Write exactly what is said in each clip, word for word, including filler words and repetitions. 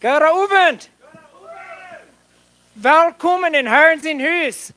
Gooden Owent. Welkom en dän Harn sien Hus.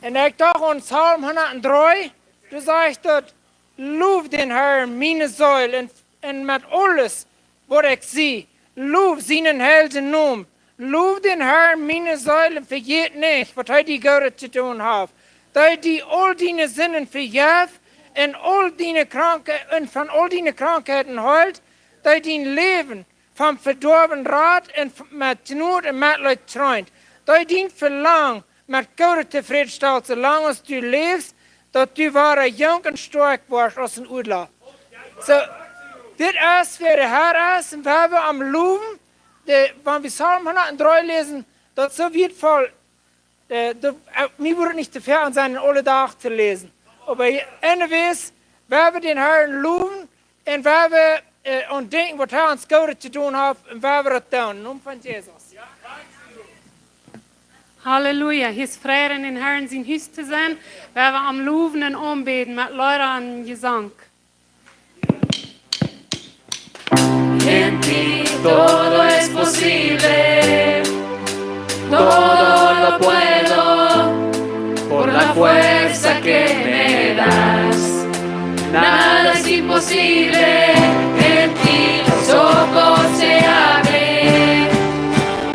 Un ekj docht aun Psalm hundatdree, doa sajcht daut: "Low dän Harn, miene Seel, un, un met aules, waut ekj sie, low sienen heiljen Nomen. Low dän Harn, miene Seel, un vejät nich, waut hee die Goodet jedonen haft. Dee die aul diene Sinden vejeft un aul diene Krankhe-, un von aul diene Krankheiten heelt, dee dien Läwen vom Vedoawen rat un v-, met Jnod un Metleet schient, dee dien Velangen met Goodet tofrädstalt, soo lang aus du läfst, daut du wada junk un stoakj woascht aus een Odla." Soo, dit es wäa de Har es, un wie haben am lowen, de, wan wie Psalm hundatdree läsen, daut es soo wieetvoll, äh, de, äh, mie wudd et nich to väl aun sennen, aule Dach to läsen. Oba je-, anyways, wie haben dän Harn lowen un wie haben, äh, aun denkjen, waut hee ons Goodet jedonen haft, un wie haben daut doonen. Em Nomen von Jesus. Halleluja. Hia es Freid, en dän Harn sien Hus to sennen. Wie haben am lowen un aunbäden met Leeda un Jesank. En ti todo es posible, todo lo puedo por la fuerza que me das. Nada es imposible, en ti los ojos se abren,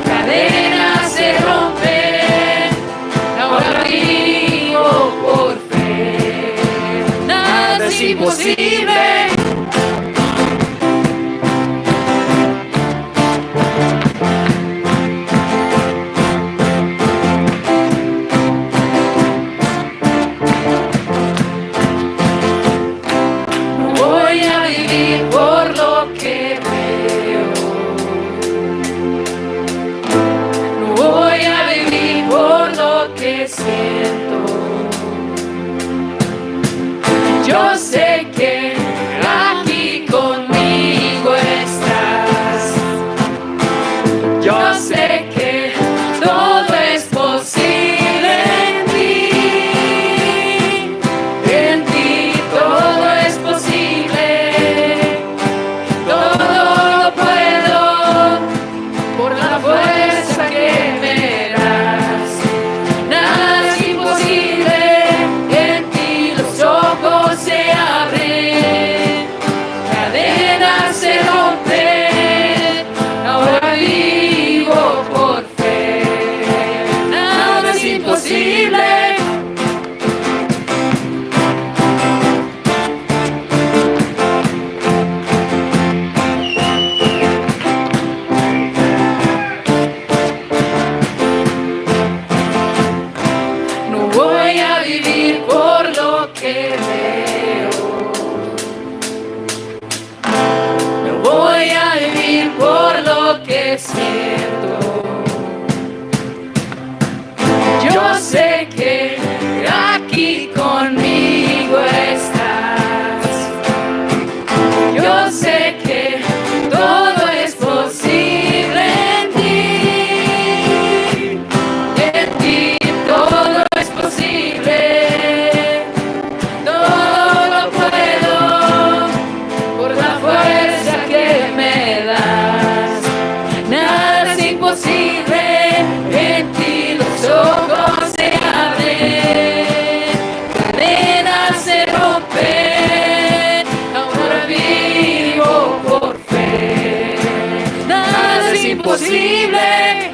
cadenas se rompen, ahora vivo por fe. Nada es imposible. No voy a vivir por lo que veo. No voy a vivir por lo que siento. Yo sé que aquí conmigo estás. Yo sé que todo es posible en ti. En ti todo es posible. Todo lo puedo por la fuerza que me das. Nada es imposible, en ti los ojos se abren, cadenas se rompen, ahora vivo por fe. Nada es imposible. No voy a vivir por lo que veo. No voy a vivir por lo que siento. Yo sé que aquí conmigo estás. Yo sé que todo es posible en ti. En ti todo es posible. Todo lo puedo por la fuerza que me das. Nada es imposible, en ti los ojos se abren, cadenas se rompen, ahora vivo por fe. Nada es imposible.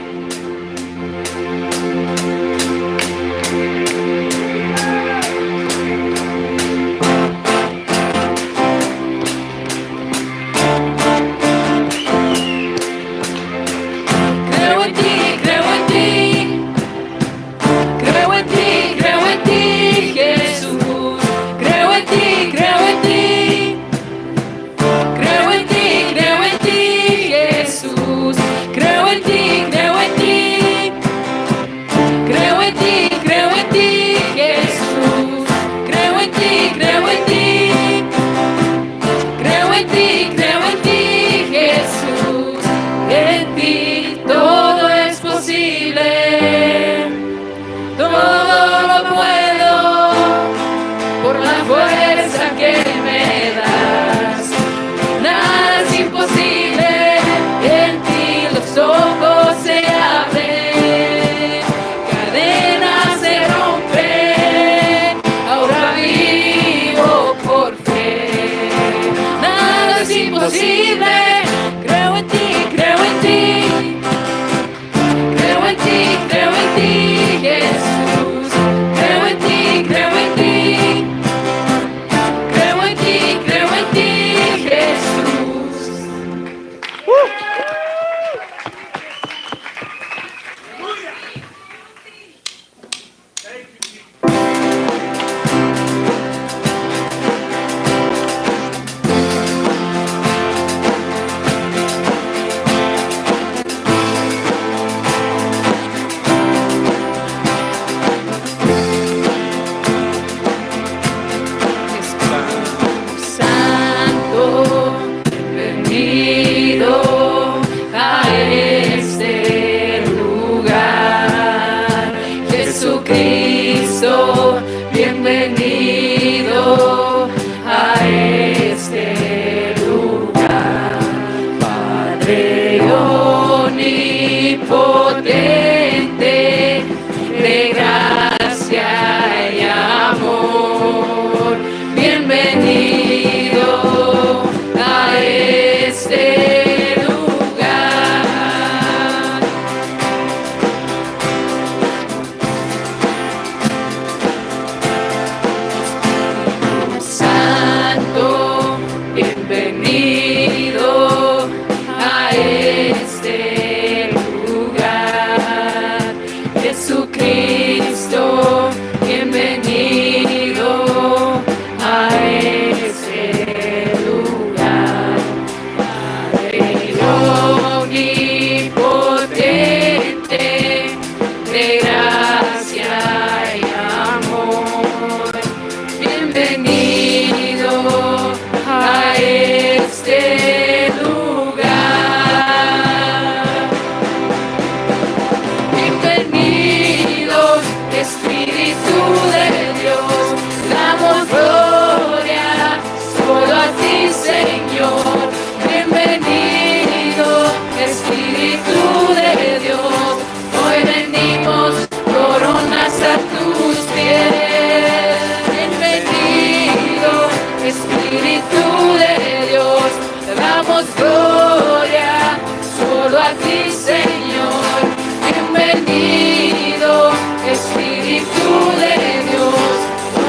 Creo en ti, creo en ti. Creo en ti, creo en ti, Jesús. Creo en ti, creo en ti. Creo en ti, creo en ti, Jesús. Creo en ti, Potente de gracia y amor. Bienvenido a este lugar. Santo, bienvenido a este lugar. Jesucristo, bienvenido a este lugar. Padre omnipotente, de gracia y amor. Bienvenido a este lugar. Bienvenido, Espíritu de Dios, damos gloria solo a ti, Señor. Bienvenido, Espíritu de Dios, hoy rendimos coronas a tus pies. Bienvenido, Espíritu de Dios, damos gloria solo a ti, Señor. Bienvenido, Espíritu de Dios,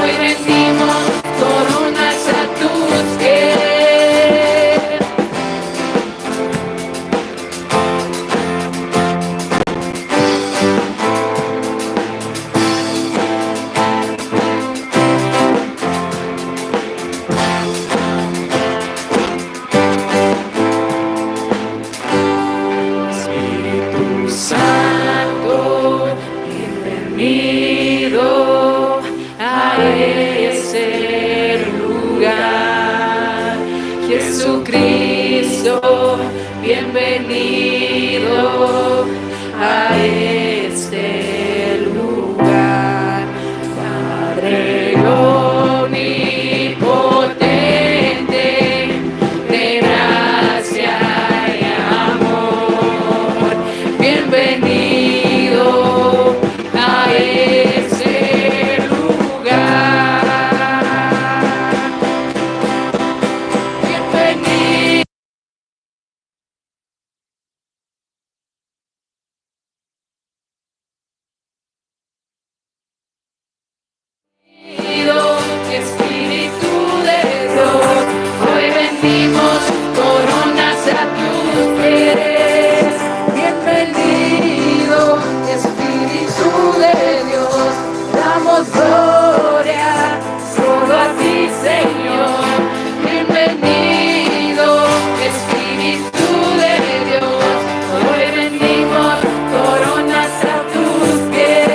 hoy rendimos coronas a tus pies. Espíritu Santo, bienvenido a este lugar. Jesucristo, bienvenido a este lugar. Padre omnipotente, de gracia y amor, bienvenido a este lugar. Bienvenido. Espíritu de Dios, hoy rendimos coronas a tus pies. Bienvenido, Espíritu de Dios, damos gloria solo a ti, Señor. Bienvenido, Espíritu de Dios, hoy rendimos coronas a tus pies.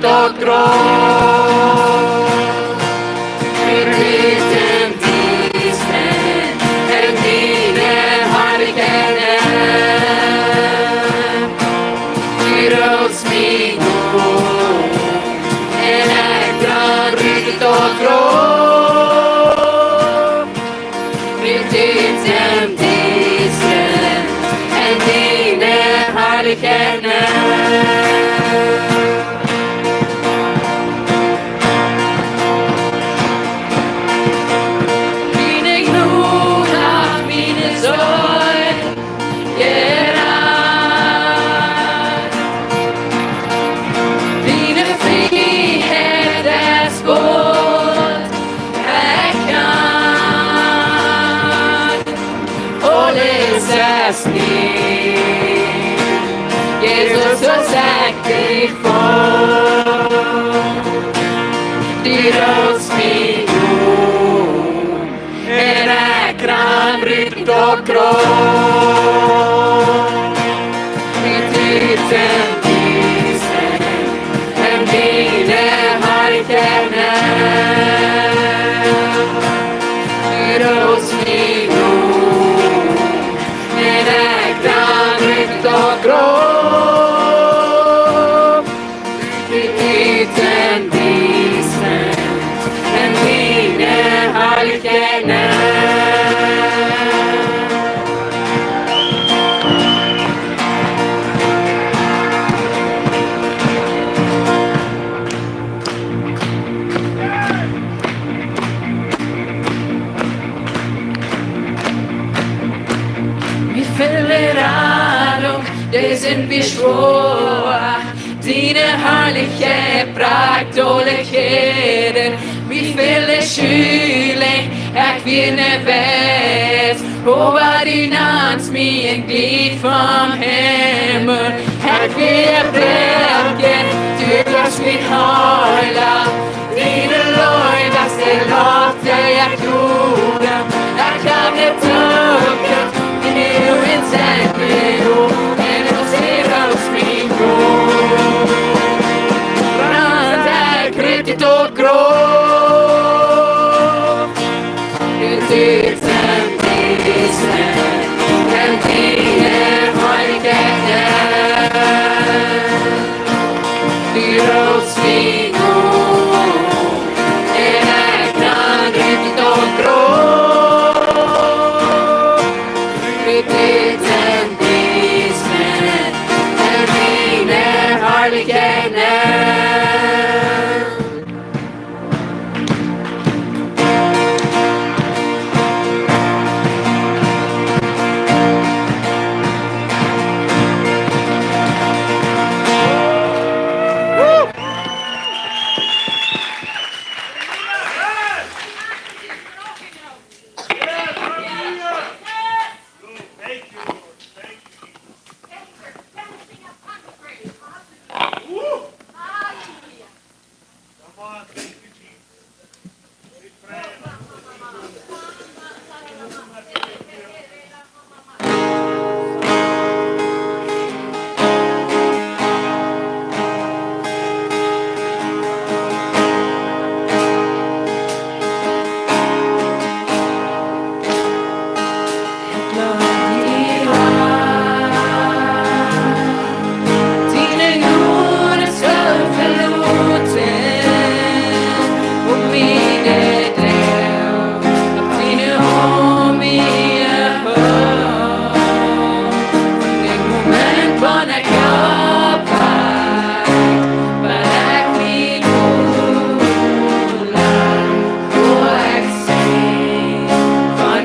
Tot grot. Verrieten Diensten, en diene Heiligkeit. Dit em Diestren en diene Harlichkjeit nenn. Diene Jnod haft miene Seel jerat. Diene Frieheit es goot. Ekj kaun aules es nie. Jesus, soo sankjtifoa. Du roopst mie aun. En ekj ran rut daut Grauf. Dit em Diestren en diene Harlichkjeit nenn. Du roopst mie aun. En ekj ran rut daut Grauf. Dit em Diestren en diene Harlichkjeit nenn. Wie väle Radunk, dee sent wie schwoa. Diene Harlichkjeit brakjt aule Kjäden. Wie väle Schulden, ekj wia nich wieet. Oba du nantst mie een Jlikj vom Himmel. Ekj wia jebroaken, du wieescht mien Heela. Diene Leew es de Loft, dee ekj odem. Ekj hab de Zukunft en die, en die Henj. En du roopst mie aun. Ran, ekj rut daut Grauf. Dit em Diestren en diene Harlichkjeit nenn. Du roopst mie aun. En ekj ran rut daut Grauf. Dit em Diestren en diene Harlichkjeit nenn.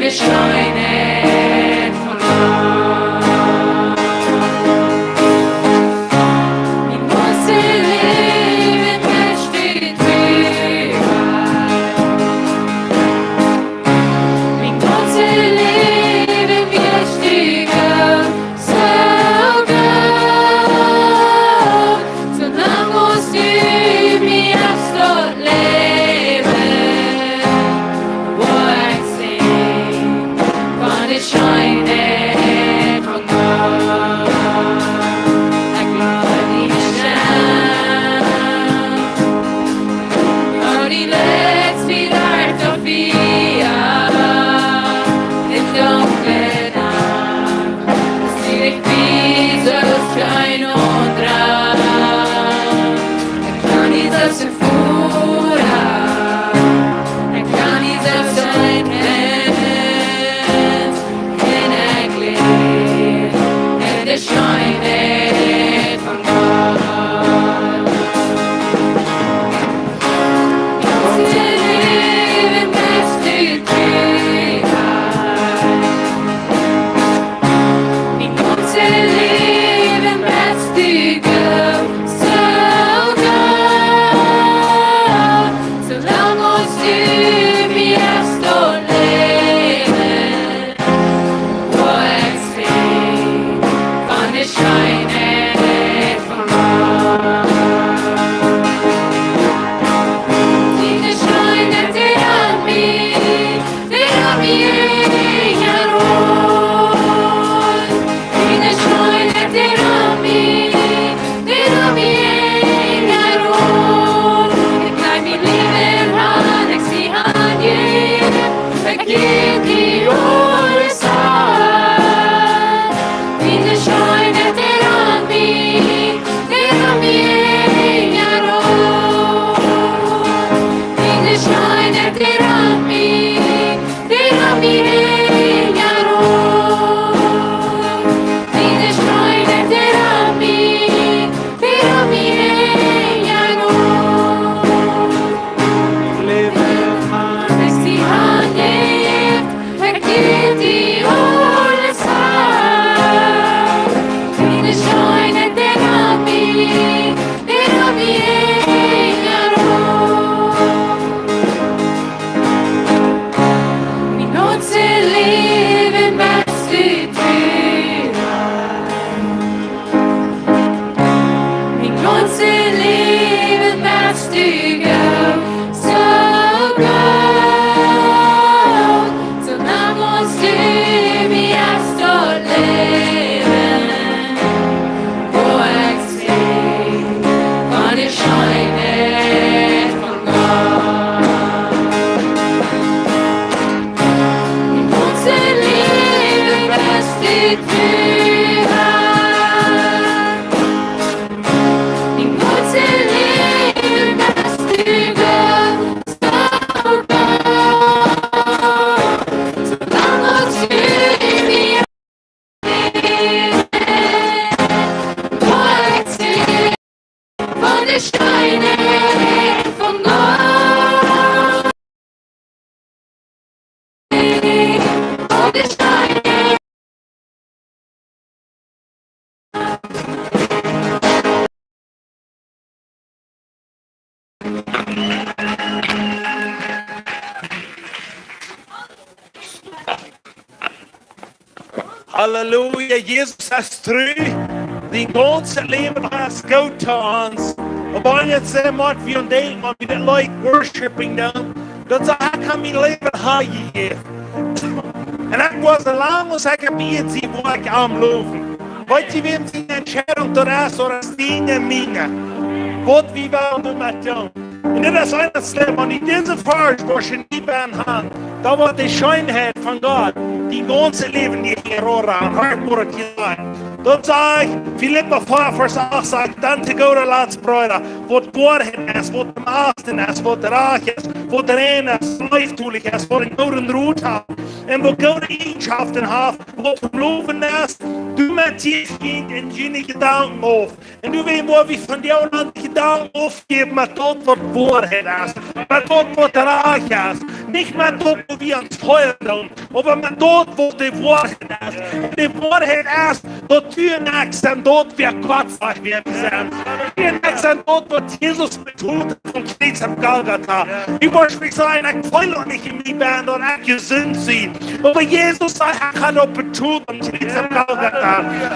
Scheenheit von Gott. Mien gaunzet Läwen es die Trua. Mien gaunzet Läwen es die Gott. Soo goot, soo lang aus du mie hast daut Läwen, woa ekj sinjen von de Scheenheit von Gott. Ekj low die, Herr. Oh, die Licht, dee lajcht opp mie, en de dunkle Nacht. Aus du nich best, es kjeen aundra. Ekj kaun nich soo sea foaren. Ekj kaun nich soo sea sennen. die aules haben, wie de Schöne, de Ami, de Ami, Mien gaunzet Läwen best du tru. Mien gaunzet Läwen best du goot, soo goot. Soo lang aus du mie hast daut Läwen, woa ekj von de Scheenheit von Gott. Mien gaunzet Läwen best du tru. Mien gaunzet Läwen best du goot, soo goot. Soo lang aus du mie von de Scheenheit von Gott. Von de Scheenheit. Halleluja, Jesus es tru. Dien gaunzet Läwen es goot to ons. Oba wan et sea mott wie ons denkjen, wan wie dit like worshiping doonen, dan saj ekj, ekj hab mien Läwen am jejäft. Un ekj woa soo lang aus ekj opp Ieed sie, woa ekj am lowen. Weet jie, wäm siene Entscheidunk daut es, daut es diene, miene. Waut wie wellen doamet doonen. Un dit es eent, wan dee dise Varsch woat en die bennen han, dan woat de Scheenheit von Gott dien gaunzet Läwen die hia aun. Hia woat et hia sennen. Daut sajcht Filippa vea, Varsch acht, sajcht: Dan to gooda Latst, Breeda, waut Woarheit es, waut de Moral es, waut rajcht es, waut rein es, leeftolich es, waut eenen gooden Rot haft, un waut goode Eajenschaften haft, waut to lowen es, doamet jäft junt en june Jedanken auf. Un nu woa wie von die aun de Jedanken aufjäwen met daut, waut Woarheit es, met daut, waut rajcht es, nich met daut, waut wie ons feelen doonen, oba met daut, waut de Woarheit es. De Woarheit es, daut du un ekj sent daut, wäa Gott sajcht, wäa wie sent. Du un ekj sent daut, waut Jesus betolt haft aum Kjriez opp Golgata. Du woascht mie sajen, ekj feel noch nich en mie bennen, daut ekj jesunt sie. Oba Jesus sajcht, ekj hab daut betolt aum Kjriez opp Golgata.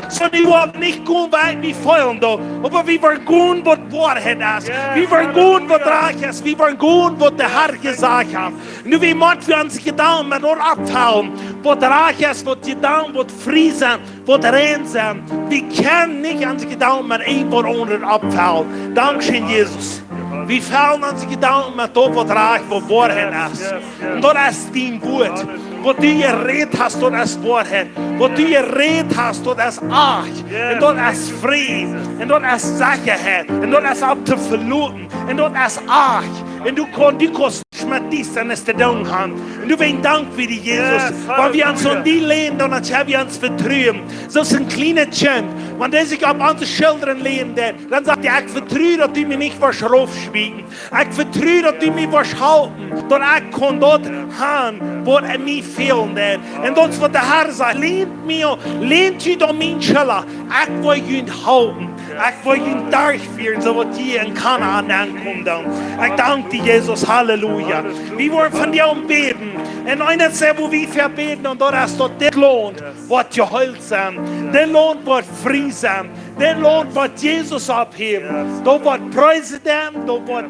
Soo, wie woaren nich gonen, waut wie feelen doonen, oba wie woaren gonen, waut Woarheit es. Wie woaren gonen, waut rajcht es. Wie woaren gonen, waut de Herr jesajcht haft. Nu, wie motten onse Jedanken met daut auffellen, waut rajcht es, waut Jedanken, waut frie sent, waut rein sent. Wie kjennen nich onse Jedanken met irjent waut aundret auffellen. Dankscheen, Jesus. Wie fellen onse Jedanken met daut, waut rajcht, waut Woarheit es. Un daut es dien Wuat. Waut du jerät hast, daut es Woarheit. Waut du jerät hast, daut es rajcht. Un daut es Fräd. Un daut es Sechaheit. Un daut es opp to veloten. Un daut es rajcht. Un du kaust, du kaust nuscht met Diestanis to doonen han. Un doawäajen dank wie die, Jesus. Wan wie ons aun die länen, dan haben wie ons Vetruen. Soo aus een kjlienet Kjint, wan dee sikj opp onse Schullren länen deit, dan sajcht dee: Ekj vetru, daut du mie nich woascht raufschmieeten. Ekj vetru, daut du mie woascht halpen, daut ekj kaun daut han, waut mie fält. Un daut es, waut de Herr sajcht: Länt mie, länt junt aun miene Schullren. Ekj woa junt halpen. Ekj woa junt derchfieren, soo daut jie en Kanaan aunkomen doonen. Ekj dank die, Jesus. Halleluja. Wie woaren von die aun bäden. Un eent es, wua wie fa bäden, un daut es, daut dit Launt woat jeheelt sennen. Dit Launt woat frie sennen. Dit Launt woat Jesus opphäwen. Doa woat Präsident, doa woat,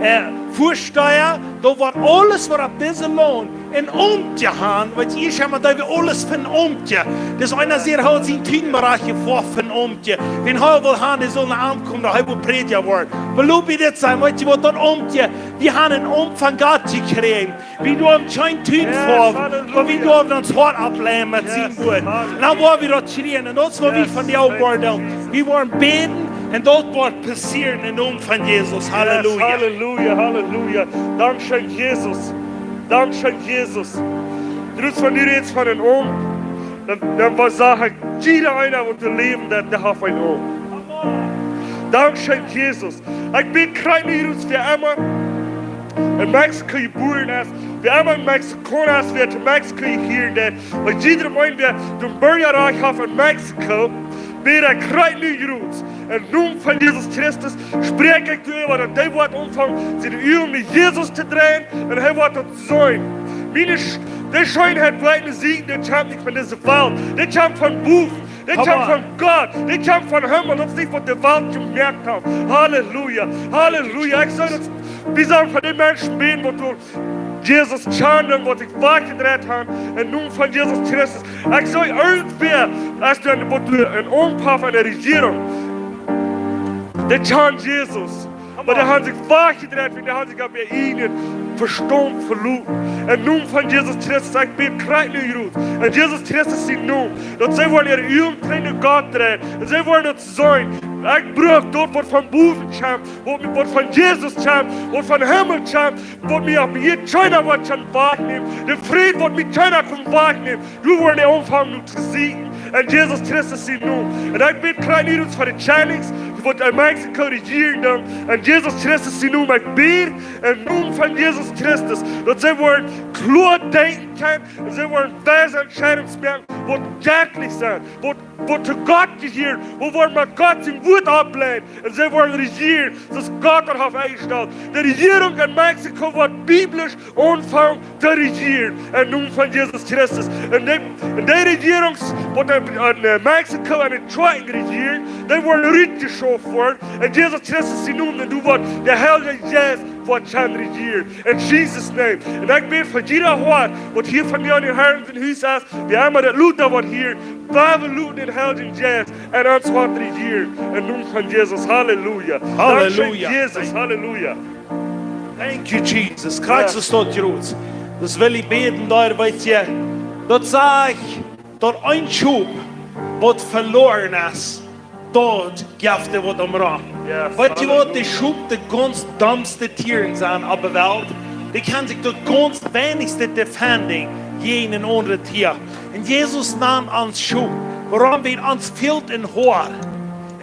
äh, Väasteha, doa woat aules, waut opp dise Launt een Aumt jehaft, waut hia schon mol, daut wie aules von Aumt. Daut eena säd, hee haud sien Tuinbereich jefoaft von Aumt. Wan hee well han, dee saul no Aumt komen, daut hee well Prädja woaren. Oba lot mie dit sajen, weetst du waut, daut Aumt, wie haben een Aumt von Gott jekjräajen. Wie doagen kjeen Tuin foawen, oba wie doagen ons Hoat oppleien met sien Wuat. Un dan woa wie daut kjrieen. Un daut es, waut wie von die aunfoddren. Wie woaren bäden un daut woat passieren em Nomen von Jesus. Halleluja. Halleluja, halleluja. Dankscheen, Jesus. Dankscheen, Jesus. Trotz wan du rätst von een Aumt, dan, dan woa ekj sajen, jieda eena, waut doa läft, dee, dee haft een Aumt. Dankscheen, Jesus. Ekj bäd krakjt nu fa wäa emma en Mexiko jebuaren es, Wäa emma een Mexikauna es, wäa to Mexiko jehieren deit, oba jieda eena, wäa daut Bürgerrecht haft en Mexiko, bäd ekj krakjt nu jrod. Em Nomen von Jesus Christus spräakj ekj doaräwa, daut dee woat aunfangen, siene Uagen no Jesus to dreien, un hee woat daut seenen. Miene Sch-, de Scheenheit woat nich seenen, dee kjemt nich von dise Welt. Dee kjemt von bowen. Dee kjemt von Gott. Dee kjemt von Himmel. Daut es nich, waut de Welt jemoakt haft. Halleluja. Halleluja. Ekj saj daut, wie sellen fa dee Menschen bäden, waut doa Jesus kjanen, waut sikj wajchjedreit haben, em Nomen von Jesus Christus. Ekj saj irjentwäa, aus doa, waut doa een Aunpausch aun de Rejierunk. Dee kjanen Jesus. Oba dee haben sikj wajchjedreit, wiels dee haben sikj opp äa ieejnen Vestaunt veloten. Em Nomen von Jesus Christus, ekj bäd krakjt nu jrod. En Jesus Christus sienen Nomen. Daut see woaren äare Uagen no Gott dreien. Un see woaren daut seenen. Ekj bruck daut, waut von bowen kjemt, waut, waut von Jesus kjemt, waut von Himmel kjemt, waut mie opp hia kjeena woat kjennen wajchnämen. De Fräd, waut mie kjeena kaun wajchnämen. Doa woaren dee aunfangen nu to seenen. En Jesus Christus sienen Nomen. Un ekj bäd krakjt nu fa de Chinese, waut en Mexiko rejieren doonen. En Jesus Christus sienen Nomen. Ekj bäd em Nomen von Jesus Christus, daut see woaren kloa denkjen kjennen un see woaren weise Entscheidungen moaken, waut jeistlich sent, waut, waut to Gott jehieren, waut woaren met Gott sien Wuat oppbleiwen. Un see woaren rejieren, soo aus Gott daut haft enjestalt. De Rejierunk en Mexiko woat biblisch aunfangen to rejieren. Em Nomen von Jesus Christus. Un dee, un dee Rejierunk, waut en, en, äh, Mexiko aun de Kjoakjen rejieren, dee woaren rutjeschauft woaren. En Jesus Christus sienen Nomen, un doa woat de Heilje Jeist woat kjennen rejieren. In Jesus' name. Un ekj bäd fa jieda Hoat, waut hia von mie aun de Herren sien Hus es, wäa emma daut Lud woat hieren, wie loten dän Heiljen Jeist en ons Hoat rejieren. Em Nomen von Jesus. Halleluja. Halleluja. Dankscheen, Jesus. Halleluja. Thank you, Jesus. Krakjt soo es daut, Jeroen. Daut well ekj bäden doa, weetst du, daut saj ekj, daut een Schop, waut veloaren es, daut jeft et waut om Rom. Weetst du waut, de Schop, de gaunz dommste Tieren sent opp de Welt. Dee kjennen sikj daut gaunz weinichste defenden jäajen een aundret Tia. Un Jesus nant ons Schop, wuarom wie ons fält een Hoat.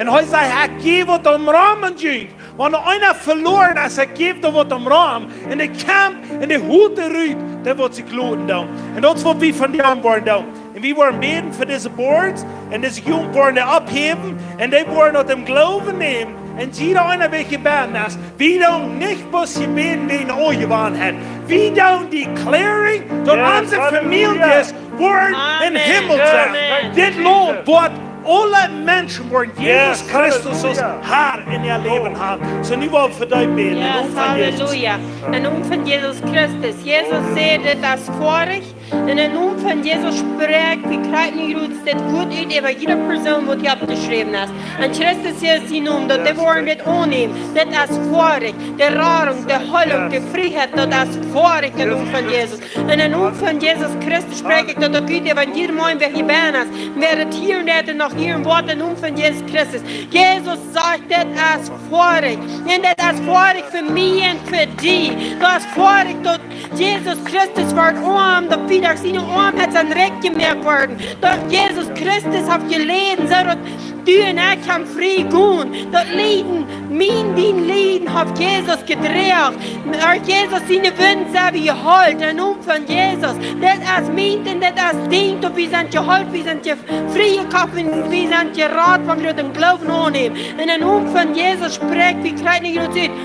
Un hee sajcht: "Ekj jäw waut om Rom un junt." Wan eena veloaren es, ekj jäw doa waut om Rom, un ekj kjeem un ekj hool rut, dee woat sikj loten doonen. Un daut es waut wie vondoag woaren doonen. Un wie woaren bäden fa dise boards, un dise Jugend woaren dee opphäwen, un dee woaren daut em Gloowen nämen. Un jieda eena, waut jebäden es, wie doonen nich bloos jebäden wäajen Onjewanheit. Wie doonen declaring, daut onse Famieljes woaren em Himmel sennen. Dit Launt woat aule Menschen woaren Jesus Christus aus Har en äa Läwen haben. Soo, nu well wie fa dee bäden. Yes, halleluja. En Nomen von Jesus Christus. Jesus sajcht, dit es foadich. En Nomen von Jesus spräakj ekj krakjt nu jrod dit Wuat ut äwa jieda Persoon, waut hia oppjeschräwen es. En Christus Jesus sienen Nomen, daut dee woaren dit aunnämen. Dit es foadich. De Radunk, de Heilunk, de Frieheit, daut es foadich en Nomen von Jesus. En Nomen von Jesus Christus spräakj ekj daut uk ut äwa jieda Maun, waut hia benne es. Waut et hia un doa noch hia un waut, en Nomen von Jesus Christus. Jesus sajcht, dit es foadich. Un dit es foadich fa mie un fa die. Daut es foadich, daut Jesus Christus wort oam, daut wie derch siene Oamheit sent rikj jemoakt worden. Daut Jesus Christus haft jeläden, soo daut du un ekj kjennen frie gonen. Daut Lieden, mien, dien Lieden haft Jesus jedroagen. Derch Jesus siene Wunden sent wie jeheelt. En Nomen von Jesus. Dit es mient un dit es dient, daut wie sent jeheelt, wie sent je-, frie jekoft, wie sent jerat, wan wie daut em Gloowen aunnämen. En Nomen von Jesus spräakj ekj krakjt nu jrod ut.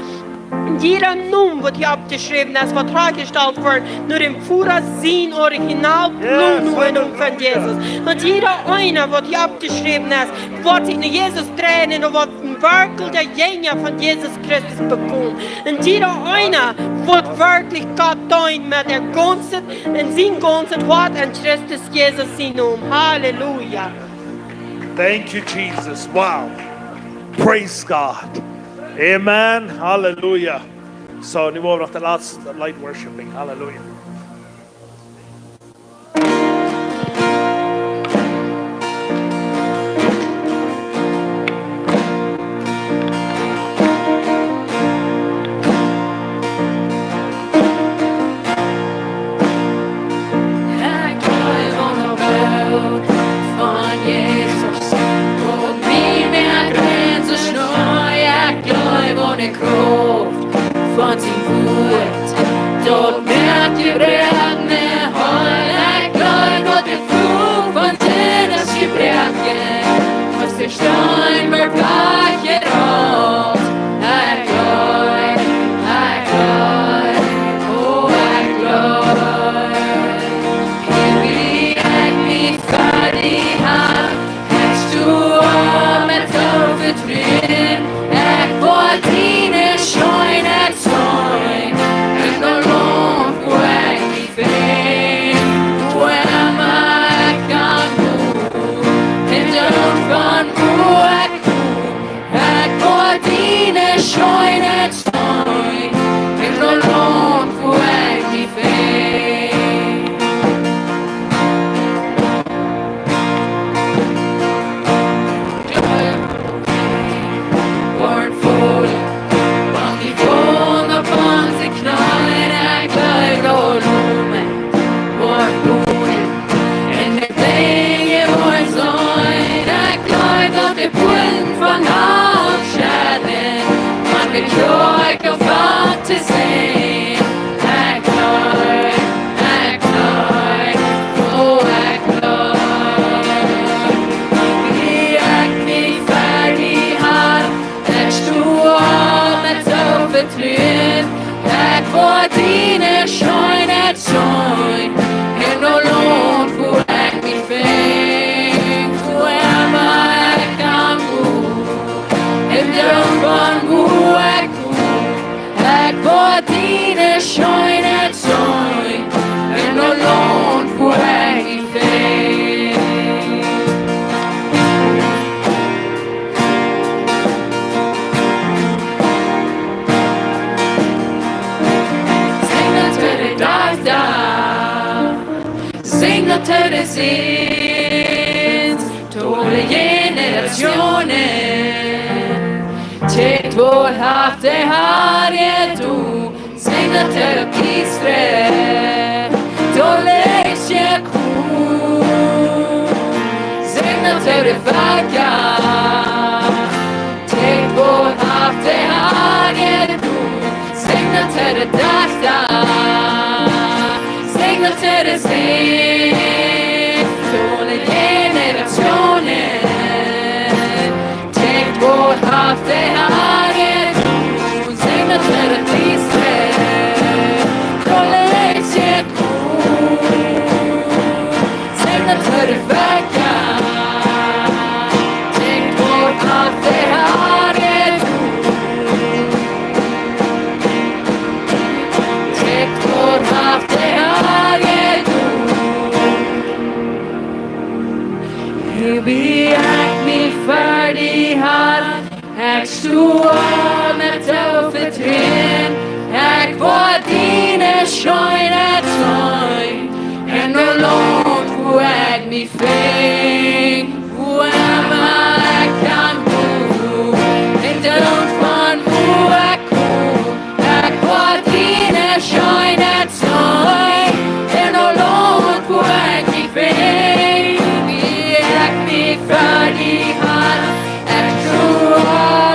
Jieda Nomen, waut hia oppjeschräwen es, woat trigjjestalt woaren no däm Voda sien Original Plon, en Nomen von Jesus. Daut jieda eena, waut hia oppjeschräwen es, woat sikj no Jesus dreien un woat een werkjlicha Jinja von Jesus Christus bekomen. Un jieda eena woat werkjlich Gott deenen met äa gaunzet, en sien gaunzet Hoat en Christus Jesus sienen Nomen. Halleluja. Thank you, Jesus. Wow. Praise God. Amen. Halleluja. Soo, nu woa wie noch daut latste Leet worshipen. Halleluja. Ekj jleew aun daut Wuat von Jesus, daut mie moakt rein soo schnell. Ekj jleew aun de Krauft von sien Wuat, daut moakt je Sins, tolle Generationen, kjikjt waut haft de Herr jedonen, sinjt daut to de Priesta, tolle Kjäakj, sinjt daut to de Velkja, kjikjt waut haft de Herr jedonen, sinjt daut to de Dajchta, sinjt daut to de Sän, tolle Generationen, kjikjt waut haft de Herr jedonen, sinjt daut to de Priesta, tolle Kjäakj, sinjt daut to de Velkja, kjikjt waut haft de Herr jedonen, kjikjt waut haft de Herr jedonen. Hia sie ekj nu fa die, Herr, ekj sto met dee Vetruen, ekj woa diene Scheenheit seenen, en daut Launt, wua ekj mie befinj, wua emma ekj woon, en daut Launt, von wua ekj kom, ekj woa diene Scheenheit seenen, en daut Launt, wua ekj mie befinj, hia sie ekj nu fa die, Herr, ekj sto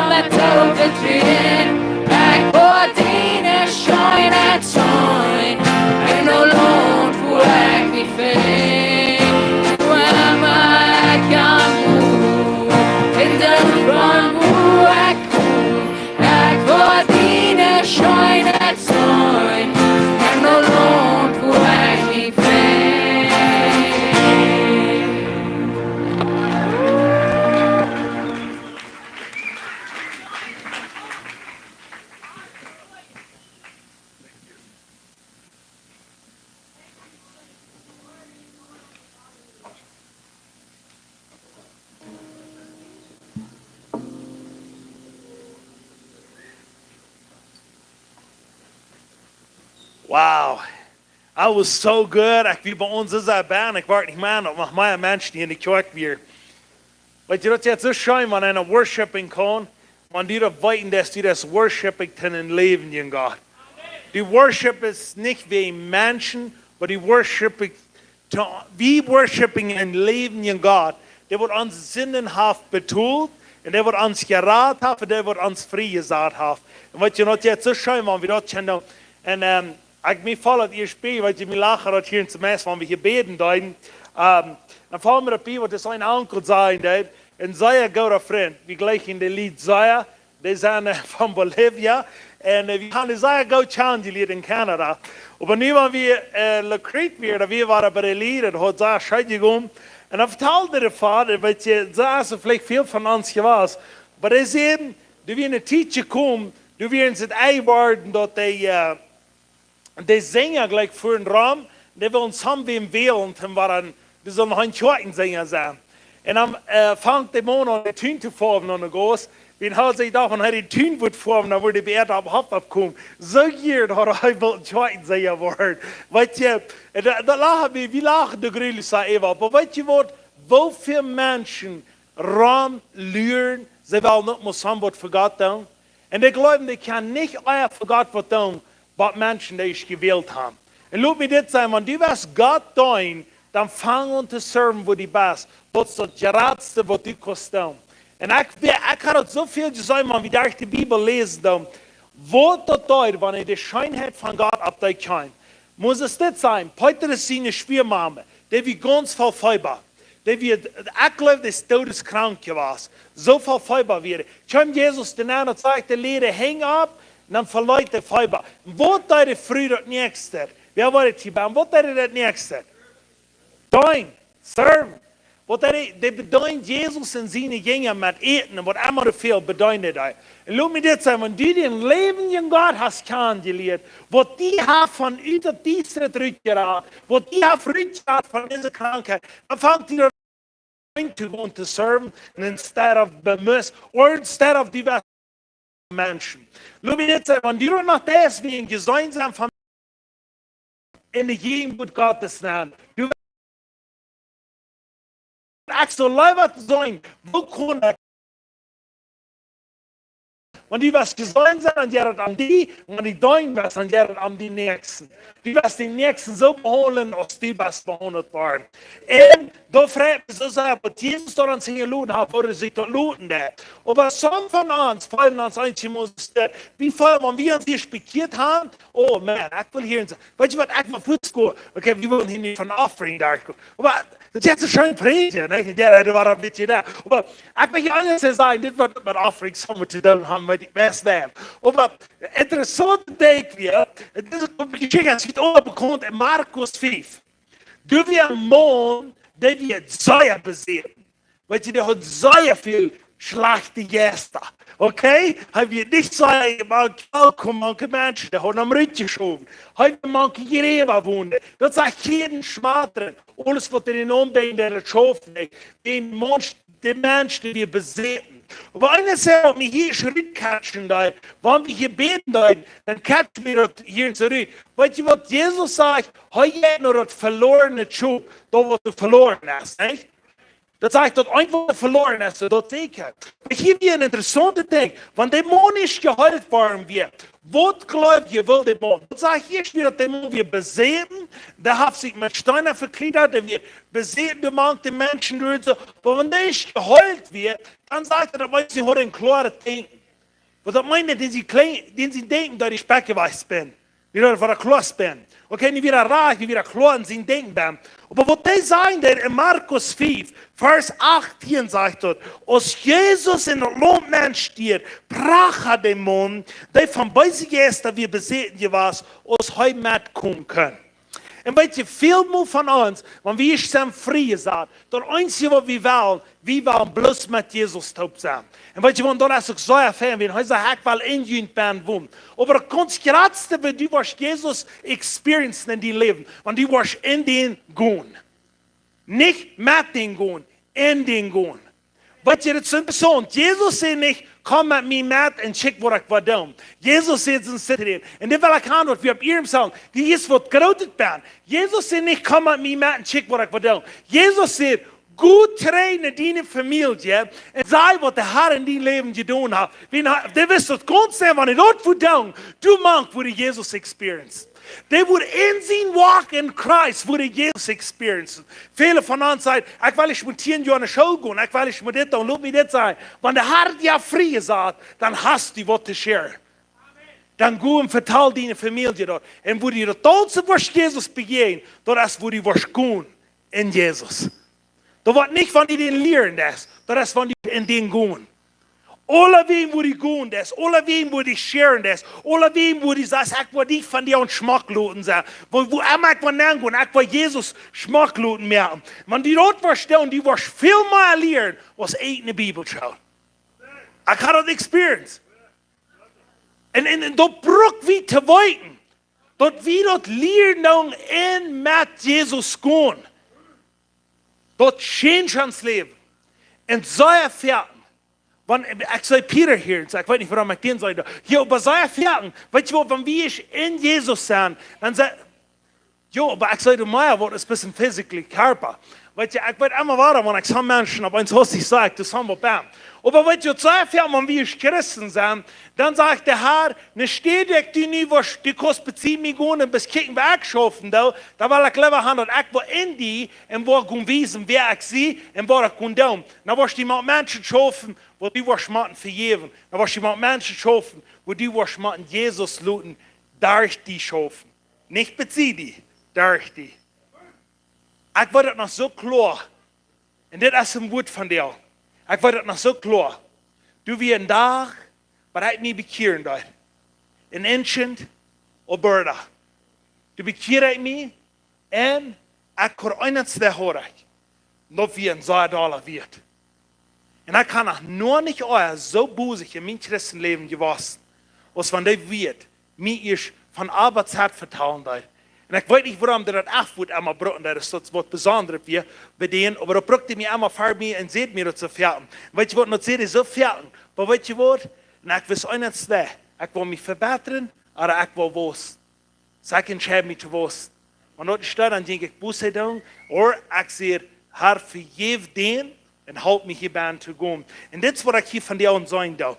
met dee Vetruen, ekj woa diene Scheenheit seenen, en daut Launt, wua ekj mie befinj, wua emma ekj woon, en daut Launt, von wua ekj kom, ekj woa diene Scheenheit seenen, en daut Launt, wua ekj mie befinj. Wow. That was so good. Ekj wia bie ons es a band. Ekj wort nich mea, daut noch mea Menschen hia en de Kjoakj wieren. Weetst du, daut es soo scheen, wan eena worshiping kaun, wan du daut weeten deist, daut du daut worshiping to een läwendja Gott. Du worshipst nich wäajen Menschen, oba du worshipst, wie worshiping een läwendja Gott, dee waut onse Sinden haft betolt, un dee waut ons jerat haft, un dee waut ons friejesat haft. Un weetst du, daut es soo scheen, wan wie daut kjennen doonen. Un, ehm, ekj, mie foll daut ieescht bie, weetst du, mie lachd daut hia en Zemes, wan wie hia bäden deeden. Ehm, dan foll mie daut bie, waut dis een Onkel säd, dee, een sea gooda Frint. Wie jlikjen de Lied sea, dee sent, eh, von Bolivia. Un, eh, wie haben dee sea goot kjanen jelieet en Kanada. Oba nu, wan wie, eh, Lake Creek wieren, dan wia wie bie de Lied, daut haud sea scheen jegonen. Un dan vetald de Voda, weetst du, soo aus veleicht väl von ons jewast. Oba dee säd, doa wia een Tiet jekomen, doa wia et eworden, daut dee, eh, de Sinja jlikj fuaren rom, dee wullen someone wälen, un wieren, dee sullen een Kjoakjensinja sennen. Un dan, eh, funk de Maun aun de Tun to foawen aun de Gauss. Wan hee sikj docht, wan hee de Tun wudd foawen, dan wudd hee bie am opp Hoff oppkomen. Soo jieren haud hee wult een Kjoakjensinja woaren. Weetst du, un daut, daut lachd wie, wie lachden de Grülis soo äwa. Oba weetst du waut, woo väl Menschen rom luren, see wellen uk mol someone fa Gott doonen? Un dee jleewen, dee kjennen nich ea fa Gott waut doonen, waut Menschen dee jewält haben. Un lot mie dit sajen, wan du west Gott deenen, dan fang aun to serven, wua du best. Daut es daut jratste, waut du kaust doonen. Un ekj, ekj hab daut soo väl jeseenen, wan wie derch de Bibel läsen doonen, waut daut deit, wan wie de Scheenheit von Gott opp dee kjikjen. Mott dit sennen, Petrus siene Schwiamame, dee wia gaunz voll Feeba. Dee wia, ekj jleew, dee es doodeskrank jewast. Soo voll Feeba wia dee. Kjeem Jesus doa nenn un säd: "Laj de Henj opp", un dan veleet de Feeba. Waut deed de Fru daut näakjste? Wäa wia daut hia bie? Waut deed daut näakjste? Deenen, serven. Waut deed dee? Dee bedeend Jesus un siene Jinja met Äten un waut emma doa fäld, bedeend dee. Un lot mie dit sajen, wan du dän läwendjen Gott hast kjanen jelieet, waut die haft von ut daut Diestre rutjerat, waut die haft rutjerat von dise Krankheit, dan fangt die aun to gonen to serven, and instead of bemüs, or instead of die Menschen. Lot mie dit sajen, wan du noch deswäajen jeseenen sest von en de Jäajenwuat Gottes nenn, du Ekj saul leewa sennen, woo kunn ekj? Wan du west jeseenen sennen, dan jeit et om die, un wan du deenen west, dan jeit et om dän Näakjsten. Du west dän Näakjsten soo behaundlen, aus du west behaundelt worden. Un doa frei ekj mie soo sea, waut Jesus doa aun sikj jeloten haft, woo hee sikj daut loten deed. Oba sommje von ons feelen ons eensjemol soo, wie feelen, wan wie ons hia bekjieet haben, oh man, ekj well hia en, weetst du waut, ekj well fuaz gonen. Okay, wie wellen hia nich von offering derchgonen. Oba daut es een scheen Prädja, nä? Jo, daut wia een bät daut. Oba ekj well hia aundasch sajen, dit waut met offering soo to doonen haft, weet ekj best waut. Oba interessaunt denkj ekj wia, et es eene Jeschicht, aus jie aula bekaunt, en Markus fief. Doa wia een Maun, dee wia sea besäten. Weetst du, dee haud sea väl schlajchte Jeista. Okay? Hee wia nich soo een mank, oh, komm, mank Menschen, dee hauden am rutjeschowen. Hee wia mank Jräwa wonen. Daut sach jieda schmatren. Aules waut hee aundeed, daut schauft nich. Dee Mensch, dee Mensch, dee wia besäten. Oba eent es, waut mie hia rutcatchen deed, wan wie hia bäden deeden, dan catcht mie daut hia soo rut. Weetst du waut Jesus sajcht? Hee jeit no daut veloarne Schop, daut waut veloaren es, nich? Daut sajcht, daut eent waut veloaren es, daut secha. Oba hia wia een interessauntet Dinkj. Wan dee Maun nich jeheelt worden wia, waut jleew jie, wull dee Maun? Daut sajcht hia wada, daut dee Maun wia besäten, dee haft sikj met Steena vekjlieet, dee wia besäten, dee mank de Menschen doa soo. Oba wan dee nich jeheelt wia, dan sajcht et, daut meent, see haud een kloaret Denkjen. Waut daut meent, daut sien kjlien, daut sien Denkjen, daut es spekjewajch bie. Wie daut fa de Kloa bie. Okay, nich wada rajcht, nich wada kloa en sien Denkjen bie. Oba waut hee sajcht doa en Markus fief, Varsch achtieen sajcht daut, aus Jesus en daut Launt nenn stieech, pracha de Maun, dee von beese Jeista wia besäten jewast, aus hee metkomen kunn. Un weetst du, väl mol von ons, wan wie sent frie jesat, daut eensje waut wie wellen, wie wellen bloos met Jesus toop sennen. Un weetst du, wan daut es uk soo fein, wan hee sajcht, ekj well en junt bennen wonen. Oba daut gaunz jratste, wan du woascht Jesus experiencen en dien Läwen, wan du woascht en dän gonen. Nich met dän gonen, en dän gonen. Weetst du, daut es interessaunt. Jesus säd nich, komm met mie met un kjikj waut ekj woa doonen. Jesus säd, soo sitt hee. Un dit well ekj haben, waut wie opp hia sent. Dit es waut Grootet bie. Jesus säd nich, komm met mie met un kjikj waut ekj woa doonen. Jesus säd, go trigj no diene Famielje un saj waut de Herr en dien Läwen jedonen haft. Wan hee, dee wist daut gaunz secha, wan hee daut wudd doonen, du mank wudd Jesus experience. Dee wudd en sien walk in Christ, wudd hee Jesus experience. Väle von ons sajen, ekj well ieescht mol tieen Joa no School gonen, ekj well ieescht mol dit doonen, lot mie dit sajen. Wan de Herr die frie jesat, dan hast du waut to sharen. Dan go un vetal diene Famielje daut. Un woo du daut doonst, woascht Jesus bejäajnen, daut es woo du woascht gonen en Jesus. Daut woat nich, wan du dän lieren deist, daut es wan du en dän gonen. Aulawäajen woo du gonen deist, aulawäajen woo du sharen deist, aulawäajen woo du sajchst, ekj woa die von die aun schmock loten sennen. Woo, wua emma ekj woa nenn gonen, ekj woa Jesus schmock loten moaken. Wan du daut woascht doonen, du woascht väl mea lieren aus en eene Bibelschool. Ekj hab daut experience. Un, un, un daut bruck wie to weeten, daut wie daut lieren doonen en met Jesus gonen. Daut change ons Läwen. Un sea foaken, wan, ekj see Peter hia, un ekj weet nich wuarom ekj dän saj, hia, oba sea foaken, weetst du waut, wan wie ieescht en Jesus sent, dan saj, jo, oba ekj see, du mea, waut es bät physically Kjarpa. Weetst du, ekj weet emma wuarom, wan ekj soone Menschen opp eemol soo see, saj ekj, du saj waut bie. Oba weetst du, sea foaken, wan wie ieescht Christen sent, dan sajcht de Herr, nä, städ ekj die nich, waut du kaust bie mie gonen un bie kjikjen, waut ekj schaufen doo, dan well ekj leewa haben, daut ekj woa en die un woa gonen wiesen, wäa ekj sie un waut ekj gonen doo. Dan woascht du met Menschen schaufen, waut du woascht motten vejäwen. Dan woascht du met Menschen schaufen, waut du woascht motten Jesus loten derch die schaufen. Nich bie die, derch die. Ekj weet daut noch soo kloa. Un dit es een Wuat von die. Ekj weet daut noch soo kloa. Doa wia een Dach, waut ekj mie bekjieren deed. En Ancient, Alberta. Doa bekjieed ekj mie un ekj haud eenen Zweihoorn. Daut wia een sea dolla Wieet. Un ekj hab noch nich ea soo bosich en mien Christenläwen jewast, aus wan dee Wieet mie ieescht von A bat Z vetalen deed. Un ekj weet nich, wuarom dee daut F-Wuat emma brucken deed, daut es daut waut Besondret wia bie dän, oba daut bruck dee mie emma fa mie un säd mie daut soo foaken. Weetst du waut, daut säd dee soo foaken, oba weetst du waut? Un ekj wist eent un twee, ekj well mie vebätren, ooda ekj well wausen. Soo ekj entscheed mie to wausen. Wan daut nich steit, dan jinkj ekj Buße doonen, ooda ekj säd, Herr, vejeff dän un halp mie hia bie to gonen. Un dit es waut ekj hia von die aun sajen doo.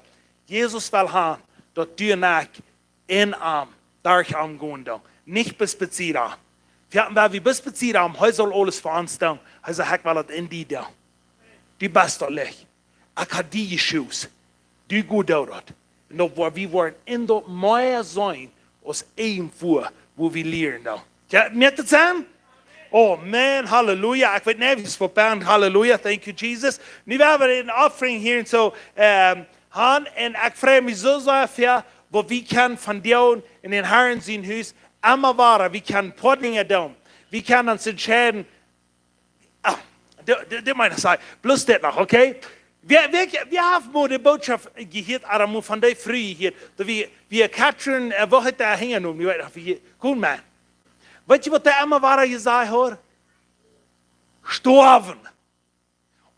Jesus well han, daut du un ekj en am, derch am gonen doonen. Nich bloos bie am. Wie haben, wan wie bloos bie am, hee saul aules fa ons doonen. Hee sajcht, ekj well daut en die doonen. Du best daut Licht. Ekj hab die jeschoost. Du go doo daut. Un daut woa wie woaren en daut mea sennen aus irjentwua, wua wie lieren doonen. Jo, moakt daut Senn? Oh man, halleluja. Ekj weet nich, woo es fa Band. Halleluja, thank you, Jesus. Nu woa wie een offering hia un soo, ähm, han. Un ekj frei mie soo sea fa, waut wie kjennen von doonen en dän Herrn sien Hus. Emma wada, wie kjennen poa Dinja doonen. Wie kjennen ons entscheiden, ah, dit, dit, dit meen ekj sajen. Bloos dit noch, okay? Wie, wie, wie haben mol de Botschaft jehieet, ooda mol von dee Fru jehieet, daut wie, wie Katrin, äh, woo heet dee hinja nu? Wie weeten, wie, cool, man. Weetst du, waut dee emma wada jesajcht haud? Stoawen.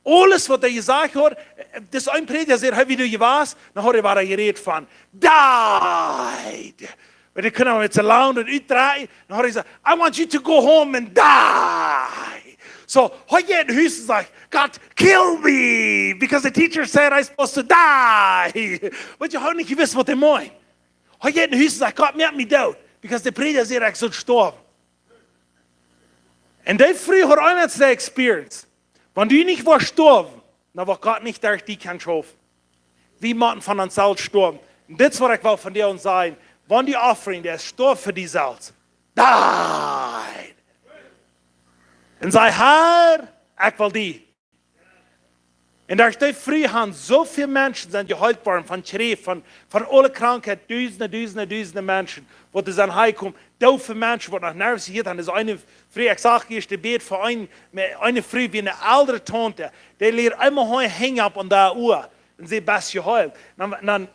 Aules, waut hee jesajcht haud, äh, dis een Prädja säd, hee wia doa jewast, dan haud hee wada jerät von, died. Wan dee kunnen met soo lang daut utdreien, dan haud hee jesajcht, "I want you to go home and die." So, hee jeit no Hus un sajcht, "God, kill me, because the teacher said I'm supposed to die." Weetst du, hee haud nich jewist, waut hee meent. Hee jeit no Hus un sajcht, "Gott, moak mie doot, because de Prädja säd, ekj saul stoawen." Un dee Fru haud eent von dee Experience. Wan du nich woascht stoawen, dan woat Gott nich derch die kjennen schaufen. Wie motten von ons selfst stoawen. Un dit es, waut ekj well von die aun sajen. Wan du offering deist, stoaw fa die selfst. Died. Un saj, "Herr, ekj well die." Un doa es dee Fru, han soo väl Menschen sent jeheelt worden von Kjräft, von, von aule Krankheit, dusende, dusende, dusende Menschen, waut doa sent hanjekomen, doofe Menschen, waut noch nuscht jehieet han. Daut es eene Fru, ekj sach ieescht de Bät fa een, eene Fru, wia eene eldre Taunte, dee leet emma hia henjen opp aun de Ua, un see wia jeheelt. Dan, dan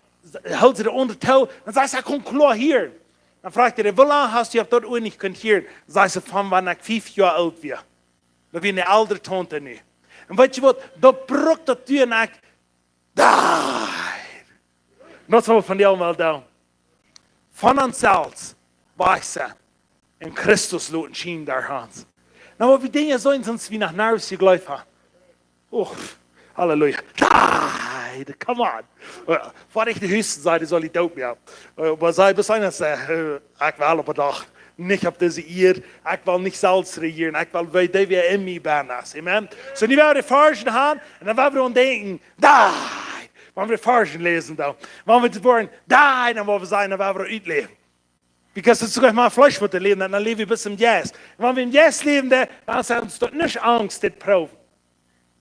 hilt see de aundre too, dan sajcht see, "Ekj kom kloa hia." Dan fruach hee, "Woo lang hast du opp daut Ua nich kunt hieren?" Sajcht see, "Von wan ekj fief Joa oolt wia." Daut wia eene eldre Taunte nu. Un weetst du waut? Daut brukt daut du un ekj died. Daut saul von die aun woaren doonen. Von ons selfst wajch sennen. Un Christus loten schienen derch ons. Nu, waut wie Dinja sent, sent wie noch nuscht jejleeft han. Oh, halleluja. Died, come on. Äh, waut ekj de Hüsten säd, dee saul ekj doot moaken. Äh, oba see besondasch, äh, ekj well opp een Dach nich opp dise Ieed, ekj well nich selfst rejieren, ekj well, wie, dee wia en mie bennen. Amen. So, nu woa wie de Varschen han, un dan woa wie aun denkjen, died. Wan wie de Varschen läsen, dan, wan wie woaren, died, dan woa wie sajen, dan woa wie utläwen. Because daut es soogoa mau Fleesch, waut wie läwen, dan läw wie bloos em Jeist. Un wan wie em Jeist läwen, dan, dan es ons daut nich Angst, dit proowen.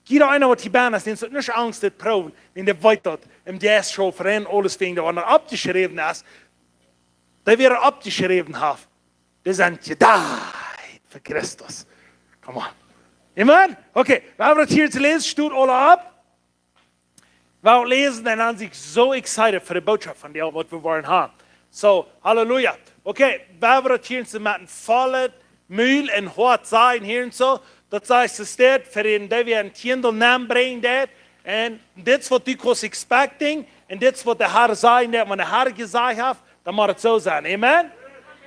Jieda eena, waut hia bennen es, dän es daut nich Angst, dit proowen. Wan dee weet daut, em Jeist schauft rein aules, wäajen daut, wan daut oppjeschräwen es, dee, wäa daut oppjeschräwen haft, dee sent jediet fa Christus. Come on. Amen? Okay, woa wie daut hia to läsen, stot aula opp. Wie läsen un dan sie ekj soo excited fa de Botschaft von die, waut wie woaren han. So, halleluja. Okay, woa wie daut hia met een vollet Mul un Hoat sajen hia un soo. Daut sajcht, es dit fa dän, dee wie een Tiendel nenbrinjen deed. Un dit es waut du kaust expecting. Un dit es waut de Herr sajen deed, wan de Herr jesajcht haft, dan mott et soo sennen. Amen?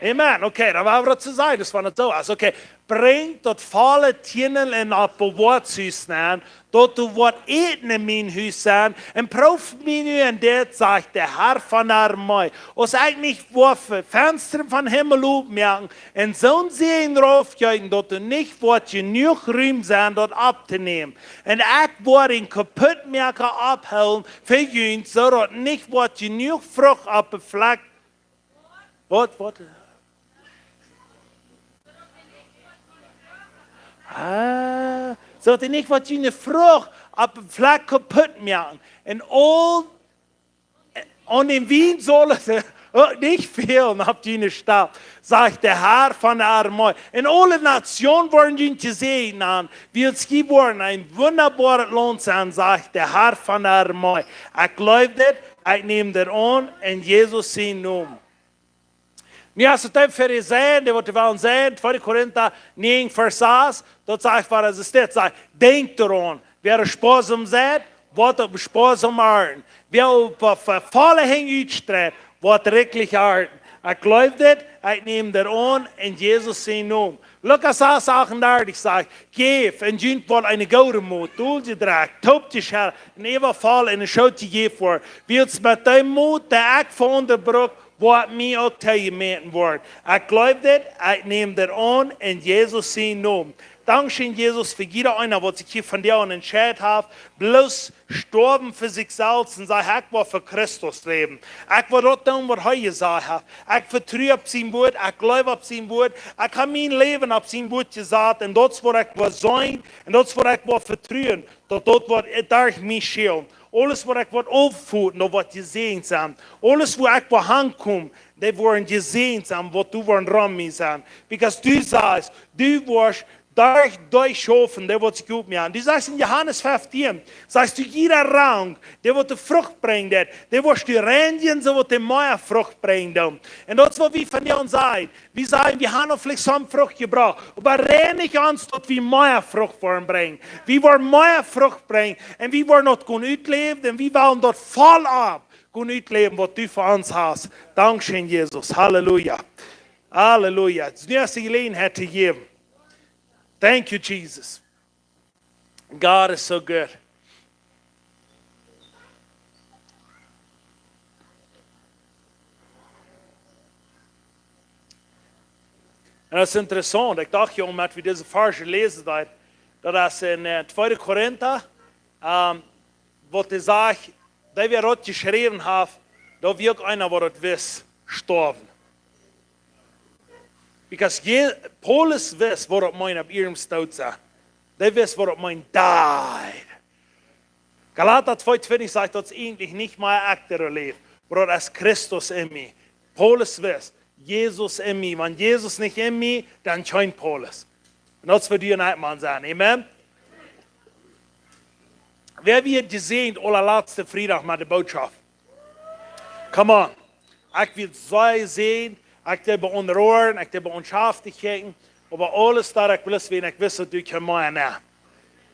Amen. Okay, dan woa wie daut soo sajen, daut wan et soo es. Okay, brinjt daut volle Tiendel en daut Bewoatshus nenn, daut doa woat Äten en mien Hus sennen, un proowt mie nu en dit, sajcht de Herr von de Armee, aus ekj nich woa Fenstren von Himmel opmoaken un soon Säajen raufjeeten, daut doa nich woat jenuach Rum sennen, daut opptonämen. Un ekj woa dän Kaputtmoaka ophoolen fa junt, soo daut nich woat jenuach Frucht opp de Flakj. Waut, waut? Ah, soo daut nich woat june Frucht opp de Flakj kaputtmoaken. Un aul aun dän Wien saul et uk nich fälen opp june Stap, sajcht de Herr von de Armee. Un aule Natsjoonen woaren junt jesäajent han, wiels jie woaren een wundaboaret Launt sennen, sajcht de Herr von de Armee. Ekj jleew dit, ekj näm dit aun, en Jesus sien Nomen. Nu, aus et dan fa dee sent, dee waut wellen sennen, tweede Korinta näajen, Varsch sas, daut sajcht, waut es dit? Sajcht, denkjt doaraun, wäa spoasom seit, woat uk spoasom arnten. Wäa opp, opp, opp volle Henj utstreit, woat rikjlich arnten. Ekj jleew dit, ekj näm dit aun en Jesus sien Nomen. Lukas sas achtendartich sajcht: "Jäft, un junt woat eene goode Mot, dol jedrekjt, toop jeschelt un äwavoll en de Schoot jejäft woaren. Wiels met dee Mot, dee ekj fa aundre bruk, woat mie uk toojemäten woaren." Ekj jleew dit, ekj näm dit aun en Jesus sien Nomen. Dankscheen, Jesus, fa jieda eena, waut sikj hia vondoag entscheit haft, bloos stoawen fa sikj selfst un sajen: "Ekj well fa Christus läwen. Ekj well daut doonen, waut hee jesajcht haft. Ekj vetru opp sien Wort, ekj jleew opp sien Wort. Ekj hab mien Läwen opp sien Wort jesat un daut es, waut ekj well sennen un daut es, waut ekj well vetruen, daut daut woat derch mie schienen. Aules, waut ekj woa auffoten, daut woat jesäajent sennen. Aules, wua ekj woa hankomen, dee woaren jesäajent sennen, waut doa woaren rom mie sennen. Because du sajchst, du woascht derch dee schaufen, dee woat sikj oppmoaken." Du sajchst en Johanes feftieen, sajchst du: "Jieda Rank, dee waut de Frucht brinjt, dee, dee woascht du reinjen, soo woat dee mea Frucht brinjen doonen." Un daut es, waut wie vondoag sajen. Wie sajen, wie haben veleicht soone Frucht jebrocht, oba reinich ons, daut wie mea Frucht woaren brinjen. Wie woaren mea Frucht brinjen un wie woaren daut gonen utläwen un wie wellen daut voll opp gonen utläwen, waut du fa ons hast. Dankscheen, Jesus. Halleluja. Halleluja. Daut es nu de Jeläajenheit to jäwen. Thank you, Jesus. God is so good. Un daut es interessaunt. Ekj docht, Jung, wan wie dise Varsch läsen, daut, daut es en, äh, tweede Korinta, ähm, waut hee sajcht, dee, wäa daut jeschräwen haft, daut wia uk eena, waut daut wist, stoawen. Because Je-, Paulus wist, waut daut meent, opp ieescht doot sennen. Dee wist, waut daut meent, died. Galata twee twintich sajcht, daut es eejentlich nich mea ekj, dee läft, oba daut es Christus en mie. Paulus wist, Jesus en mie. Wan Jesus nich en mie, dan kjeen Paulus. Un daut es, waut du un ekj motten sennen. Amen. Wäa wia jesäajent aule latste Friedach met de Bootschoft? Come on. Ekj wia sea jesäajent, ekj deed bie onroaren, ekj deed bie onschaftig kjikjen, oba aules daut ekj bloos wia, ekj wist, daut du kjeemst mea nenn.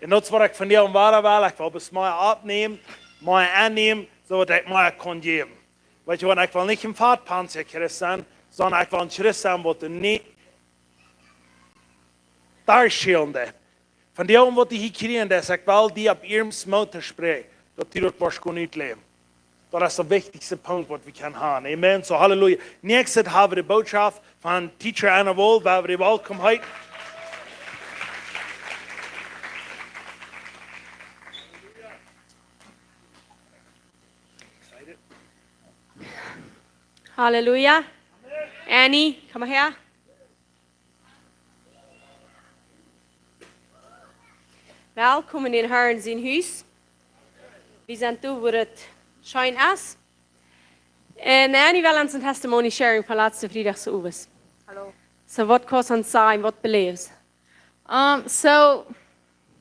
Un daut es, waut ekj vondoag wada well, ekj well bloos mea oppnämen, mea aunnämen, soo daut ekj mea kaun jäwen. Weetst du, wan ekj well nich een Fatpanza Christ sennen, sonda ekj well een Christ sennen, waut du nich derchschälen deist. Vondoag, waut du hia kjrieen deist, ekj well die opp ieescht Moot toospräakjen, daut du daut woascht gonen utläwen. Daut es de wichtichste Punkt, waut wie kjennen haben. Amen. So, Halleluja. Näakjstet haben wie de Bootschoft von Teacher Anna Woll, wua wie dee welkom heeten. Halleluja. Annie, komm mal her. Welkom en dän Harn sien Hus. Wie sent doa, wua daut scheen es. Un Annie well ons een Testimony sharen von latste Friedach soo owes. Hallo. So, waut kaust ons sajen, waut du beläfst? Um, so,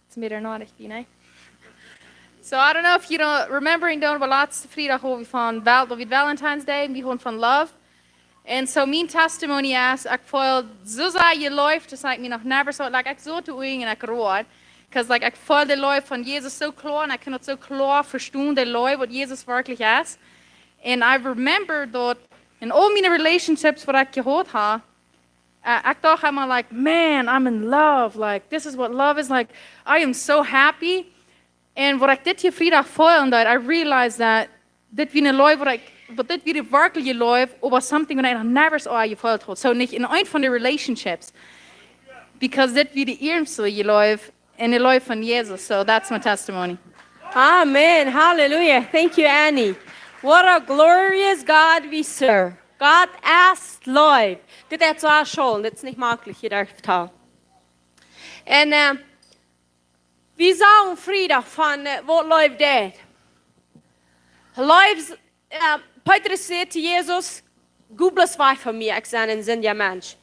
it's made or not, ich bin, eh? So, I don't know if you don't remembering doonen, oba latste Friedach, wua wie von Val-, wua wie Valentine's Day, wie hauden von Love. Un so, mien Testimony es, ekj feeld soo sea jeleeft, daut ekj mie noch never soo, like, ekj soo to ung un ekj road. 'Cause, like, ekj feeld de Leew von Jesus soo kloa un ekj kaun daut soo kloa vestonen, de Leew, waut Jesus werkjlich es. And I remember daut en aul miene relationships, waut ekj jehaut hab, äh, ekj docht emma, like, "Man, I'm in love. Like, this is what love is. Like, I am so happy." Un waut ekj dit hia Friedach feelen deed, I realized that dit wia eene Leew, waut ekj, waut dit wia de werkjliche Leew, oba something waut ekj noch never soo jefeelt haud. So nich en eent von de relationships. Because dit wia de ieeschte Leew en de Leew von Jesus. So that's my testimony. Amen. Hallelujah. Thank you, Annie. What a glorious God we serve. Gott es Leew. Dit es soo scheen. Dit es nich maklich, hia derch to vetalen. Un, äh, wie sagen Friedach von, äh, waut Leew deit. Leew, äh, Petrus säd to Jesus: "Go bloos wajch von mie, ekj sie een sindja Mensch."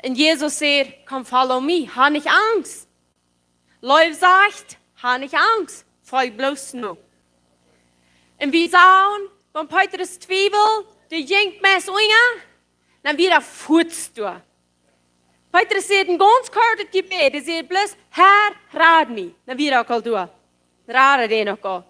Un Jesus säd: "Come follow me, hab nich Angst." Leew sajcht: "Hab nich Angst, folj bloos no." Un wie sagen, wan Petrus twieweld, dee jinkj meist unja, dan wia hee fuaz doa. Petrus säd een gaunz kortet Jebäd, hee säd bloos: "Herr, rad mie." Dan wia hee uk aul doa. Rad hee dän uk aul.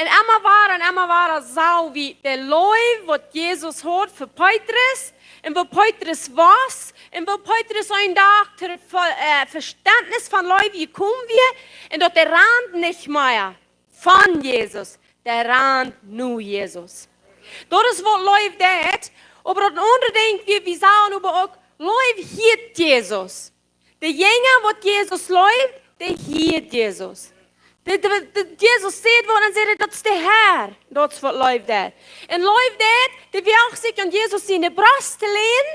Un emma wada un emma wada sach wie de Leew, waut Jesus haud fa Petrus, un woo Petrus wia, un woo Petrus een Dach daut Ve-, äh, Vestentnis von Leew jekomen wia, un daut dee rand nich mea von Jesus, dee rand no Jesus. Daut es waut Leew deit, oba daut aundre Dinkj, wie, wie sagen oba uk, Leew hieet Jesus. De Jinja, waut Jesus leewd, dee hieed Jesus. De, de, de, Jesus säd waut un säd, daut es de Herr, daut es waut Leew deit. Un Leew deit, dee wia uk sikj aun Jesus siene Brost to länen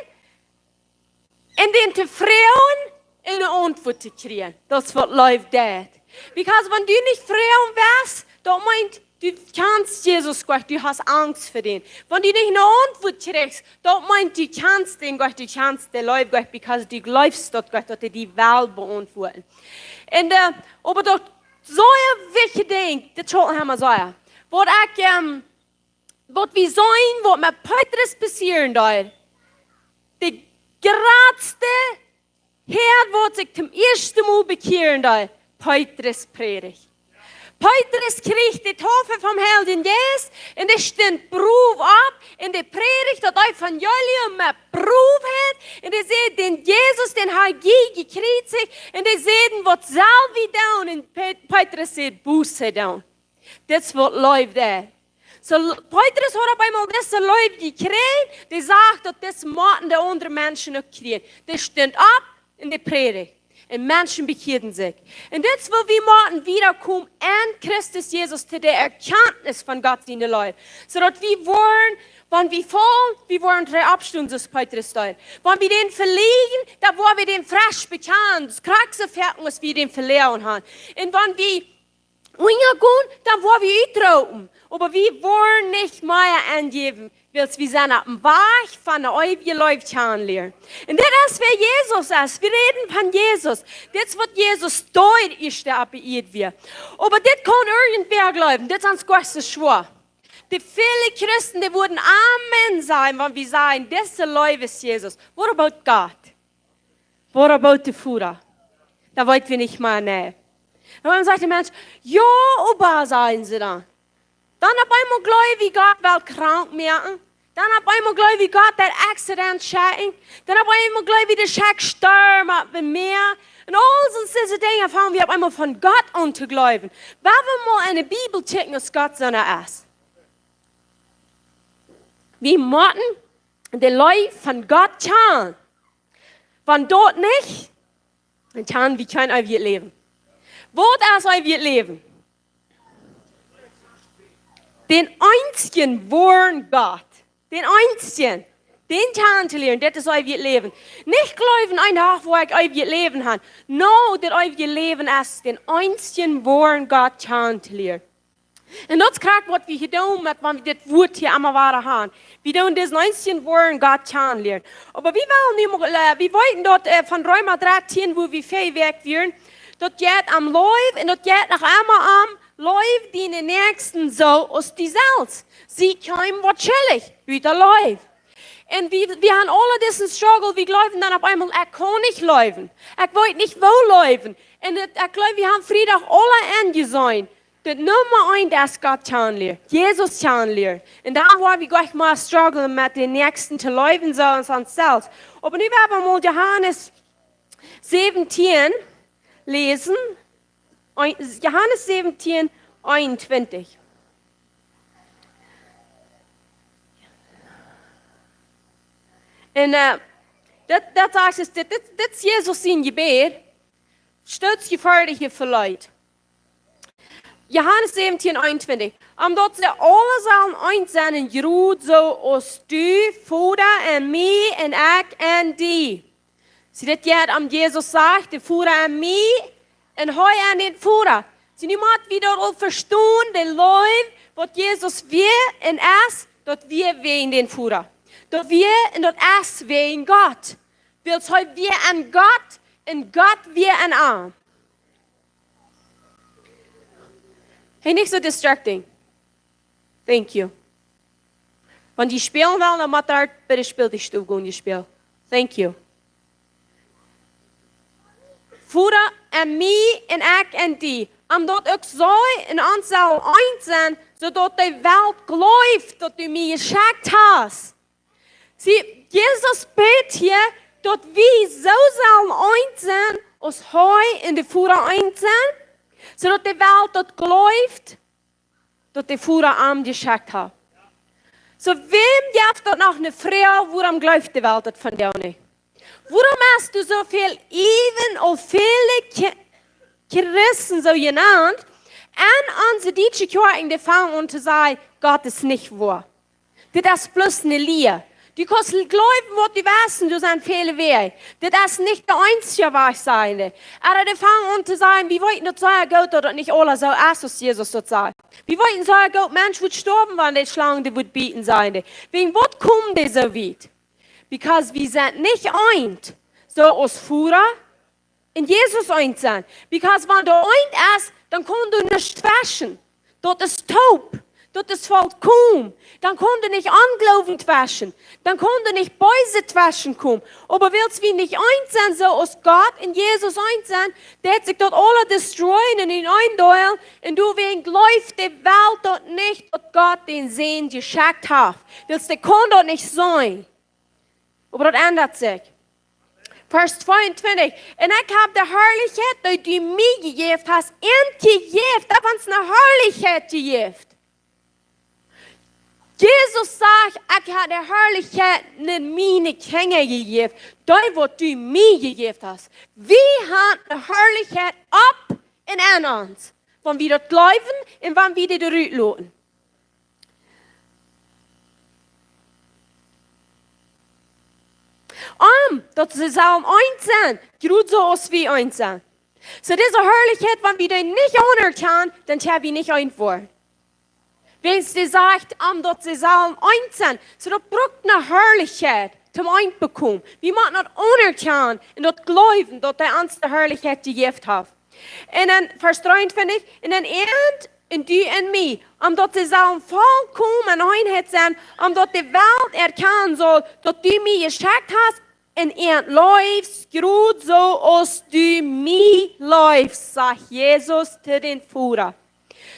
un dän to froagen un eene Auntwuat to kjrieen. Daut es waut Leew deit. Because wan du nich froagen wurscht, daut meent, du kjanst Jesus goanich, du hast Angst fa dän. Wan du nich eene Auntwuat kjrichst, daut meent, du kjanst dän goanich, du kjanst de Leew goanich, because du jleefst daut goanich, daut hee die well beauntwuaden. Un, äh, oba daut soo een wichtjet Dinkj, dit schult emma sajen. Waut ekj, ähm, waut wie seenen, waut met Petrus passieren deed. De jratste Herr, waut sikj toom ieeschten Mol bekjieren deed, Petrus prädicht. Petrus kjrieech de Taufe vom Heiljen Jeist un dee stunt brow opp un dee prädicht daut Evangelium met Browheit un dee säd, dän Jesus, dän ha jie jekjriezicht, un dee säden, waut sell wie doonen? Un Pe-, Petrus säd, Buße doonen. Dit es waut Leew deit. Soo, Petrus haud opp eemol dise Leew jekjräajen, dee sach daut dit motten de aundre Menschen uk kjrieen. Dee stunt opp un dee prädicht. Un Menschen bekjieeden sikj. Un dit es woo wie motten wieda komen en Christus Jesus to de Erkjantnis von Gott siene Leew. Soo daut wie woaren, wan wie faulen, wie woaren trigj oppstonen, soo aus Petrus deed. Wan wie dän veläajnen, dan woa wie dän fresch bekjanen. Daut es krakjt soo foaken aus wie dän veläajent haben. Un wan wie unjagonen, dan woa wie utroopen. Oba wie woaren nich mea aunjäwen, wiels wie sent oppem Wajch von de eewje Leew kjanen lieren. Un dit es wäa Jesus es. Wie räden von Jesus. Dit es waut Jesus deed, aus hee opp de Ieed wia. Oba dit kaun irjentwäa jleewen. Dit es ons goanich soo schwoa. De väle Christen, dee wudden Amen sajen, wan wie sajen, dise Leew es Jesus. What about God? What about de Voda? Daut weet wie nich mea, nä. Un dan sajcht de Mensch, jo, oba, sajen see dan. Dan opp eemol jleew wie Gott well krank moaken. Dan opp eemol jleew wie Gott deit Accident schekjen. Dan opp eemol jleew wie dee schekjt Storm opp daut Mäa. Un aul soone Dinja fangen wie opp eemol von Gott aun to jleewen. Wan wie mol en de Bibel checken, aus Gott soo es. Wie motten de Leew von Gott kjanen. Wan daut nich, dan kjanen wie kjeen eewjet Läwen. Waut es eewjet Läwen? Dän eensjen woaren Gott. Dän eensjen. Dän kjanen to lieren, dit es eewjet Läwen. Nich jleewen, een Dach woa ekj eewjet Läwen haben. No, dit eewje Läwen es dän eensjen woaren Gott kjanen to lieren. Un daut es krakjt waut wie hia doonen met, wan wie dit Wuat hia emma wada haben. Wie doonen disen eensjen woaren Gott kjanen lieren. Oba wie wellen nu mol, äh, wie weeten daut, äh, von Reema dartieen, wua wie väaje Wäakj wieren, daut jeit om Leew un daut jeit noch emma om Leew dienen Näakjsten soo aus die selfst. See kjeemen waut schullich, ut de Leew. Un wie, wie haben aule disen Struggle, wie jleewen dan opp eemol, ekj kaun nich leewen. Ekj weet nich woo leewen. Un daut, ekj jleew, wie haben Friedach aule enjeseenen. Daut Numma eent es Gott kjanen lieren, Jesus kjanen lieren. Un dan woa wie goanich mea strugglen met dän Näakjsten to leewen, soo aus ons selfst. Oba nu woa wie mol Johanes säwentieen läsen. Een-, Johanes säwentieen, eenuntwintich. Un, äh, daut, daut sajcht, dit, dit, dit es Jesus sien Jebäd. Stelst die fa dee hia veleicht. Johanes säwentieen, eenuntwintich. Om daut see aule sellen eent sennen, jrod soo aus du, Voda, en mie un ekj en die. See, dit jeit om, Jesus sajcht, de Voda en mie un hee en dän Voda. See, nu mott wie daut aul vestonen, de Leew, waut Jesus wia un es, daut wia wäajen dän Voda. Daut wia un daut es wäajen Gott. Wiels hee wia en Gott un Gott wia en am. Hey, nich soo distracting. Thank you. Wan jie spälen wellen, dan mott doa bie de Späldach stonen, jie spälen. Thank you. Voda en mie un ekj en die. om daut uk soo en ons sellen eent sennen, soo daut de Welt jleeft, daut du mie jeschekjt hast. See, Jesus bät hia, daut wie soo sellen eent sennen, aus hee un de Voda eent sent, soo daut de Welt daut jleeft, daut de Voda am jeschekjt haft. Soo, wäm jeft daut noch eene Froag, wuarom jleeft de Welt daut vondoag nich? Wuarom hast du soo väl, äwen aul väle Ki-, Christen soo jenant, en onse dietsche Kjoakjen, dee fangen aun to sajen, Gott es nich woa. Dit es bloos eene Lia. Du kaust jleewen, waut du west, un doa sent väle Wäaj. Dit es nich de eensje Wajch, sajen dee. Oba dee fangen aun to sajen, wie weeten daut sea goot, daut daut nich aules soo es, aus Jesus daut sajcht. Wie weeten sea goot, Mensch wudd stoawen, wan de Schlang dee wudd bieten, sajen dee. Wäajen waut kjemt dee soo wiet? Because wie sent nich eent, soo aus Voda un Jesus eent sent. Because wan doa eent es, dan kaun doa nuscht tweschen. Daut es toop. Daut es vollkomen. Dan kaun doa nich Onjloowen tweschen. Dan kaun doa nich Beeset tweschen komen. Oba wiels wie nich eent sent, soo aus Gott un Jesus eent sent, deit sikj daut aules destroyen un en een Deel. Un doawäajen jleeft de Welt daut nich, daut Gott dän Sän jeschekjt haft. Wiels dee kaun daut nich seenen. Oba daut endat sikj. Varsch tweeuntwintich. Un ekj hab de Harlichkjeit, dee du mie jejäft hast, an jejäft. Daut es eene Harlichkjeit jejäft. Jesus sajcht, ekj hab de Harlichkjeit aun miene Kjinja jejäft. Dee, waut du mie jejäft hast. Wie haben de Harlichkjeit opp un en ons. Wan wie daut jleewen un wan wie dit rutloten. Om daut see sellen eent sennen, jroz soo aus wie eent sent. Soo dise Harlichkjeit, wan wie dee nich aunerkjanen, dan kjenn wie nich eent woaren. Wiels dee sajcht, om daut see sellen eent sennen. Soo daut brukt eene Harlichkjeit, om eent to bekomen. Wie motten daut aunerkjanen un daut jleewen, daut hee ons de Harlichkjeit jejäft haft. Un dan Varsch dreeuntwintich, un dan an, un du en mie, om daut see sellen vollkomen en Eenheit sennen, om daut de Welt erkjanen saul, daut du mie jeschekjt hast, un an leefst, jroz soo aus du mie leefst, sajcht Jesus to dän Voda.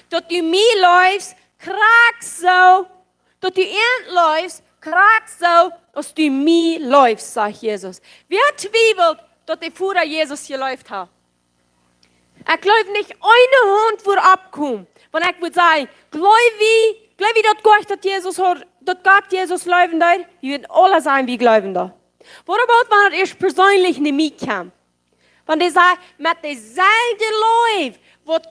Daut du mie leefst, krakjt soo, daut du an leefst, krakjt soo aus du mie leefst, sajcht Jesus. Wäa twiewelt, daut de Voda Jesus jeleeft haft? Ekj jleew nich, eene Haunt wudd oppkomen, wan ekj wudd sajen, jleew wie, jleew wie daut Gott, daut Jesus haud, daut Gott Jesus leewen deed? Wie wudden aule sajen, wie jleewen daut. What about, wan et ieescht perseenlich no mie kjemt? Wan dee sajcht, met deeselwje Leew, waut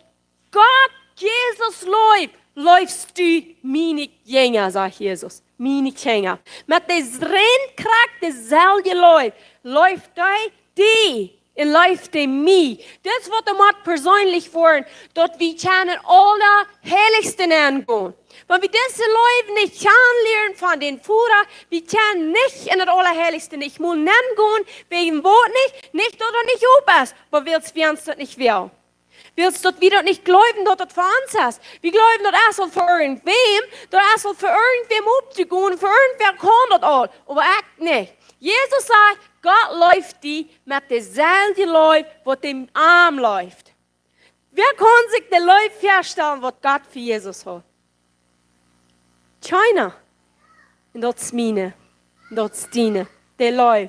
Gott Jesus leeft, leefst du miene Kjinja, sajcht Jesus. Miene Kjinja. Met dee rein krakjt deeselwje Leew, leeft hee die un leeft hee mie. Dit es waut et mott perseenlich woaren, daut wie kjennen aule Heilichste nengonen. Wan wie dise Leew nich kjanen lieren von dän Voda, wie kjennen nich en daut Aulaheiligste nich mol nengonen, wäajen waut nich, nich daut et nich op es, oba wiels wie ons daut nich wellen. Wiels daut wie daut nich jleewen, daut daut fa ons es. Wie jleewen, daut es aul fa irjentwäm, daut es aul fa irjentwäm opjegonen, fa irjentwäa kaun daut aul, oba ekj nich. Jesus sajcht, Gott leeft die met deeselwje Leew, waut hee am leeft. Wäa kaun sikj de Leew väastalen, waut Gott fa Jesus haud? Kjeena. Un daut es miene. Un daut es diene. De Leew.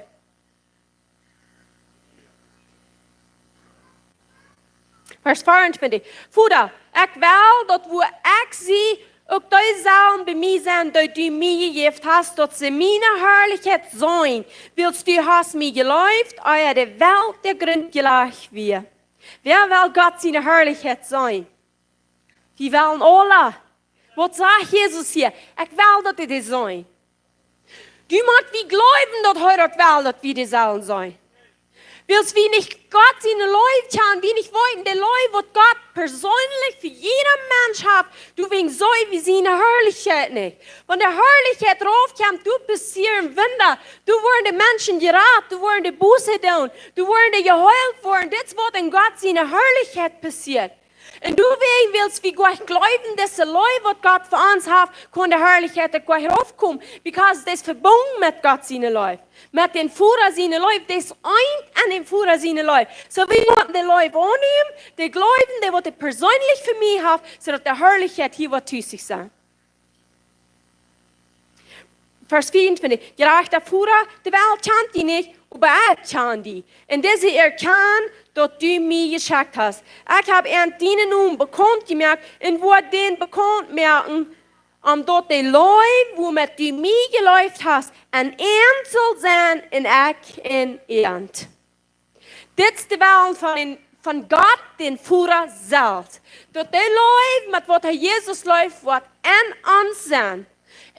Varsch veeauntwintich. Voda, ekj well, daut wua ekj sie, uk dee sellen bie mie sennen, dee du mie jejäft hast, daut see miene Harlichkjeit seenen, wiels du hast mie jeleeft, ea de Welt de Grunt jelajcht wia. Wäa well Gott siene Harlichkjeit seenen? Wie wellen aule. Waut sajcht Jesus hia? Ekj well, daut dee dee seenen. Du motst wie jleewen, daut hee daut well, daut wie dee sellen seenen. Wiels wie nich Gott siene Leew kjanen, wie nich weeten, de Leew, waut Gott perseenlich fa jieda Mensch haft, doawäajen seenen wie siene Harlichkjeit nich. Wan de Harlichkjeit raufkjemt, doa passieren Wunda, doa woaren de Menschen jerat, doa woaren de Buße doonen, doa woaren de jeheelt woaren. Dit es waut en Gott siene Harlichkjeit passieet. Un doawäajen, wiels wie goanich jleewen, dise Leew, waut Gott fa ons haft, kaun de Harlichkjeit uk goanich raufkomen, because daut es vebungen met Gott siene Leew. Met dän Voda siene Leew, daut es eent aun dän Voda siene Leew. Soo, wie motten de Leew aunnämen, dee jleewen, dee waut hee perseenlich fa mie haft, soo daut de Harlichkjeit hia woat tus sikj sennen. Varsch vea un twintich. Jerajchta Voda, de Welt kjant die nich, oba ekj kjan die. Un dise erkjanen, daut du mie jeschekjt hast. Ekj hab an dienen Nomen bekaunt jemoakt un woa dän bekaunt moaken, om daut de Leew, wuamet du mie jeleeft hast, en an saul sennen un ekj en an. Dit es de Wellen von, von Gott, dän Voda selfst. Daut de Leew, met waut hee Jesus leeft, woat en ons sennen.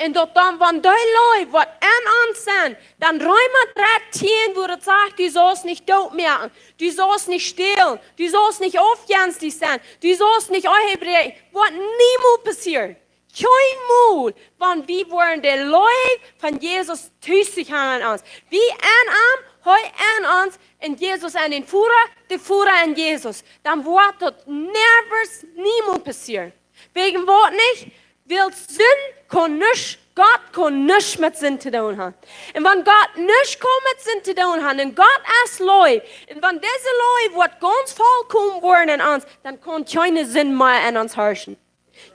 Un daut dan, wan de Leew woat en ons sennen, dan Reema dartieen, wua daut sajcht, du saust nich doot moaken, du saust nich stälen, du saust nich aufjenstich sennen, du saust nich Ehe bräakjen, woat niemols passieren. Kjeenmol, wan wie woaren de Leew von Jesus tus sikj haben en ons. Wie en am, hee en ons, un Jesus en dän Voda, de Voda en Jesus. Dan woat daut never, niemols passieren. Wäajen waut nich? Wiels Sind kaun nuscht, Gott kaun nuscht met Sind to doonen haben. Un wan Gott nuscht kaun met Sind to doonen haben, un Gott es Leew, un wan dise Leew woat gaunz vollkomen woaren en ons, dan kaun kjeene Sind mea en ons harschen.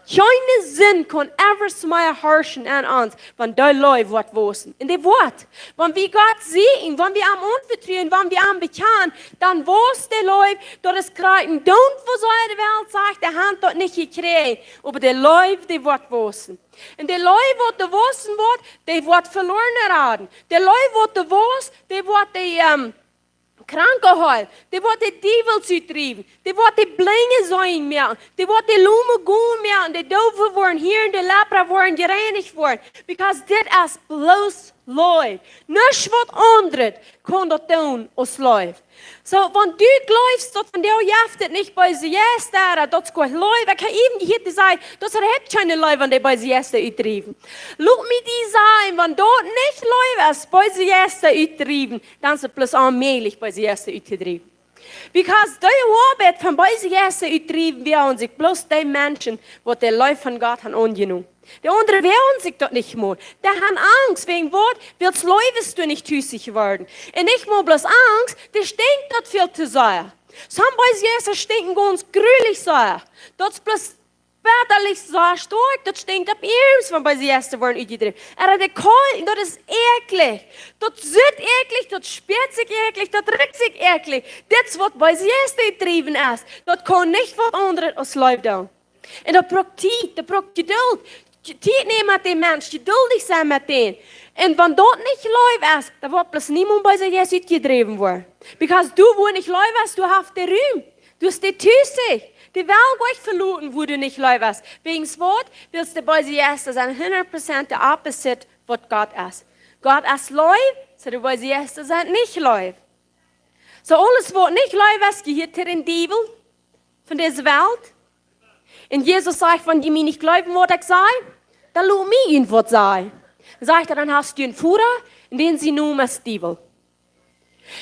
Kjeene Sind kaun ever mea harschen en ons, wan de Leew woat wausen. Un dee woat. Wan wie Gott seenen, wan wie am aunvetruen, wan wie am bekjanen, dan waust de Leew, daut es krakjt endoont, woo see de Welt sajcht, dee haben daut nich jekjräajen. Oba de Leew, dee woat wausen. Un de Leew, waut doa wausen woat, dee woat Veloarne raden. De Leew, waut doa waust, dee woat de, ähm, Kranke heelen, dee woat de Diewels utdriewen, dee woat de Blinje seenen moaken, dee woat de Lome gonen moaken, de Doowe woaren hieren, de Lepra woaren jereinicht woaren. Because dit es bloos Leew. Nuscht waut aundret kaun daut doonen aus Leew. Soo, wan du jleefst, daut von die jeft et nich beese Jeista, daut es goot Leew, ekj hab äwen jehieet to sajen, daut et kjeene Leew, wan dee beese Jeista utdriewen. Lot mie die sajen, wan daut nich Leew es, beese Jeista utdriewen, dan es et bloos onmäajlich, beese Jeista uttodriewen. Because de Oabeit von beese Jeista utdriewen, wie aun sikj bloos dee Menschen, waut de Leew von Gott haben aunjenomen. De aundre woagen sikj daut nich mol. Dee haben Angst, wäajen waut, wiels Leew es doa nich tus sikj jeworden. Un nich mol bloos Angst, dee stinkjt daut väl to sea. Some beese Jeista stinkjen gaunz grulich sea. Daut es bloos wetterlich sea stoakj, daut stinkjt opp iernst, wan beese Jeista woaren utjedräwen. Äa, dee kaul, daut es äakjlich. Daut sitt äakjlich, daut spieet sikj äakjlich, daut rikjt sikj äakjlich. Dit es waut beese Jeista utdriewen es. Daut kaun nich waut aundret aus Leew doonen. Un daut brukt Tiet, daut brukt Jeduld. Tiet nämen met dän Mensch, jeduldich sennen met dän. Un wan daut nich Leew es, dan woat bloos niemols beese Jeist utjedräwen woaren. Because doa, wua nich Leew es, doa haft dee Rum. Doa es dee tus sikj. Dee well nich veloten, wua doa nich Leew es. Wäajen waut? Wiels de beese Jeista sent hundat Prozent de opposite waut Gott es. Gott es Leew, soo de beese Jeista sent nich Leew. Soo aules waut nich Leew es, jehieet to dän Diewel von dise Welt. Un Jesus sajcht: "Wan jie mie nich jleewen, waut ekj saj, dan lot mie junt waut sajen." Dan sajcht hee: "Dan hast du een Voda, un dän sien Nomen es Diewel."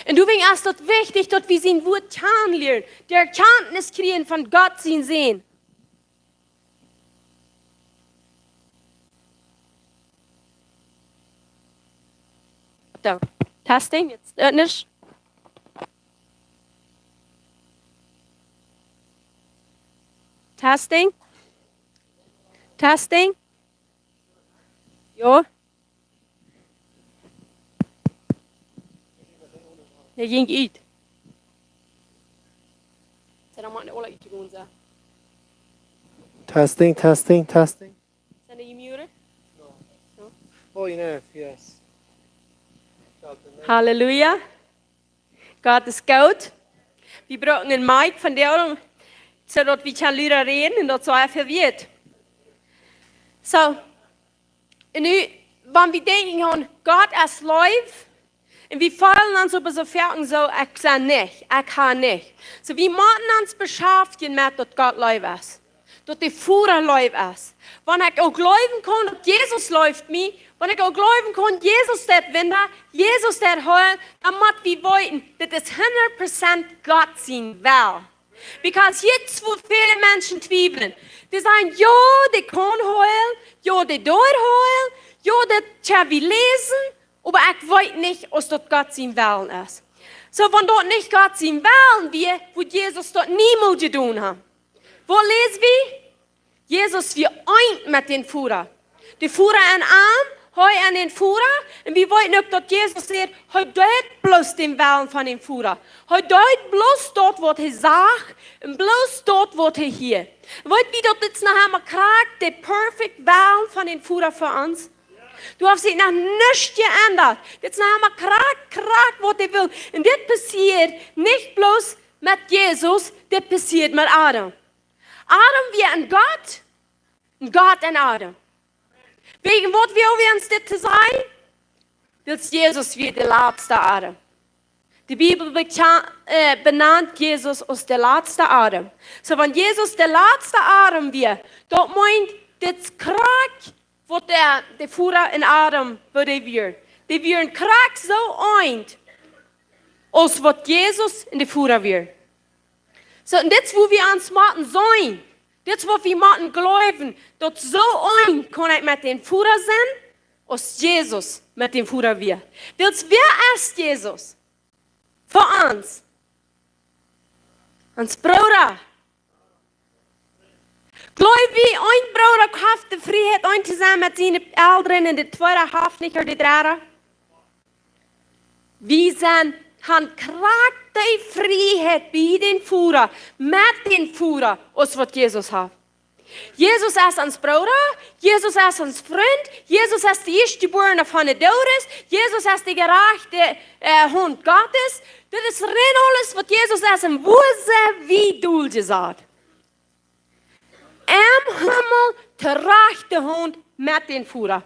Un doawäajen es daut wichtich, daut wie sien Wuat kjanen lieren, de Erkjantnis kjrieen von Gott sien Sän. Soo, testing, jetzt, äh, nich. Testing. Testing. Jo. Dee jinkj ut. Sent dee aula utjegonen, soo. Testing, testing, testing. Sent dee muted? No. Oh, enough, yes. Halleluja. Gott es goot. Wie brucken een Mic von doa, soo daut wie kjennen luda räden un daut soo väl wieet. Soo, un nu, wan wie denkjen aun Gott es Leew, un wie feelen ons oba soo foaken soo: "Ekj sie nich, ekj hab nich." Soo, wie motten ons beschaftjen met daut Gott Leew es. Daut de Voda Leew es. Wan ekj uk jleewen kaun, daut Jesus leeft mie, wan ekj uk jleewen kaun, Jesus deit Wunda, Jesus deit heelen, dan mott wie weeten, dit es hundat Prozent Gott sien Well. Because hia es wua väle Menschen twiewlen. Dee sajen, jo, dee kaun heelen, jo, dee deit heelen, jo, daut kjenn wie läsen, oba ekj weet nich aus daut Gott sien Wellen es. Soo, wan daut nich Gott sien Wellen wia, wudd Jesus daut niemols jedonen haben. Waut läs wie? Jesus wia eent met dän Voda. De Voda en am, hee en dän Voda. Un wie weeten uk daut Jesus säd, hee deed bloos dän Wellen von dän Voda. Hee deed bloos daut waut hee sach un bloos daut waut hee hieed. Weet wie daut dit es noch emma krakjt de perfect Wellen von dän Voda fa ons? Du hast sikj noch nuscht jeendat. Dit es noch emma krakjt, krakjt waut hee well. Un dit passieed nich bloos met Jesus, dit passieed met Adam. Adam wia en Gott, un Gott en Adam. Wäajen waut well wie ons dit to sajen? Daut Jesus wia de latsta Adam. De Bibel bekja-, äh, benant Jesus aus de latsta Adam. Soo, wan Jesus de latsta Adam wia, daut meent, dit es krakjt waut de, de Voda en Adam, woo dee wieren. Dee wieren krakjt soo eent aus waut Jesus un de Voda wia. Soo, un dit es wua wie ons motten seenen. Dit es waut wie motten jleewen, daut soo eent kaun ekj met dän Voda sennen, aus Jesus met dän Voda wia. Wiels wäa es Jesus? Fa ons. Ons Brooda. Jleew wie, een Brooda haft de Frieheit, eent to sennen met siene Elren, un de tweede haft nich, ooda de dredde? Wie sent, han krakjt de Frieheit bie dän Voda, met dän Voda, aus waut Jesus haft. Jesus es ons Brooda, Jesus es ons Frint, Jesus es de Ieeschtjebuarne von de Doodes, Jesus es de jerajchte, äh, Hont Gottes. Dit es rein aules waut Jesus es, un wua sent wie dol jesat? Em Himmel, to rajchte Haunt met dän Voda.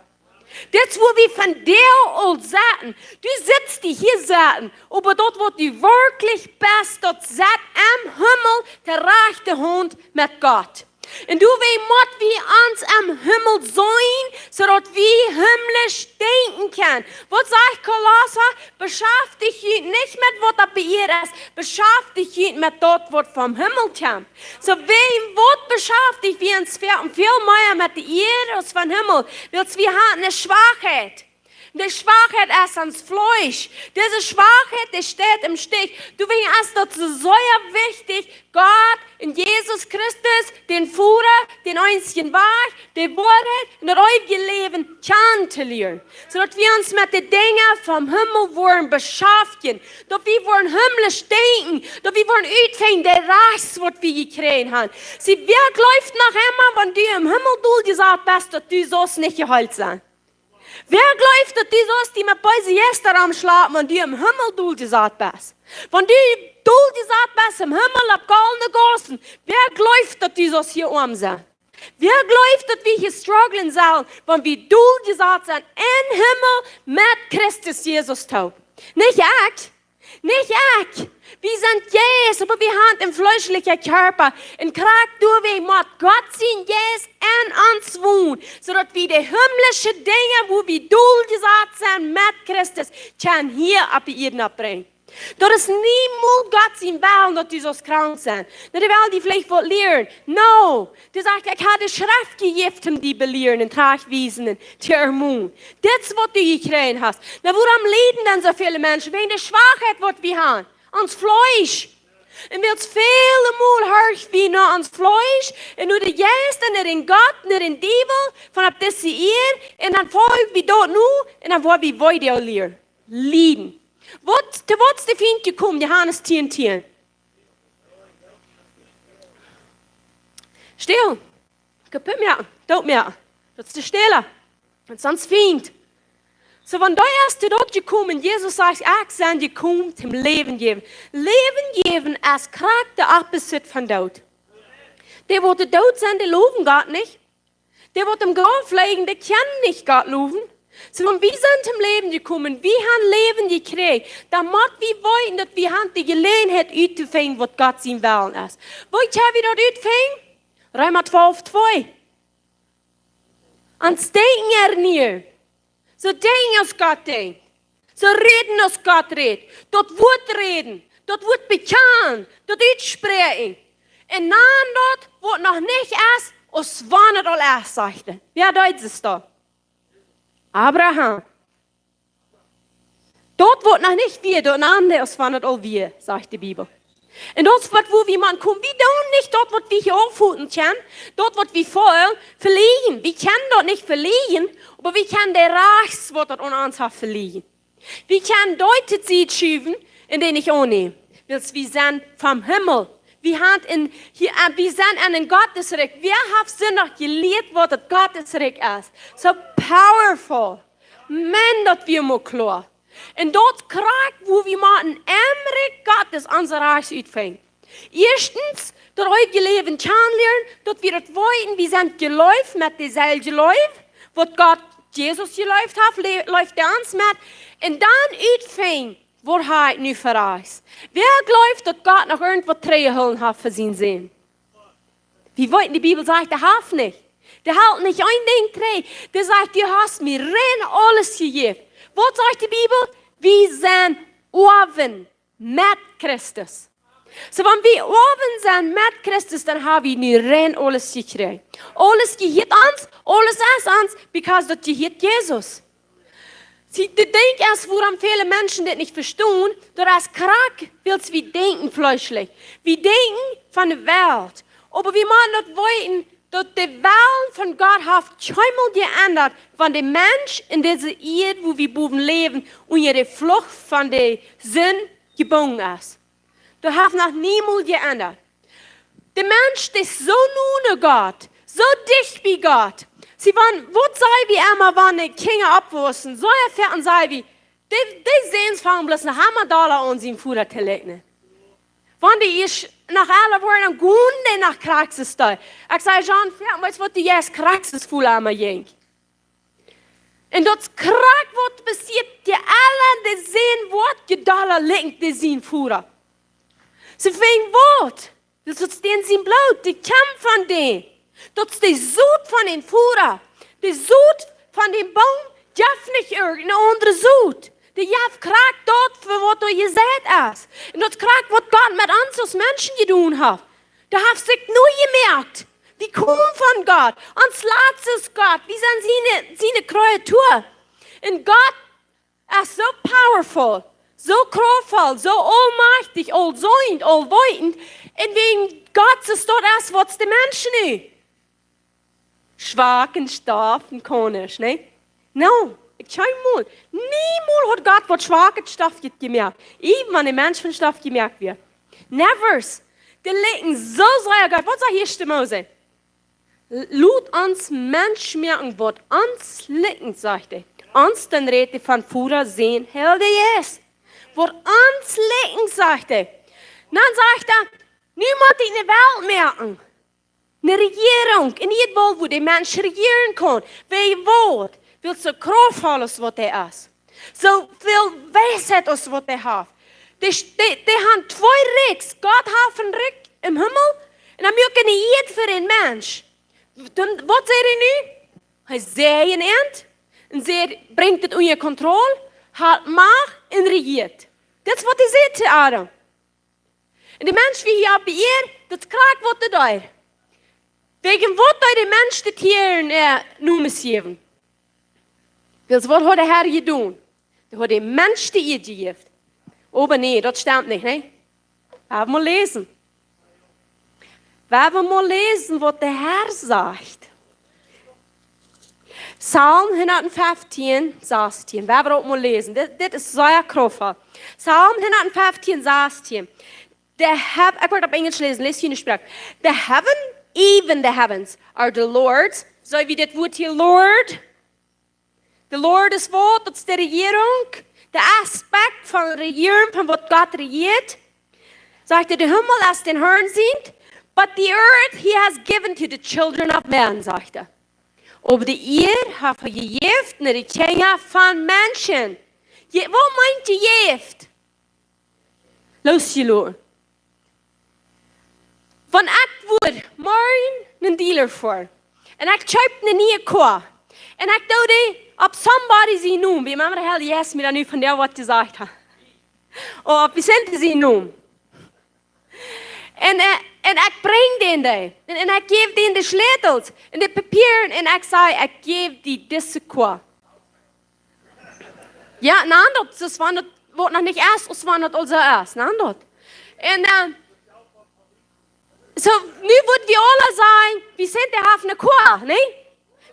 Dit es wua wie vondoag aul setten. Du sitst, dee hia setten, oba daut waut du werkjlich best, daut sett em Himmel, to rajchte Haunt met Gott. Un doawäajen mott wie ons em Himmel seenen, soo daut wie himmlisch denkjen kjennen. Waut sajcht Kolossa? Beschaftich junt nich met waut oppe Ieed es, beschaftich junt met daut waut vom Himmel kjemt. Soo, wäajen waut beschaftich wie ons väl, väl mea met de Ieed aus vom Himmel? Wiels wie han eene Schwakheit. De Schwakheit es ons Fleesch. Dise Schwakheit, dee steit em Stich. Doawäajen es daut soo sea wichtich, Gott un Jesus Christus, dän Voda, dän eensjen Wajch, de Woarheit un daut eewje Läwen kjanen to lieren. Soo daut wie ons met de Dinja vom Himmel woaren beschaftjen. Daut wie woaren himmlisch denkjen. Daut wie woaren utfinjen de Rest waut wie jekjräajen han. See, wäa jleeft noch emma, wan du em Himmel dol jesat best, daut du saust nich jeheelt sennen? Wäa jleeft, daut du saust die met beese Jeista romschlapen, wan du em Himmel dol jesat best? Wan du dol jesat best em Himmel opp goldne Gaussen, wäa jleeft, daut du saust hia oam sennen? Wäa jleeft, daut wie hia strugglen sellen, wan wie dol jesat sent em Himmel met Christus Jesus toop? Nich ekj. Nich ekj. Wie sent Jeist, oba wie han een fleeschlichen Kjarpa. Un krakjt doawäajen mott Gott sien Jeist en ons wonen, soo daut wie de himmlische Dinja, wua wie dol jesat sent met Christus, kjennen hia oppe Ieed oppbrinjen. Daut es niemols Gott sien Wellen, daut du saust krank sennen. Nu, dee well die veleicht waut lieren. No. Dee sajcht, ekj hab de Schreft jejäft, om die to belieren un trajchtwiesen un to ermonen. Dit es waut du jekjräajen hast. Nu, wuarom lieden dan soo väle Menschen? Wäajen de Schwakheit waut wie han. Ons Fleesch. Un wiels väle Mol horch wie no ons Fleesch un no de Jeist un no dän Gott, no dän Diewel, von opp dise Ieed, un dan folj wie daut no, un dan woa wie wada lieren. Lieden. Waut, to waut es de Fient jekomen, Johanes tieen tieen? Stell. Kaput moaken, doot moaken. Daut es de Stäla. Daut es ons Fient. Soo, wan doa es to daut jekomen, Jesus sajcht, ekj sie jekomen toom Läwen jäwen. Läwen jäwen es krakjt de opposite von Doot. Dee waut doot sent, dee lowen Gott nich. Dee waut em Grauf lijen, dee kjennen nich Gott lowen. Soo, wan wie sent toom Läwen jekomen, wie han Läwen jekjräajen, dan mott wie weeten, daut wie han de Jeläajenheit uttofinjen, waut Gott sien Wellen es. Woo kjenn wie daut utfinjen? Reema twalf twee. Ons Denkjen ernieen. Soo denkjen aus Gott denkjt. Soo räden aus Gott rät. Daut Wuat räden. Daut woat bekjanen, daut utspräakjen. Un dan daut, waut noch nich es, aus wan et aul es, sajcht hee. Wäa deed daut? Abraham. Daut waut noch nich wia, daut nand hee aus wan et aul wia, sajcht de Bibel. Un daut es waut, wua wie mau komen. Wie doonen nich daut, waut wie hia aufhoolen kjennen, daut, waut wie fälen, veleajen. Wie kjennen daut nich veleajen, oba wie kjennen de Rajchts, waut daut aun ons haft, veleajen. Wie kjennen Deel to Sied schuwen un dee nich aunnämen. Wiels wie sent vom Himmel. Wie haben en, hia, äh, wie sent en een Gottesrikj. Wäa haft Sindach jelieet, waut daut Gottesrikj es? So powerful. Maun, daut wia mau kloa. Un daut krakjt, wua wie mau en Rikj Gottes onse Rajchts utfinjen. Ieeschtens, daut eewje Läwen kjanen lieren, daut wie daut weeten, wie sent jeleeft met deeselwje Leew, waut Gott Jesus jeleeft haft, le-, leeft hee ons met. Un dan utfinjen, waut hab ekj nu fa Rajchts. Wäa jleeft, daut Gott noch irjentwaut trigjjehoolen haft fa sienen Sän? Wie weeten, de Bibel sajcht, hee haft nich. Dee helt nich een Dinkj trigj. Dee sajcht, du hast mie rein aules jejäft. Waut sajcht de Bibel? Wie sent Oawen met Christus. So, wan wie Oawen sent met Christus, dan hab wie nu rein aules jekjräajen. Aules jehieet ons, aules es ons, because daut jehieet Jesus. See, de Dinkj es, wuarom väle Menschen dit nich vestonen, daut es krakjt, wiels wie denkjen fleeschlich. Wie denkjen von de Welt. Oba wie motten daut weeten, daut de Wellen von Gott haft kjeenmol jeendat, wan de Mensch en dise Ieed, wua wie bowen läwen, unja de Flucht von de Sind jebungen es. Daut haft noch niemols jeendat. De Mensch, dee es soo noda Gott, soo dicht bie Gott. See, wan, waut saj wie emma, wan de Kjinja oppwaussen? Soo, jo, fa ons saj wie, dee, dee Säns fangen bloos noch emma dolla aun sienen Voda to liken. Wan dee ieescht noch ella woaren, dan gonen dee no Krakjtes too. Ekj saj, John, fa, weetst waut, dee es Krakjtes fula emma jinkj. Un daut krakjt waut passieet, dee ella, dee Sän woat, dee dolla likjt dee sienen Voda. See finjen waut? Daut es dän sien Bloot, dee kjemt von dän. Daut es de Sot von dän Voda. De Sot von dän Boom jeft nich irjent eene aundre Sot. Dee jeft krakjt daut, fa waut doa jeseit es. Un daut krakjt waut Gott met ons aus Menschen jedonen haft. Dee haft sikj nu jemoakt. Wie komen von Gott. Ons Latst es Gott. Wie sent siene, siene Kreatua. Un Gott es soo powerful, soo kraftvoll, soo aulmajchtich, aulseend, aulweetend. Un wäajen Gott es daut es, waut es de Mensch nu? Schwak un stof un konisch, nä? No, kjeenmol. Niemols haud Gott waut schwak un stof je-, jemoakt. Even wan de Mensch von Stof jemoakt wia. Nevers. Dee likjen soo sea Gott. Waut sajcht hia Mose? Lot ons Mensch moaken, waut ons likjt, sajcht hee. Ons, dan rät hee von Voda, Sän, Heilja Jeist. Waut ons likjt, sajcht hee. Dan sajcht hee, nu mott ekj ne Welt moaken. Ne Rejierunk, en dee Welt, wua de Mensch rejieren kaun. Wäajen waut? Wiels soo kraftvoll es waut hee es. Soo väl Weisheit aus waut hee haft. Dee, dee, dee haben twee Rikjs. Gott haft een Rikj em Himmel un dan muak hee ne Ieed fa dän Mensch. Dan, waut sajcht hee nu? Hee säajent un säd, brinjt et unja Kontroll, haft Macht un rejieet. Daut es waut hee säd to Adam. Un de Mensch wia hia opp de Ieed, daut krakjt waut hee deed. Wäajen waut deed de Mensch de Tieren, äh, Nomes jäwen? Wiels waut haud de Herr jedonen? Dee haud de Mensch de Ieed jejäft. Oba nä, daut stemt nich, nä? Wie woaren mol läsen. Wie woaren mol läsen, waut de Herr sajcht. Psalm hundatfeftieen, sastieen. Wie woaren uk mol läsen. Dit, dit es sea kraftvoll. Psalm hundatfeftieen, sastieen. The heav-, ekj woa opp Enjlisch läsen, läs june Sproak. The heaven, even the heavens, are the Lord's. Soo aus dit Wuat hia Lord. The Lord is waut? Daut es de Rejierunk. De Aspekt von rejieren, von waut Gott rejieet. Sajcht hee, de Himmel es dän Herrn sient, but the earth he has given to the children of men, sajcht hee. Oba de Ieed haft hee jejäft no de Kjinja von Menschen. Je-, waut meent jejäft? Losjeloten. Wan ekj wudd morjen no een Dealer foaren un ekj kjeep ne niee Koa un ekj doo dee opp somebody sien Nomen, bie mama hel jes mie dan nu von dee waut jesajcht haft. Oh, Vicente sien Nomen. Un, eh, un ekj brinj dän dee. Un, un ekj jäw dän de Schlätels un de Papieren un ekj saj, ekj jäw die dise Koa. Jo, na, daut es, wan daut, waut noch nich es, aus wan daut aul soo es, na, daut. Un, eh, soo, nu wudd wie aula sajen, Vicente haft ne Koa, nä?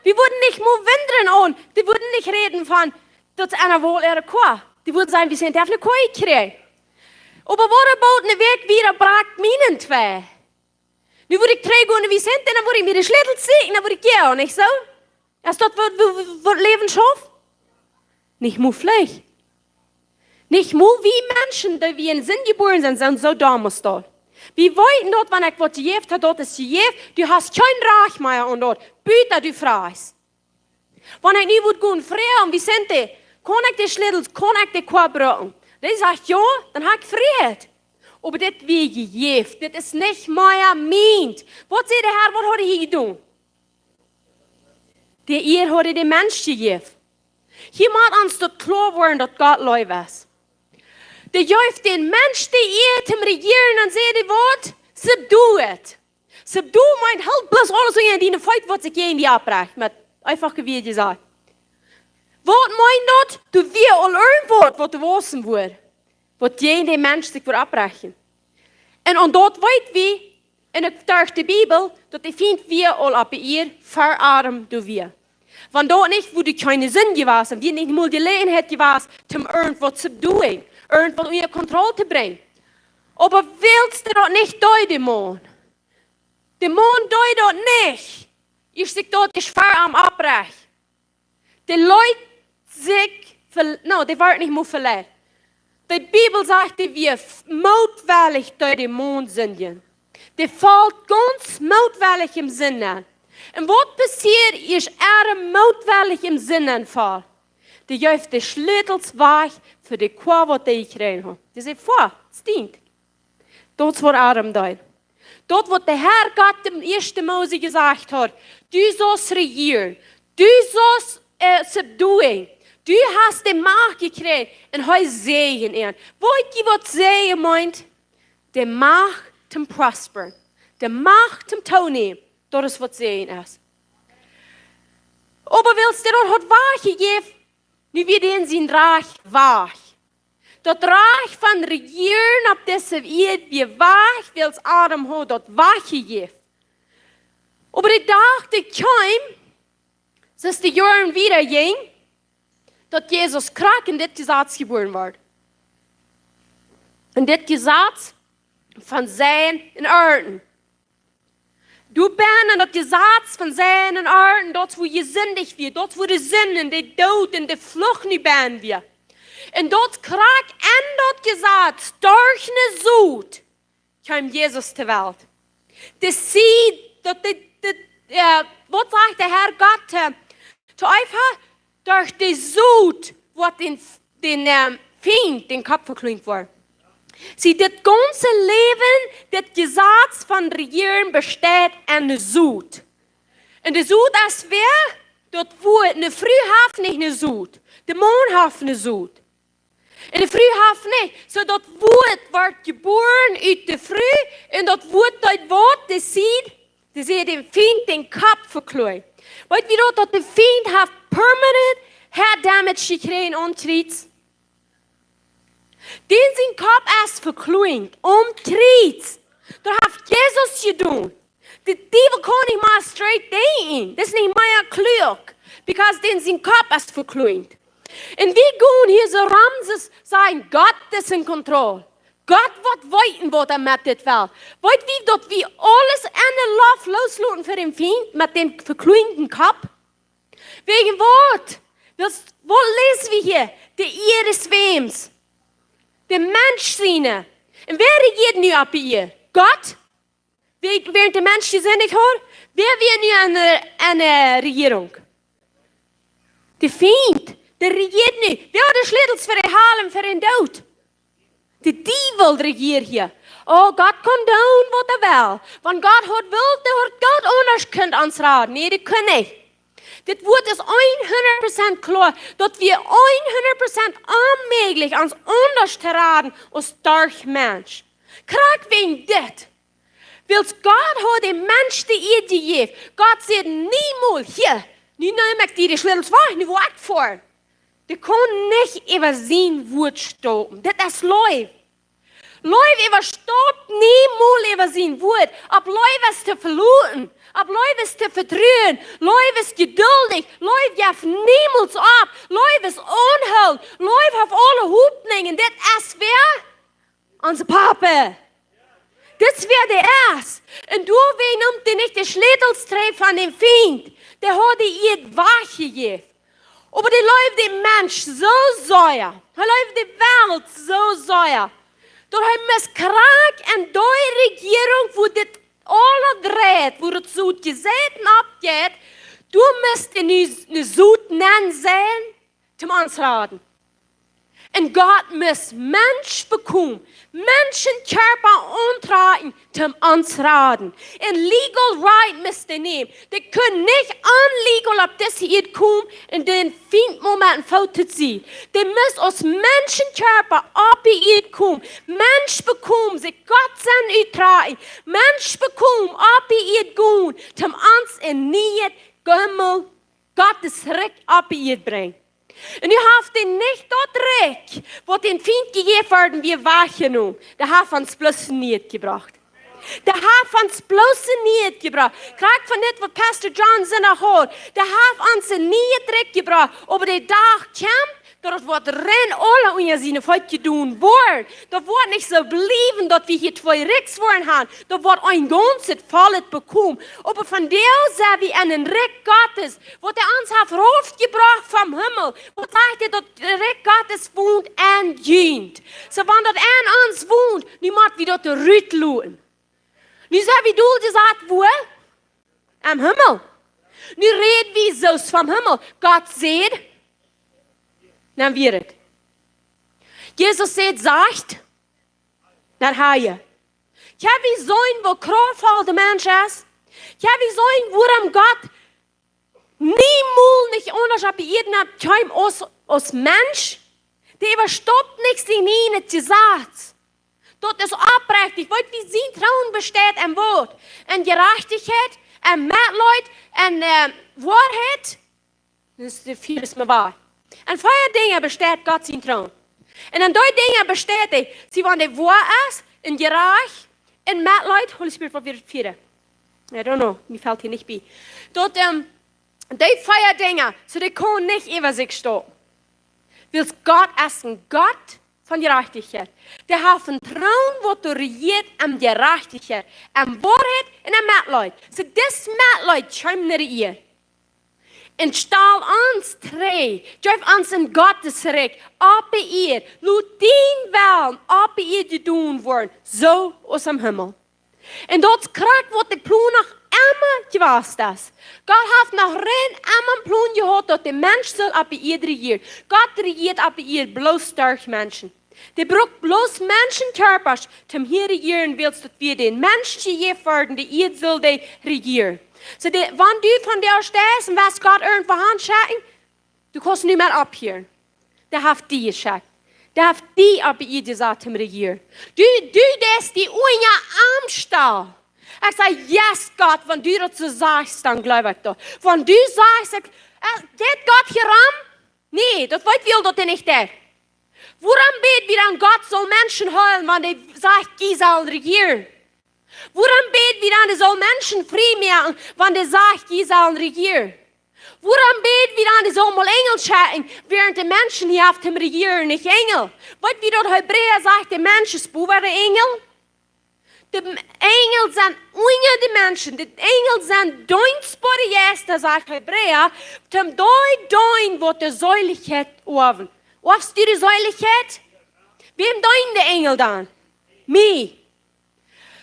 Wie wudden nich mol wundren aun, dee wudden nich räden von, daut es eena woll äare Koa. Dee wudden sajen, Vicente haft ne Koa jekjräajen. Oba waut about ne Wäakj wieda brakjt mienen twei? Nu wudd ekj trigj gonen no Vicente un dan wudd ekj mie de Schlätels sieekjen, dan wudd ekj, jo, nich soo? Es daut waut, waut, waut Läwen schauft? Nich mol veleicht. Nich mol wie Menschen, dee wie en Sind jebuaren sent, sent soo domm aus daut. Wie weeten daut, wan ekj waut jejäft hab, daut es jejäft, du hast kjeen Rajcht mea aun daut, buta du frajchst. Wan ekj nu wudd gonen froagen, Vicente, kaun ekj de Schlätels, kaun ekj de Koa brucken? Dee sajcht jo, dan hab ekj Frieheit. Oba dit wia jejäft, dit es nich mea mient. Waut säd de Herr, waut haud hee hia jedonen? De Ea haud hee dän Mensch jejäft. Hia mott ons daut kloa woaren, daut Gott leew es. Dee jeef dän Mensch de Ea toom rejieren un säd waut? Subdue it. Subdue meent, hool bloos aules unja diene Feet, waut sikj jäajen die oprajcht, met eefache Wieed jesajcht. Waut meent daut? Doa wia aul irjentwaut, waut doa wausen wudd, waut jäajen dän Mensch sikj wudd oprajchten. Un, un daut weet wie, un uk derch de Bibel, daut de Fient wia aul oppe Ieed ver Adam doa wia. Wan daut nich, wudd doa kjeene Sind jewast, wia nich mol Jeläajenheit jewast, toom irjentwaut to doonen, irjentwaut unja Kontroll to brinjen. Oba wiels dee daut nich deed, de Maun. De Maun deed daut nich. Ieescht sikj daut ieescht ver am oprajcht. Dee leet sikj, ve-, no, dee wort nich mol veleit. De Bibel sajcht, dee wia f-, mootwellich derch dän Maun sindjen. Dee foll gaunz mootwellich em Sind nenn. Un waut passieed, ieescht ea mootwellich em Sind nenn foll? Dee jeef de Schlätels wajch fa de Koa, waut dee jekjräajen haud. Dee säd, foa, stienkj. Daut es waut Adam deed. Daut waut de Herr Gott däm ieeschten Mose jesajcht haud, du saust rejieren, du saust, äh, subduen, du hast de Macht jekjräajen, un hee säajend am. Weet jie waut säajend meent? De Macht toom prosperen, de Macht toom toonämen, daut es waut säajend es. Oba wiels dee daut haud wajchjejäft, nu wia dän sien Rajcht wajch. Daut Rajcht von rejieren opp dise Ieed wia wajch, wiels Adam haud daut wajchjejäft. Oba de Dach, dee kjeem, soo aus de Joaren wieda jinjen, daut Jesus krakjt en dit Jesaz jebuaren wort. En dit Jesaz von Seien un Arnten. Doa bennen daut Jesaz von Seien un Arnten, daut wua jesindicht wia, daut wua de Sind un de Doot un de Fluch nu bennen wia. Un daut krakjt en daut Jesaz, derch ne Sot, kjeem Jesus to Welt. De Seed, daut de, de, äh, waut sajcht de Herr Gott, äh, to Eva? Derch de Sot woat dän, dän, ähm, Fient dän Kopp vekjlunjt woaren. See, dit gaunze Läwen, dit Jesaz von rejieren besteit en de Sot. Un de Sot es wäa? Daut Wuat, ne Fru haft nich ne Sot. De Maun haft ne Sot. Un de Fru haft nich. Soo daut Wuat wort jebuaren ut de Fru, un daut Wuat deed waut? De Seed, dee säd dän Fient dän Kopp vekjlunjen. Weet wie daut, daut de Fient haft permanent head damage jekjräajen aum Kjriez? Dän sien Kopp es vekjlunjt aum Kjriez. Daut haft Jesus jedonen. De Diewel kaun nich mea straight denkjen. Daut es nich mea kluak. Because dän sien Kopp es vekjlunjt. Un wie gonen hia soo rom, soo aus sajen, Gott es en Kontroll. Gott woat weeten, waut hee met dit well. Weet wie, daut wie aules enne Loft loosloten fa dän Fient met dän vekjlunjten Kopp? Wäajen waut? Daut, waut läs wie hia? De Ieed es wäms? De Mensch siene. Un wäa rejieet nu oppe Ieed? Gott? Wäa-, wäarent de Mensch jesindicht haud, wäa wia nu aun de, aun de Rejierunk? De Fient, dee rejieet nu. Wäa haud de Schlätels fa de Hal un fa dän Doot? De Diewel rejieet hia. Oh, Gott kaun doonen, waut hee well. Wan Gott haud wult, dan haud Gott aundasch kunt ons raden. Nä, dee kunn nich. Dit Wuat es hundat Prozent kloa, daut wia hundat Prozent onmäajlich, ons aundasch to raden aus derch Mensch. Krakjt wäajen dit. Wiels Gott haud dän Mensch de Ieed jejäft. Gott säd niemols: "Hia, nu neem ekj die de Schlätels wajch, nu woa ekj foaren." Dee kunn nich äwa sien Wuat staupen. Dit es Leew. Leew äwastaupt niemols äwa sien Wuat. Opp Leew es to veloten. Opp Leew es to vetruen. Leew es jeduldich. Leew jeft niemols opp. Leew es aunhoolent. Leew haft aule Hopninj. Dit es wäa? Onse Papa. Dit es wäa dee es. Un doawäajen nemt dee nich de Schlätels trigj von dän Fient. Dee haud de Ieed wajchjejäft. Oba dee leeft dän Mensch soo sea. Hee leeft de Welt soo sea. Daut hee must krakjt enn dee Rejierunk, wua dit aules dreit, wua daut soo jesäten oppjeit, doa must hee nu, nu soo nenn sennen, toom ons raden. Un Gott must Mensch bekomen, Menschenkjarpa auntrakjen, toom ons raden. Un legal right must hee nämen. Dee kunn nich unlegal opp dise Ieed komen un dän Fient mau met een Foot to Sied. Dee must aus Menschenkjarpa opp de Ieed komen. Mensch bekomen, sikj Gott sennen uttrakjen. Mensch bekomen, opp de Ieed gonen, toom ons een nieet Himmel, Gott sien Rikj opp de Ieed brinjen. Un nu haft hee nich daut Rikj, waut dän Fient jejäft worden wia, wajchjenomen. Dee haft ons bloos een nieet jebrocht. Dee haft ons bloos een nieet jebrocht. Krakjt von dit, waut Pastor John Sinna haud. Dee haft ons een nieet Rikj jebrocht. Oba de Dach kjemt, daut daut woat rein aula unja siene Feet jedonen woaren. Daut woat nich soo bliewen, daut wie hia twee Rikjs woaren haben. Daut woat een gaunzet vollet bekomen. Oba vondoag sent wie enn een Rikj Gottes, waut hee ons haft raufjebrocht vom Himmel. Waut sajcht hee, daut Rikj Gottes wont enn junt. Soo, wan daut enn ons wont, nu mott wie daut rutloten. Nu sent wie doa jesat, wua? Em Himmel. Nu räd wie soo aus vom Himmel. Gott sajcht, dan wia et. Jesus sajcht, sajcht, dan hia. Kjenn wie seenen, woo kraftvoll de Mensch es? Kjenn wie seenen, wuarom Gott niemols nich aundasch opp de Ieed kjeem aus, aus Mensch? Dee äwastaupt nich sien ieejnet Jesaz. Daut es oprechtich, wiels wie seenen, Troon besteit enn waut? Enn Jerajchtichkjeit, enn Metleet, enn, äh, Woarheit. Daut es de vieede, es mie woa. Enn vea Dinja besteit Gott sien Troon. Un enn dee Dinja besteit hee, see, wan dee woa es, enn Jerajcht, enn Metleet, Holy Spirit, waut wia daut vieede? I don't know, mie felt hia nich bie. Daut, ähm, dee vea Dinja, soo dee kaun nich äwa sikj stonen. Wiels Gott es een Gott von Jerajchtichkjeit. Dee haft een Troon, waut doa rejieet enn Jerajchtichkjeit, enn Woarheit un enn Metleet. Soo dis Metleet kjeem no de Ieed. Un stal ons trigj, jeef ons een Gottes Rikj opp de Ieed. Lot dien Wellen opp de Ieed jedonen woaren, soo aus em Himmel. Un daut es krakjt, waut de Plon noch emma jewast es. Gott haft noch rein emma een Plon jehaut, daut de Mensch sull opp de Ieed rejieren. Gott rejieet opp de Ieed bloos derch Menschen. Dee brukt bloos Menschenkjarpasch toom hia rejieren, wiels daut wia dän Mensch jejäft worden, de Ieed sull dee rejieren. Soo, dee, wan du vondoag steist un west Gott irjentwua han schekjen, du kaust nu mau opphieren. Dee haft die jeschekjt. Dee haft die opp de Ieed jesat toom rejieren. Du, du deist die unja am stalen. Ekj saj: "Yes, Gott, wan du daut soo sajchst, dan jleew ekj daut." Wan du sajchst, ekj, äh, jeit Gott hia rom? Nä, daut weet wie aul, daut hee nich deit. Wuarom bäd wie dan, Gott saul Menschen heelen, wan hee sajcht, jie sellen rejieren? Wuarom bäd wie dan, hee saul Menschen frie moaken, wan hee sajcht, jie sellen rejieren? Wuarom bäd wie dan, hee saul mol Enjel schekjen, wäarent de Menschen hia opp däm rejieren, nich Enjel? Weet wie, daut Hebräa sajcht, de Mensch es bowa de Enjel? De Enjel sent unja de Menschen, de Enjel sent deensboare Jeista, sajcht Hebräa, toom dee deenen, waut de Seelichkjeit oawen. Oafst du de Seelichkjeit? Wäm deenen de Enjel dan? Mie.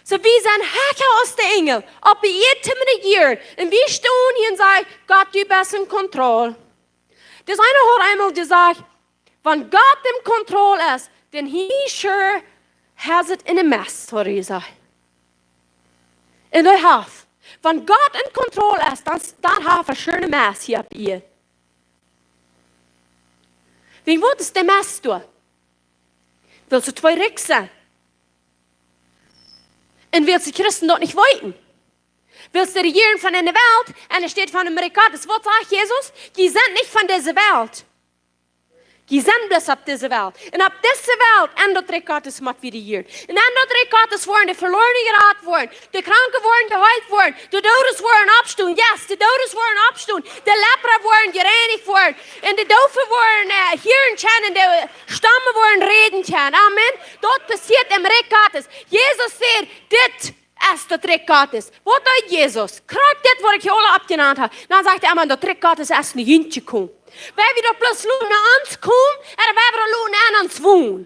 Soo, wie sent hecha aus de Enjel, opp de Ieed toom rejieren. Un wie stonen hia un sajen: "Gott, du best enn Kontroll." Dis eena haud eemol jesajcht: "Wan Gott enn Kontroll es, then he sure has it in a mess," haud hee jesajcht. Un hee haft. Wan Gott en Kontroll es, dan, dan hab wie scheen Mess hia opp Ieed. Wäajen waut es de Mess doa? Wiels see too rikj sent. Un wiels de Christen daut nich weeten. Wiels see rejieren von enne Welt, enne Städ von em Rikj Gottes. Waut sajcht Jesus? Jie sent nich von dise Welt. Jie sent bloos opp dise Welt. Un opp dise Welt, enn daut Rikj Gottes mott wie rejieren. Un enn daut Rikj Gottes woaren de Velorne jerat woaren, de Kranke woaren jeheelt woaren, de Doodes woaren oppstonen. Yes, de Doodes woaren oppstonen. De Lepra woaren jereinicht woaren. Un de Doofe woaren, äh, hieren kjennen, de Stammen woaren räden kjennen. Amen. Daut passieet em Rikj Gottes. Jesus sajcht, dit es daut Rikj Gottes. Waut deed Jesus? Krakjt dit, waut ekj hia aula oppjenant hab. Dan sajcht hee emma, daut Rikj Gottes es no junt jekomen. Woa wie daut bloos loten no ons komen, ooda woa wie daut loten aun ons wonen?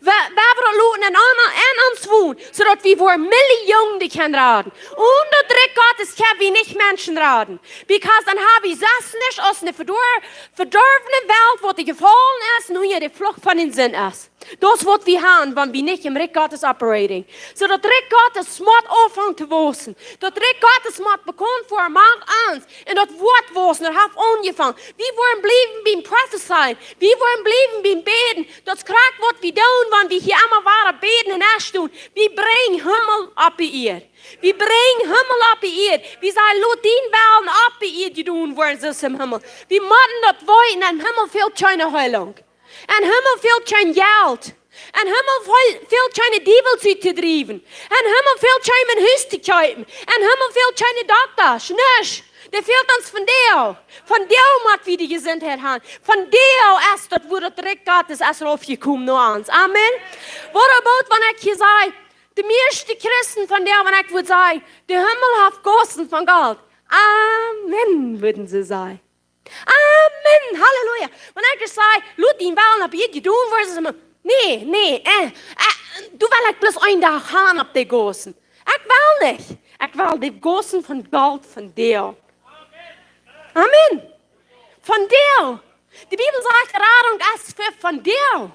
Woa, woa wie daut loten aun, aun ons wonen, soo daut wie woaren Millionen kjennen raden. Onen daut Rikj Gottes kjenn wie nich Menschen raden. Because dan hab wie sest nuscht aus eene vedor-, vedorwne Welt, waut jefollen es, nu hia de Frucht von de Sind es. Daut es waut wie haben, wan wie nich em Rikj Gottes operating. Soo daut Rikj Gottes mott aunfangen to wausen. Daut Rikj Gottes mott bekaunt woaren mank ons. Un daut woat wausen, daut haft aunjefongen. Wie woaren bliewen biem prophecy. Wie woaren bliewen biem bäden. Daut es krakjt waut wie doonen, wan wie hia emma woaren bäden un es doonen. Wie brinjen Himmel opp de Ieed. Wie brinjen Himmel opp de Ieed. Wie sajen, lot dien Wellen opp de Ieed jedonen woaren, soo aus em Himmel. Wie motten daut weeten, em Himmel fält kjeene Heilunk. Em Himmel fält kjeen Jelt. Em Himmel fäl-, fält kjeene Diewels uttodriewen. Em Himmel fält kjeenem een Hus to kjeepen. Em Himmel fält kjeene Doktasch, nuscht. Daut fält ons vondoag. Vondoag mott wie de Jesuntheit haben. Vondoag es daut, wua daut Rikj Gottes es raufjekomen no ons. Amen. What about, wan ekj hia saj, de mieeschte Christen vondoag, wan ekj wudd sajen, de Himmel haft Gaussen von Golt. Amen, wudden see sajen. Amen, Halleluja. Wan ekj saj, lot dien Wellen opp de Ieed jedonen woaren, saj see, nä, nä, äh, äh, du well ekj bloos een Dach haben opp de Gaussen. Ekj well nich. Ekj well de Gaussen von Golt vondoag. Amen. Vondoag. De Bibel sajcht, Radunk es fa vondoag.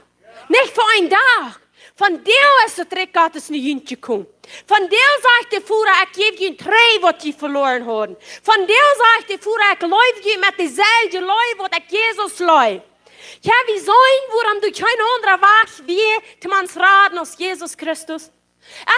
Nich fa een Dach. Vondoag es daut Rikj Gottes no junt jekomen. Vondoag sajcht de Voda, ekj jäw junt trigj waut jie veloaren hauden. Vondoag sajcht de Voda, ekj leew junt met deeselwje Leew waut ekj Jesus leew. Jo, wie seenen, wuarom doa kjeen aundra Wajch wia, toom ons raden aus Jesus Christus.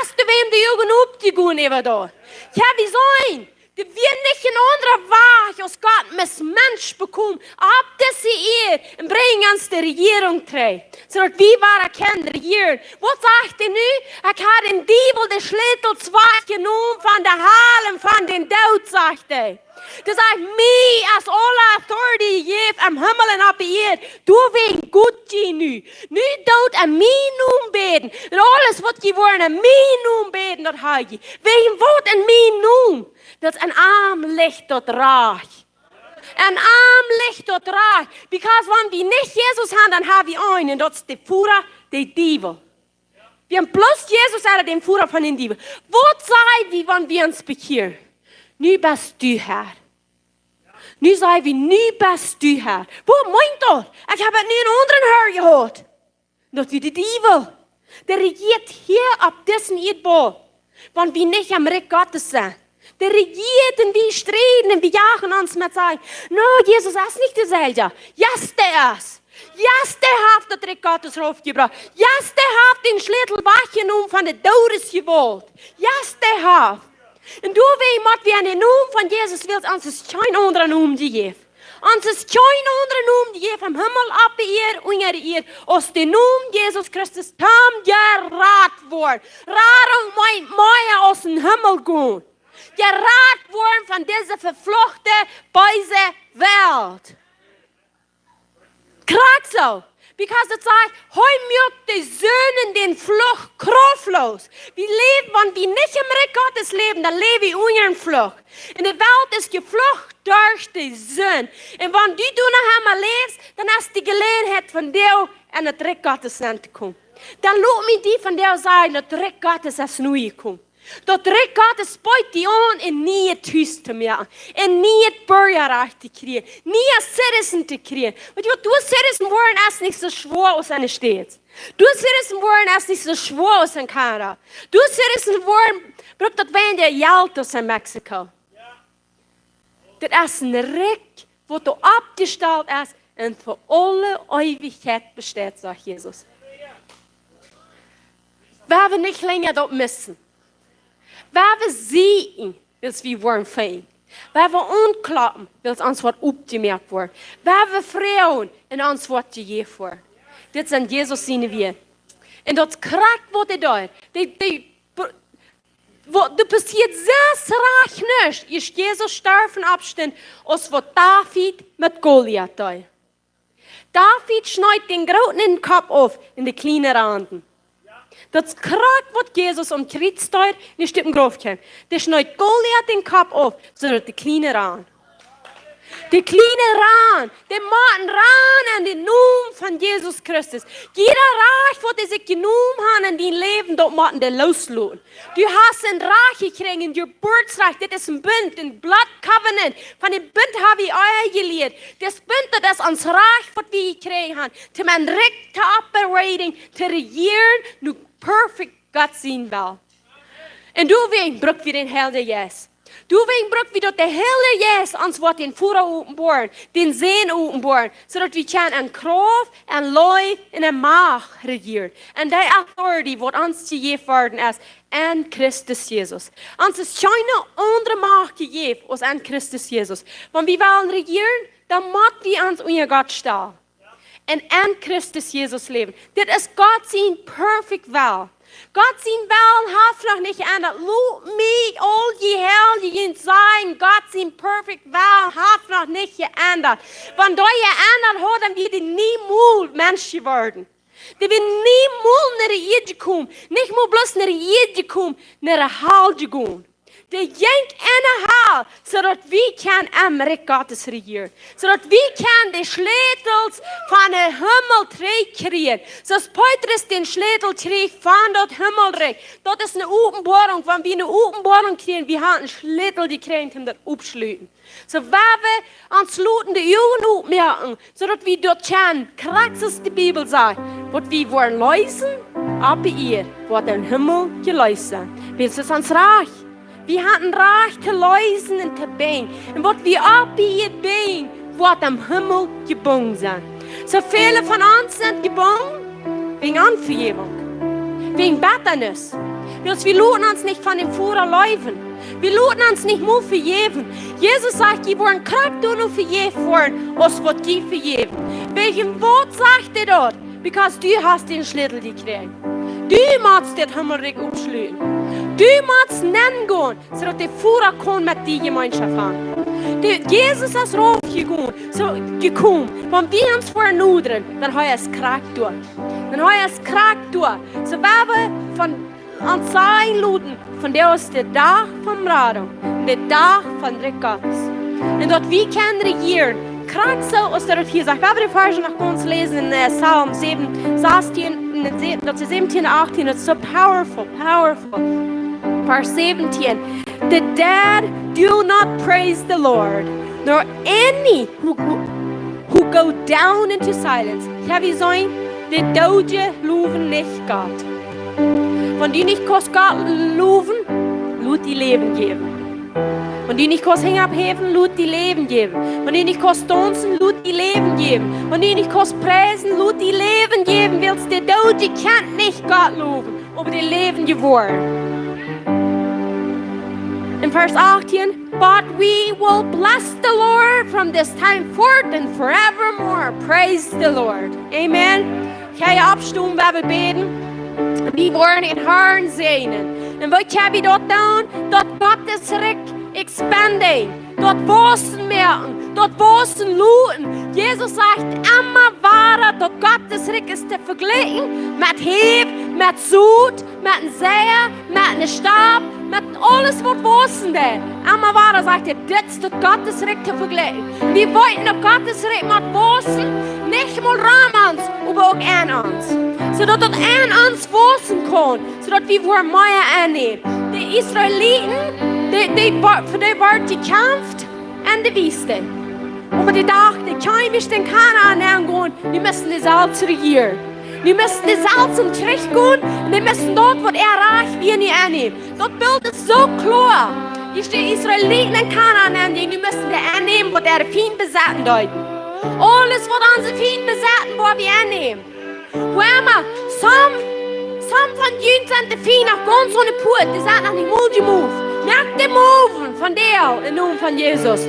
Es doa wäm de Uagen opjegonen äwa doa? Jo, wie seenen, doa wia nich een aundra Wajch, aus Gott must Mensch bekomen, opp dise Ieed un brinjen ons de Rejierunk trigj, soo daut wie woaren kjennen rejieren. Waut sajcht hee nu? Ekj hab dän Diewel de Schlätels wajchjenomen von de Hal un von dän Doot, sajcht hee. Daut sajcht, mie es aule authority jejäft em Himmel un opp de Ieed. Doawäajen got jie nu. Nu doot en mienen Nomen bäden. Un aules waut jie woaren en mienen Nomen bäden, daut hab jie. Wäajen waut en mienen Nomen? Daut en am licht daut Rikj. En am licht daut Rikj. Because wan wie nich Jesus haben, dan hab wie eenen. Un daut es de Voda, de Diewel. Wie haben bloos Jesus ooda dän Voda von dän Diewel. Waut saj wie, wan wie ons bekjieren? Nu best du Herr. Nu saj wie, nu best du Herr. Waut meent daut? Ekj hab nu een aundren Herr jehaut. Daut wia de Diewel. Dee rejieet hia opp disen Ieedbaul. Wan wie nich em Rikj Gottes sent. Dee rejieet un wie strieden un wie jagen ons met sajen: No, Jesus es nich deeselwja. Yes, dee es. Yes, dee haft daut Rikj Gottes raufjebrocht. Yes, dee haft dän Schlätel wajchjenomen von de Doodesjewault. Yes, dee haft. Un doawäajen mott wie en dän Nomen von Jesus, wiels ons es kjeen aundra Nomen jejäft. Ons es kjeen aundra Nomen jejäft em Himmel, opp de Ieed, unja de Ieed, aus de Nomen Jesus Christus, toom jerat woaren. Radunk meent mea aus em Himmel gonen. Jerat woaren von dise vefluchte, beese Welt. Krakjt soo. Because daut sajcht, hee moakt de Sind un dän Fluch kraftlos. Wie läwen, wan wie nich em Rikj Gottes läwen, dan läw wie unja dän Fluch. Un de Welt es jeflucht derch de Sind. Un wan du doa noch emol läfst, dan hast du de Jeläajenheit von doa en daut Rikj Gottes nenn to komen. Dan lot mie die vondoag sajen, daut Rikj Gottes es nu jekomen. Daut Rikj Gottes bott die aun, een nieet Hus to moaken, een nieet Burjarajcht to kjrieen, niee Citizen to kjrieen. Weetst du waut, doa Citizen woaren es nich soo schwoa aus en de States. Doa citizen woaren es nich soo schwoa aus en Kanada. Doa citizen woaren brukt daut weinja Jelt aus en Mexiko. Dit es een Rikj, waut doa oppjestalt es un fa aule Eewichkjeit besteit, sajcht Jesus. Wie woaren nich lenja daut missen. Wie woaren sieekjen, wiels wie woaren finjen. Wie woaren aunkloppen, wiels ons woat oppjemoakt woaren. Wie woaren froagen un ons woat jejäft woaren. Dit sent Jesus siene Wieed. Un daut krakjt waut hee deed. Dee, dee, waut, doa passieed soo rajcht nuscht, aus Jesus storf un oppstunt, aus waut David met Goliat deed. David schneed dän Grooten dän Kopp auf un de Kjliene randen. Daut es krakjt waut Jesus aum Kjriez deed, nich Stippen Grof kjeem. Dee schneed Goliat dän Kopp auf, soo daut de Kjliene rand. De Kjliene rand, dee motten rannen en dän Nomen von Jesus Christus. Jieda Rajcht waut dee sikj jenomen haben en dien Läwen, daut motten dee loosloten. Du hast een Rajcht jekjräajen, een Jeburtsrajcht. Dit es een Bunt, een Blood Covenant. Von dän Bunt hab ekj ea jelieet. Dit Bunt, daut es ons Rajcht waut wie jekjräajen haben. Toom en Rikj to operating, to rejieren, no perfect Gott sien Well. Un doawäajen bruck wie dän Heiljen Jeist. Doawäajen bruck wie daut de Heilje Jeist ons woat dän Voda openboaren, dän Sän openboaren, soo daut wie kjennen en Krauft, en Leew un en Macht rejieren. Un dee authority waut ons jejäft worden es en Christus Jesus. Ons es kjeene aundre Macht jejäft aus en Christus Jesus. Wan wie wellen rejieren, dan mott wie ons unja Gott stalen. Un en Christus Jesus läwen. Dit es Gott sien perfect Well. Gott sien Well haft noch nich jeendat. Lot mie aul jie Heilje sajen, Gott sien perfect Well haft noch nich jeendat. Wan dee jeendat haud, dan wia dee niemols Mensch jeworden. Dee wia niemols no de Ieed jekomen. Nich mol bloos no de Ieed jekomen, no de Hal jegonen. Dee jinkj enne Hal, soo daut wie kjennen em Rikj Gottes rejieren. Soo daut wie kjennen de Schlätels von dän Himmel trigj kjrieen. Soo aus Petrus dän Schlätel kjrieech von daut Himmelrikj. Daut es eene Openboarunk. Wan wie eene Openboarunk kjrieen, wie haben een Schlätel jekjräajen, om daut opptoschluten. Soo, wan wie ons loten de Uagen opmoaken, soo daut wie daut kjennen, krakjt soo aus de Bibel sajcht, waut wie woaren leesen oppe Ieed, woat em Himmel jeleest sennen. Wiels daut es ons Rajcht. Wie haben Rajcht to leesen un to binjen. Un waut wie oppe Ieed binjen, woat em Himmel jebungen sennen. Soo väle von ons sent jebungen wäajen Onvejäwunk, wäajen Bettanis. Wiels wie loten ons nich von dän Voda leewen. Wie loten ons nich mol vejäwen. Jesus sajcht, jie woaren krakjt doano vejäft woaren, aus waut jie vejäwen. Wäajen waut sajcht hee daut? Because du hast dän Schlätel jekjräajen. Du motst daut Himmelrikj oppschluten. Du motst nengonen, soo daut de Voda kaun met die Jemeenschoft haben. De, Jesus es raufjegonen, soo jekomen. Wan wie ons vernodren, dan hee es krakjt doa. Dan hee es krakjt doa. Soo, wan wie von ons sajen loten, vondoag es de Dach von Radunk, de Dach von Rikj Gottes. Un daut wie kjennen rejieren, krakjt soo aus daut hia sajcht. Wan wie de Varsch noch gaunz läsen en, äh, Psalm säwen, sastieen, en de sä-, daut es säwentieen, achttieen, daut es soo powerful, powerful. Varsch säwentieen. The dead do not praise the Lord, nor any who, who, who go down into silence. Hab jie jeseenen, de Doodje lowen nich Gott. Wan du nich kaust Gott lowen, lot die Läwen jäwen. Wan du nich kaust Henj opphäwen, lot die Läwen jäwen. Wan du nich kaust daunzen, lot die Läwen jäwen. Wan du nich kaust priesen, lot die Läwen jäwen, wiels de Doodje kaun nich Gott lowen, oba de Läwendje woaren. En Varsch achttieen, but we will bless the Lord from this time forth and forevermore. Praise the Lord. Amen. Jie kjennen oppstonen, wan wie bäden. Wie woaren dän Harn säajnen. Un waut kjenn wie doa doonen? Daut Gott sien Rikj expanding. Daut wausen moaken. Daut wausen loten. Jesus sajcht emma wada, daut Gott sien Rikj es to vejlikjen met Hew, met Sot, met een Sea, met een Stab, met aules waut wausen deit. Emma wada sajcht hee, dit es daut Gott sien Rikj to vejlikjen. Wie weeten, daut Gott sien Rikj mott wausen, nich mau rom ons, oba uk en ons. Soo daut daut en ons wausen kaun, soo daut wie woaren mea ennämen. De Israeliten, dee, dee, fa dee wort jekjamft en de Wiest. Oba dee dochten, dee kjennen nich en Kanaan aungonen, dee musten dee selfst rejieren. Wie motten dee selfst trigjgonen un wie motten daut, waut äa Rajcht wia, nu aunnämen. Daut Bilt es soo kloa. Hia steit Israeliten en Kanaan, un dee, wie motten daut aunnämen, waut äare Fiend besaten deeden. Aules, waut onse Fiend besaten, woa wie aunnämen. Woo emma, some, some von junt sent de Fiend noch gaunz aun de Puat, dee sent noch nich mol jemoved. Moakt de Move vondoag em Nomen von Jesus.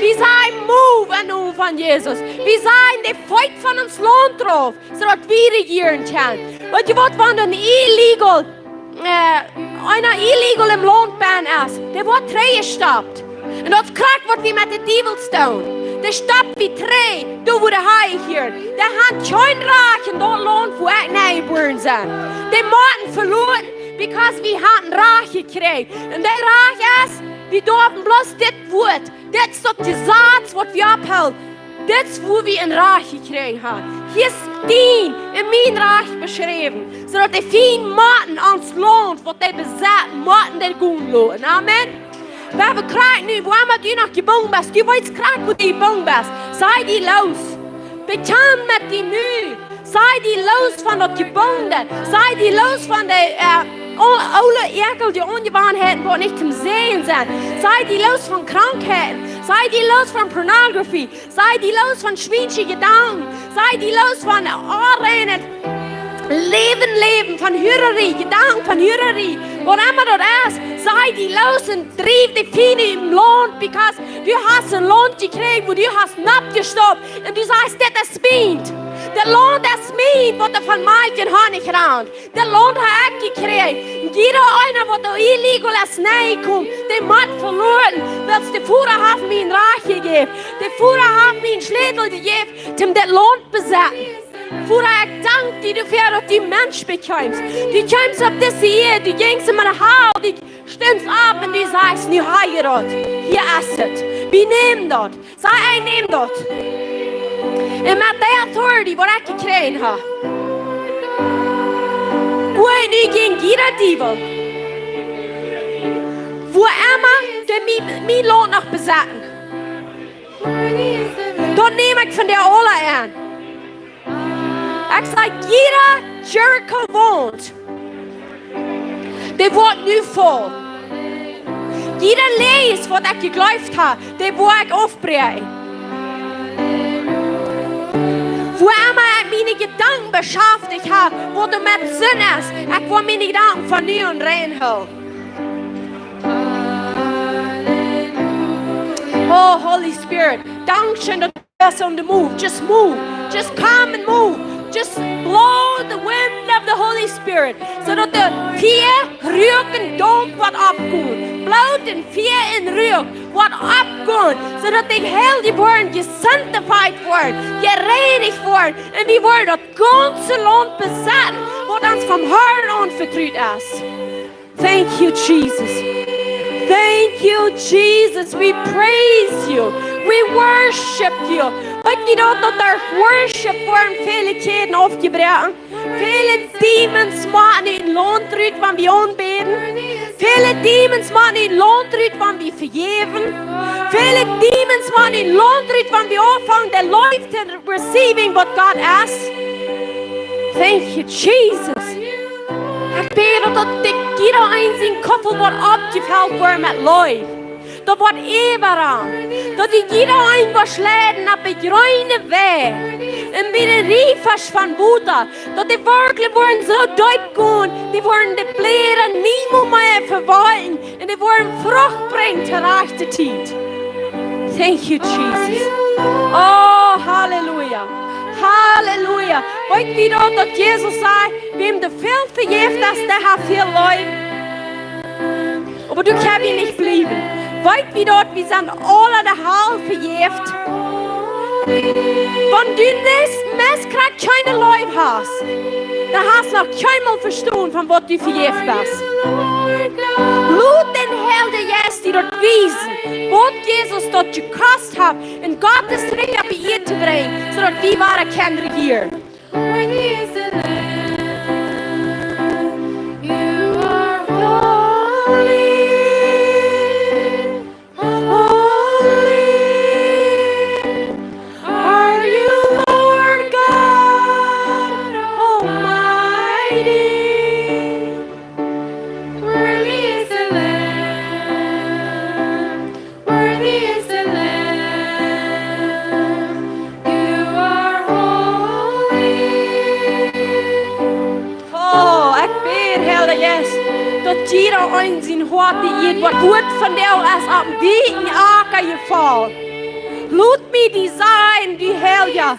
Wie sajen move em Nomen von Jesus. Wie sajen de Feet von ons Launt rauf, soo daut wie rejieren kjennen. Weetst du waut, wan een illegal, äh, eena illegal em Launt benn es, dee woat trigjjestoppt. Un daut es krakjt waut wie met de Diewels doonen. Dee stopp wie trigj, doa wua dee hieren. Dee haben kjeen Rajcht en daut Launt, wua ekj nenn jebuaren sie. Dee motten veloaren, because wie haben Rajcht jekjräajen. Un daut Rajcht es, wie derwen bloos dit Wuat, dit es daut Jesaz, waut wie opphoolen. Dit es, wua wie een Rajcht jekjräajen haben. Hia es dien un mien Rajcht beschräwen, soo daut de Fiend motten ons Launt, waut dee besaten, motten dee gonen loten. Amen. Wie haben krakjt nu, woo emma du noch jebungen best, du weetst krakjt, wua du jebungen best. Saj die loos. Bekjan met die nu. Saj die loos von daut Jebungene. Saj die loos von de, äh, o-, aule Ekel, de Onjewanheiten, waut nich toom Säajen sent. Saj die loos von Krankheiten. Saj die loos von Pornografie. Saj die loos von schwiensche Jedanken. Saj die loos von onrein Läwen läwen, von Huararie, Jedanken von Huararie. Waut emma daut es, saj die loos un driew de Fiend ut dien Launt, because du hast een Launt jekjräajen, wua du hast noppjestoppt. Un du sajst, dit es mient. Daut Launt es mient, waut doa von Malkj un Honnich rant. Daut Launt hab ekj jekjräajen. Un jieda eena, waut doa illegal es nenn jekomen, dee mott veloaren, wiels de Voda haft mie een Rajcht jejäft. De Voda haft mie een Schlätel jejäft, om daut Launt to besaten. Voda, ekj dank die doafäa, daut du Mensch bekjeemst. Du kjeemst opp dise Ieed, du jinjst en de Hal, du stuntst opp un du sajst, nu hab ekj daut. Hia es et. Wie nämen daut. Saj, ekj näm daut. Un met dee authority, waut ekj jekjräajen hab, go ekj nu jäajen jieda Diewel, woo emma dee mie, mien Launt noch besaten. Daut näm ekj von dee aula aun. Ekj saj, jieda Jericho Waunt, dee woat nu faulen. Jieda Läajes, waut ekj jejleeft hab, dee woa ekj aufbräakjen. Woo emma ekj miene Jedanken beschaftich hab, waut doamet Sind es, ekj woa miene Jedanken von nu aun rein hoolen. Oh, Holy Spirit, dankscheen, daut du best on the move. Just move. Just come and move. Just blow the wind of the Holy Spirit. Soo daut de Fia, Ruak un Daump woat oppkomen. Blow de Fia un Ruak woat oppkomen. Soo daut de Heilje woaren jesanctified woaren, jereinicht woaren. Un dee woaren daut gaunze Launt besaten, waut ons vom Harn aunvetrut es. Thank you, Jesus. Thank you, Jesus. We praise you. We worship you. Weetst du daut, daut derch worship woaren väle Kjäden aufjebroaken? Väle demons motten ut daut Launt rut, wan wie aunbäden. Väle demons motten ut daut Launt rut, wan wie vejäwen. Väle demons motten ut daut Launt rut, wan wie aunfangen de Leew to receiving waut Gott es. Thank you, Jesus. Ekj bäd, daut de, jieda eena sien Koffel woat oppjefelt woaren met Leew. Daut woat äwaraunt. Daut dee jieda eena woat leiden opp de jreene Wäaj. Un bie de Riefasch von Wota. Daut dee werkjlich woaren soo deep gonen, dee woaren de Bläda niemols mea vewalkjen. Un dee woaren Frucht brinjen to rajchte Tiet. Thank you, Jesus. Oh, Halleluja. Halleluja. Weetst du daut, daut Jesus säd, wäm du väl vejäft hast, dee haft väl leef. Oba du kaust hia nich bliewen. Weetst du daut, wie sent aula de Hal vejäft. Wan du nich mea krakjt kjeene Leew hast, dan hast noch kjeenmol vestonen, von waut du vejäft best. Lot dän Heiljen Jeist die daut wiesen, waut Jesus daut jekost haft, un Gott sien Rikj opp de Ieed to brinjen, soo daut wie woaren kjennen rejieren. Praise the Lamb. You are holy. Holy are you, Lord God Almighty. jieda een sien Hoat, dee jieda waut Wuat von die es opp dän Acka jefollen. Lot mie die sajen, du Heilja.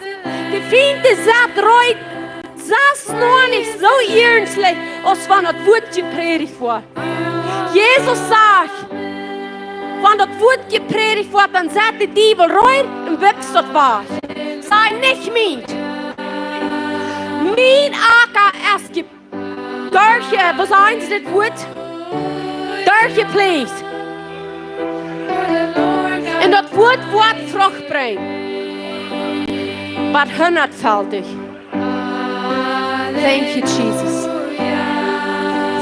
De Fient sat reed, sat noch nich soo iernstlich, aus wan daut Wuat jeprädicht woat. Jesus sajcht, wan daut Wuat jeprädicht woat, dan sat de Diewel reed un wipst daut wajch. Saj nich mient. Mien Acka es ge-, derch, äh, waut sajcht dit Wuat? Derchjepläajt. Un daut Wuat woat Frucht brinjen. Waut hundatfaltich. Thank you, Jesus.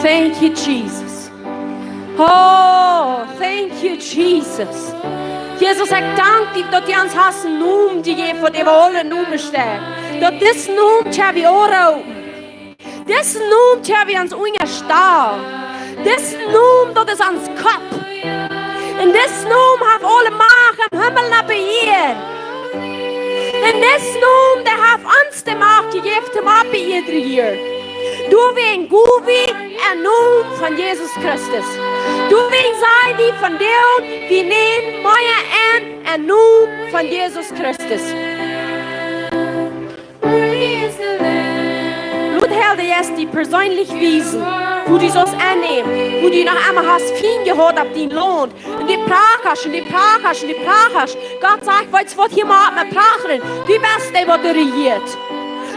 Thank you, Jesus. Oh, thank you, Jesus. Jesus, ekj dank die, daut du ons hast een Nomen jejäft, waut äwa aule Nomen steit. Daut dis Nomen kjenn wie aunroopen. Dis Nomen kjenn wie ons unjastalen. Dis Nomen, daut es ons Kopp. Un dis Nomen haft aule Macht em Himmel un opp de Ieed. Un dis Nomen, dee haft ons de Macht jejäft, om opp de Ieed to rejieren. Doawäajen go wie en Nomen von Jesus Christus. Doawäajen saj wie von die, wie nämen mea aun en Nomen von Jesus Christus. Lot Heilja die perseenlich wiesen, woo du saust aunnämen, woo du noch emma hast Fiend jehaut opp dien Launt. Un du prachelst, un du prachelst, un du prachelst. Gott sajcht, weetst waut, hia mott eena pracheln. Du best dee, waut rejieet.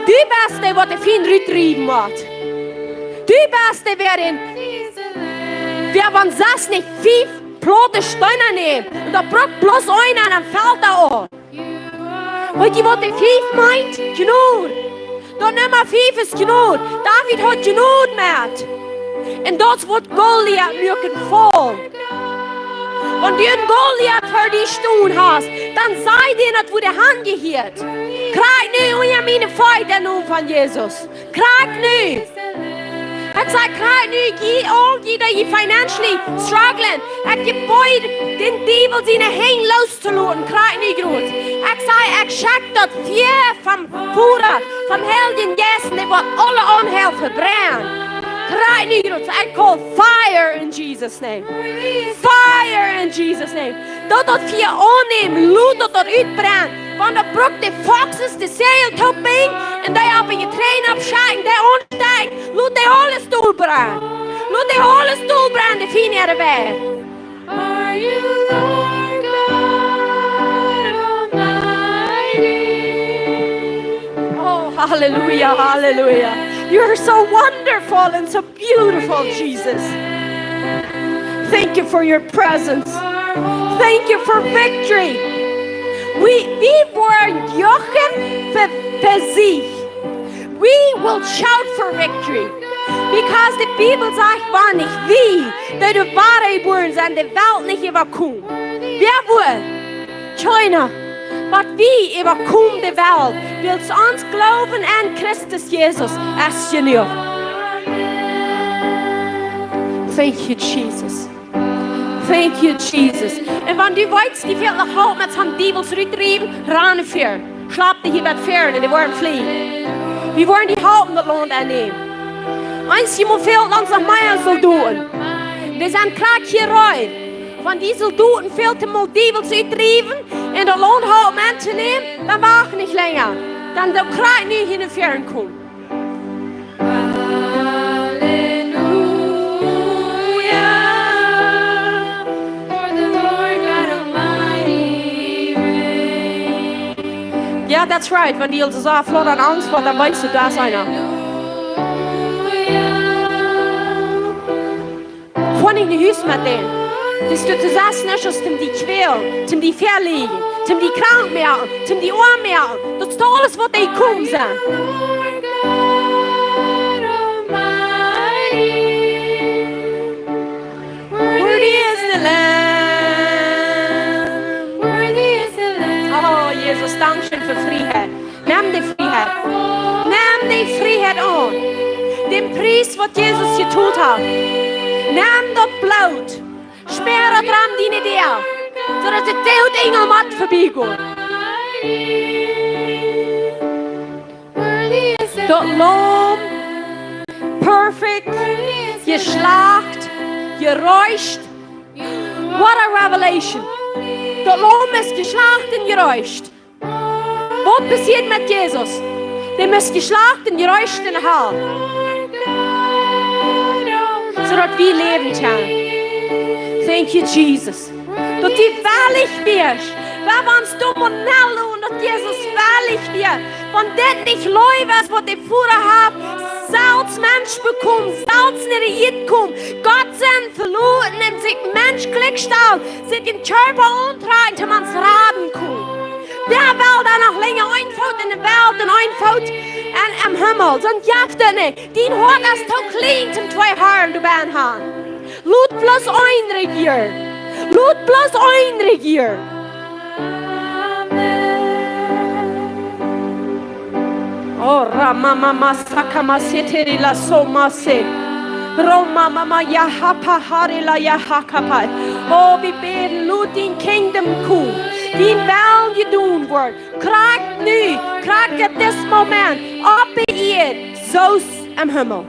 Du best dee, waut de Fiend rutdriewen mott. Du best dee, wäa en, wäa wan sest nich fief plaute Steena nämen, un daut brukt bloos eenen, dan felt daut aul. Weetst du, waut de fief meent? Jnod. Daut Numma fief es Jnod. David haud Jnod met. Un daut woat Goliat muaken faulen. Wan du en Goliat ver die stonen hast, dan saj dän daut, wua de Haunt jehieet. Krakjt nu unja miene Feet en Nomen von Jesus. Krakjt nu. Ekj saj, krakjt nu, jie aul, jie, dee financially struggling. Ekj jebäd, dän Diewel siene Henj loostoloten, krakjt nu, Gott. Ekj saj, ekj schekj daut Fia vom Voda, vom Heiljen Jeist, dee woat aule aunhelpen, vebrennen. Krakjt nu, Gott. I call fire in Jesus' name. Fire in Jesus' name. Daut daut Fia aunnämen, lot daut daut utbrennen. Wan daut brukt de foxes, de Säajel toop brinjen, un dee opp een Jeträn oppschekjen, dee aunstecken, lot dee aules dolbrennen. Lot dee aules dolbrennen, de Fient äare Wäaj. Are you Lord God Almighty? Oh, hallelujah, hallelujah. You're so wonderful and so beautiful, Jesus. Thank you for your presence. Thank you for victory. Wie, wie woaren juchen fa, fa Sieg. We will shout for victory. Because de Bibel sajcht, wan nich wie, dee doa wadajebuaren sent, de Welt nich äwakomen. Wäa woat? Kjeena. Oba wie äwakomen de Welt, wiels ons Gloowen aun Christus Jesus es jenuach. Thank you, Jesus. Thank you, Jesus. Un wan du weetst, die fält noch Help met soon Diewels rutdriewen, ran ver. Schlap die hia bie ver un dee woaren flieen. Wie woaren die halpen daut Launt aunnämen. Eent, jie motten fält ons noch mea Soldoten. Dee sent krakjt hia reed. Wan dee Soldoten fält, om Diewels utdriewen un daut Launt halpen auntonämen, dan wacht nich lenja. Dan doo krakjt nu hia no väaren komen. Hallelujah, for the Lord God Almighty reigns. Yeah, that's right. Wan die aul soo flott aun Angst woat, dan weetst du, doa es eena. Hallelujah. Foa nich no Hus met dän. Daut du to sajen hast, om die to kjwälen, om die veleicht, om die krank moaken, om die oam moaken. Daut es aules, waut dee komen sent. Worthy is the Lamb. Worthy is the Lamb. Oh, Jesus, dankscheen fa Frieheit. Nemm de Frieheit. Nemm de Frieheit aun. Dän Pries, waut Jesus jetolt haft. Nemm daut Bloot. Späa daut rom diene Däa. Soo daut de Doodengel mott verbiegonen. Daut Laum, perfect, jeschlacht, jerajcht. What a revelation. Daut Laum es jeschlacht un jerajcht. Waut passieet met Jesus? Dee es jeschlacht un jerajcht en de Hal. Soo daut wie läwen kjennen. Thank you, Jesus. Daut du wellich best. Wie wia ons doa mau nallen, daut Jesus wellich wia. Wan dit nich Leew es, waut de Voda haft, selfst Mensch jewoaren, selfst no de Ieed jekomen, Gott sennen veloten un sikj menschlich stalen, sikj een Kjarpa auntrakjen, daut maun ons raden kaun. Wäa well dan noch lenja een Foot en de Welt un een Foot en, em Himmel? Soo jeft et nich. Dien Hoat es too kjlien, om twee Harn to haben. Lot bloos een rejieren. Lot bloos een rejieren. Oh, Ramama Sakama Seteri la Somase. Romama Yahapa Hari la Yahakapai. Oh, wie bäden, lot dien Kingdom komen. Dien Wellen jedonen woat. Krakjt nu, krakjt at this moment, oppe Ieed, soo aus em Himmel.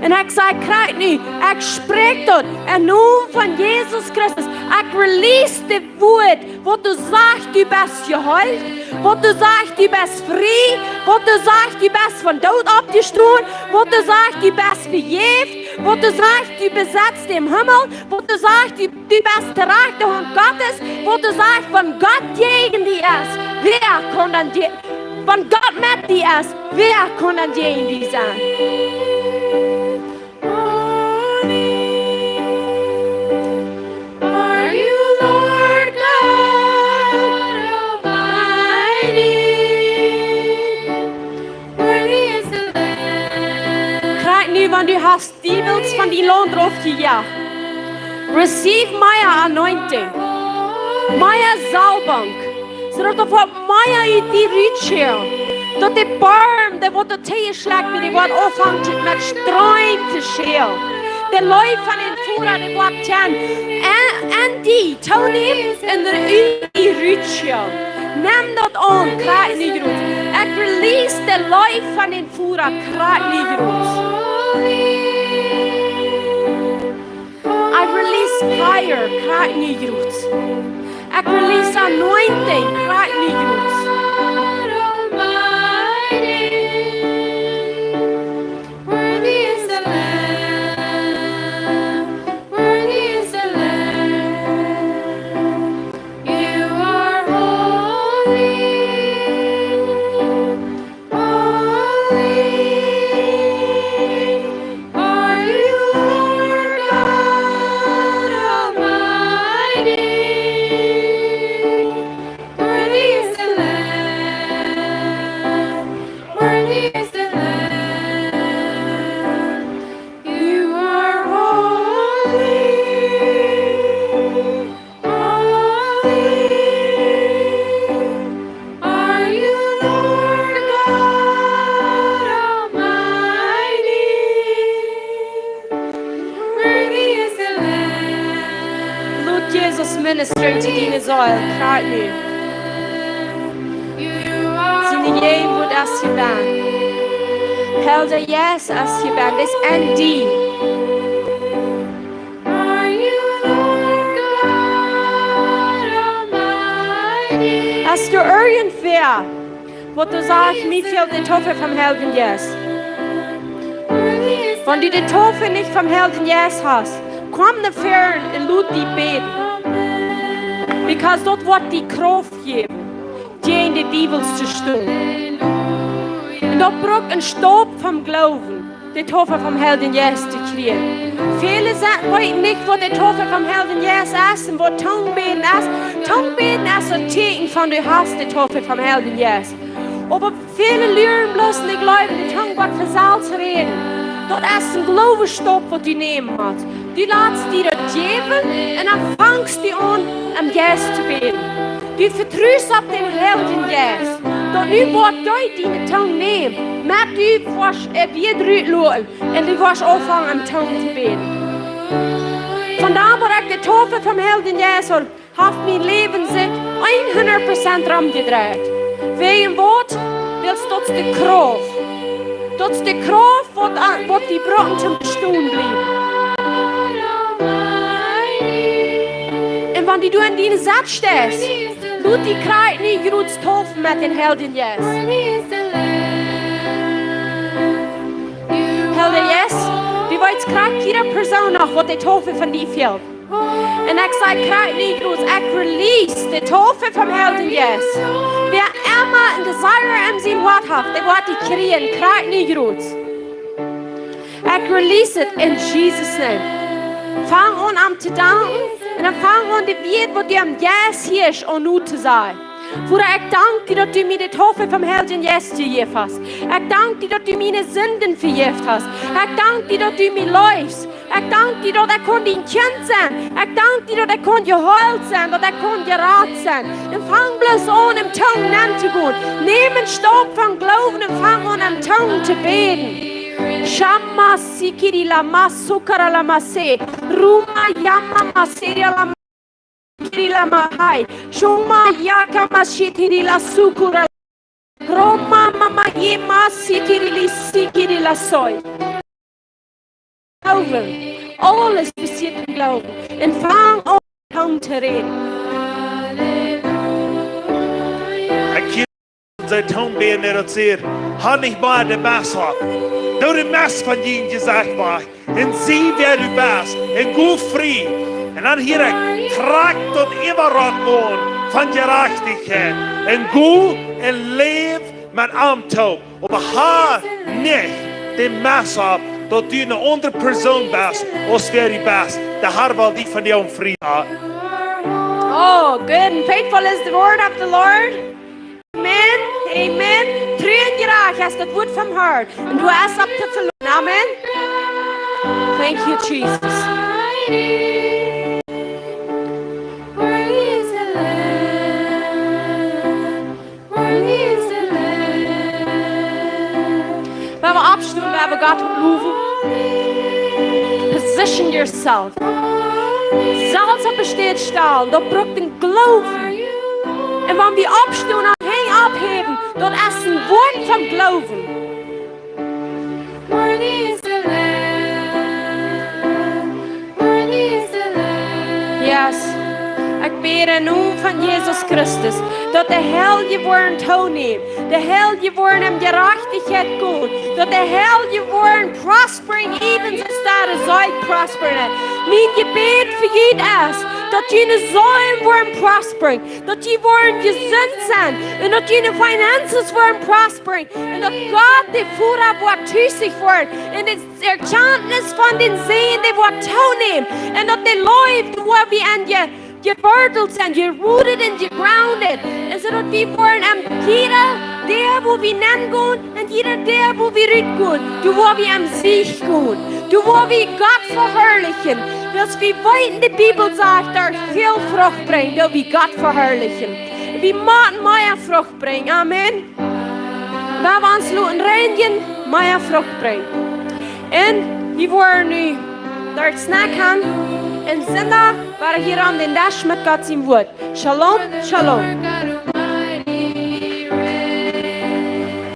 Un ekj saj krakjt nu, ekj spräakj daut em Nomen von Jesus Christus. Ekj release daut Wuat, waut doa sajcht, du best jeheelt, waut doa sajcht, du best frie, waut doa sajcht, du best vom Doot oppjestonen, waut doa sajcht, du best vejäft, waut doa sajcht, du besitst dän Himmel, waut doa sajcht, du, du best de rajchte Haunt Gottes, waut doa sajcht, wan Gott jäajen die es, wäa kaun dan die, wan Gott met die es, wäa kaun dan jäajen die sennen? Are you Lord God Almighty? Worthy is the Lamb. Krakjt nu, wan du hast Diewels von dien Launt raufjejajcht. Receive mea anointing. Mea Salbunk. Soo daut doa woat mea ut die rutschellen. Daut de Borm, dee woat doa toojeschlakjt, dee woat aunfangen met Stroom to schellen. De Leew von dän Voda, dee woat kjennen en, en die toonämen un ut die rutschellen. Nem daut aun, krakjt nu rut. Ekj release de Leew von dän Voda, krakjt nu rut. I release fire, krakjt nu rut. Ekj release anointing, krakjt nu rut. Worthy is the Lamb, worthy is the Lamb. You are holy, holy are you, Lord God Almighty. Worthy is the Lamb, worthy is the Lamb. You are holy, holy are you, Lord God Almighty. Worthy is the Lamb. Lot Jesus ministren to diene Seel, krakjt nu. Siene Jäajenwoat es hia benn. Heilja Jeist es hia benn. Dee es en die. Are you Lord God Almighty? Es doa irjentwäa, waut doa sajcht, mie fält de Taufe vom Heiljen Jeist? Wan du de Taufe nich vom Heiljen Jeist hast, komm no väaren un lot die bäden. Because daut woat die Krauft jäwen, jäajen de Diewels to stonen. Un daut brukt een Staup vom Gloowen, de Taufe vom Heiljen Jeist to kjrieen. Väle sa-, weeten nich, waut de Taufe vom Heiljen Jeist es un waut Tungenbäden es. Tungenbäden es een Tieekjen von, du hast de Taufe vom Heiljen Jeist. Oba väle lieren bloos un dee jleewen, de Tung woat von selfst räden. Daut es een Gloowesstaup, waut du nämen motst. Du latst die daut jäwen un dan fangst du aun, em Jeist to bäden. Du vetrust opp dän Heiljen Jeist. Daut nu woat dee diene Tung nämen, met du woascht, äh, Wieed rutloten un du woascht aunfangen, em Tung to bäden. Von doa, wua ekj de Taufe vom Heiljen Jeist haud, haft mien Läwen sikj hundat Prozent romjedreit. Wäajen waut? Wiels daut es de Krauft. Daut es de Krauft, waut, waut die brucken toom stonen bliewen. Wan du en diene Sach steist, lot die krakjt nu jrods taufen met dän Heiljen Jeist. Heilja Jeist, du weetst krakjt jieda Persoon noch, waut de Taufe von die fält. Un ekj saj krakjt nu jrods, ekj release de Taufe vom Heiljen Jeist. Wäa emma een Desire en sien Hoat haft, dee woat dee kjrieen, krakjt nu jrods. Ekj release it in Jesus' name. Fang aun am to danken. Un dan fang aun de Wieed, waut du em Jeist hieescht, aun nu to sajen. Voda, ekj dank die, daut du mie de Taufe vom Heiljen Jeist jejäft hast. Ekj dank die, daut du miene Sinden vejäft hast. Ekj dank die, daut du mie leefst. Ekj dank die, daut ekj kaun dien Kjint sennen. Ekj dank die, daut ekj kaun jeheelt sennen, daut ekj kaun jerat sennen. Un fang bloos aun, em Tungen nenn to gonen. Nämm een Staup von Gloowen un fang aun, em Tungen to bäden. Shama sikiri lama sukara lama se. Ruma yama masiri lama sikiri lama hai. Shuma yaka masitiri la sukura. Roma mama yema sikiri li sikiri la soi. Gloowen. Aules passieet em Gloowen. Un fang aun, Tungen to räden. Ekj hia soo Tungen bäden, daut sajcht: "Ha nich mea de Mess opp. Doo de Mess von dien Jesecht wajch. Un sie wäa du best. Un go frie." Un dan hia ekj: "Trakj daut Äwarrock aun von Jerajchtichkjeit. Un go un läw met am toop. Oba ha nich de Mess opp, daut du eene aundre Persoon best, aus wäa du best." De Har well die von die aun frie moaken. Oh, good and faithful is the word of the Lord. Amen. Amen. True un jerajcht es daut Wuat vom Harn. Un du hast opp to veloten. Amen. Thank you, Jesus. Wan wie oppstonen, wan wie Gott lowen. Position yourself. Selfst opp de Städ stalen, daut brukt een Gloowen. Un wan wie oppstonen un Henj opphäwen, daut es een Wuat von Gloowen. Yes. Ekj bäd em Nomen von Jesus Christus, daut de Heilje woaren toonämen, de Heilje woaren en Jerajchtichkjeit gonen, daut de Heilje woaren prospering, even aus daut de Seel prospered. Mien Jebäd fa junt es, daut june Seelen woaren prospering, daut jie woaren jesunt sennen un daut june finances woaren prospering un daut Gott de Voda woat tus woaren un de Erkjantnis von dän Sän, dee woat toonämen. Un daut de Leew, doa woa wie en je, jewortelt sennen, jerooted un jegrounded. Un soo daut wie woaren aun jieda Däa, wua wie nenn gonen, un jieda Däa, wua wie rut gonen, doa woa wie aun Sieg gonen. Doa woa wie Gott veharlichen. Wiels wie weeten, de Bibel sajcht, daut väl Frucht brinjt, daut wie Gott veharlichen. Wie motten mea Frucht brinjen. Amen. Wan wie ons loten reinjen, mea Frucht brinjen. Un wie woaren nu doa Snack haben. Un Sindach woa wie hia aun dän Desch met Gott sien Wuat. Shalom, shalom.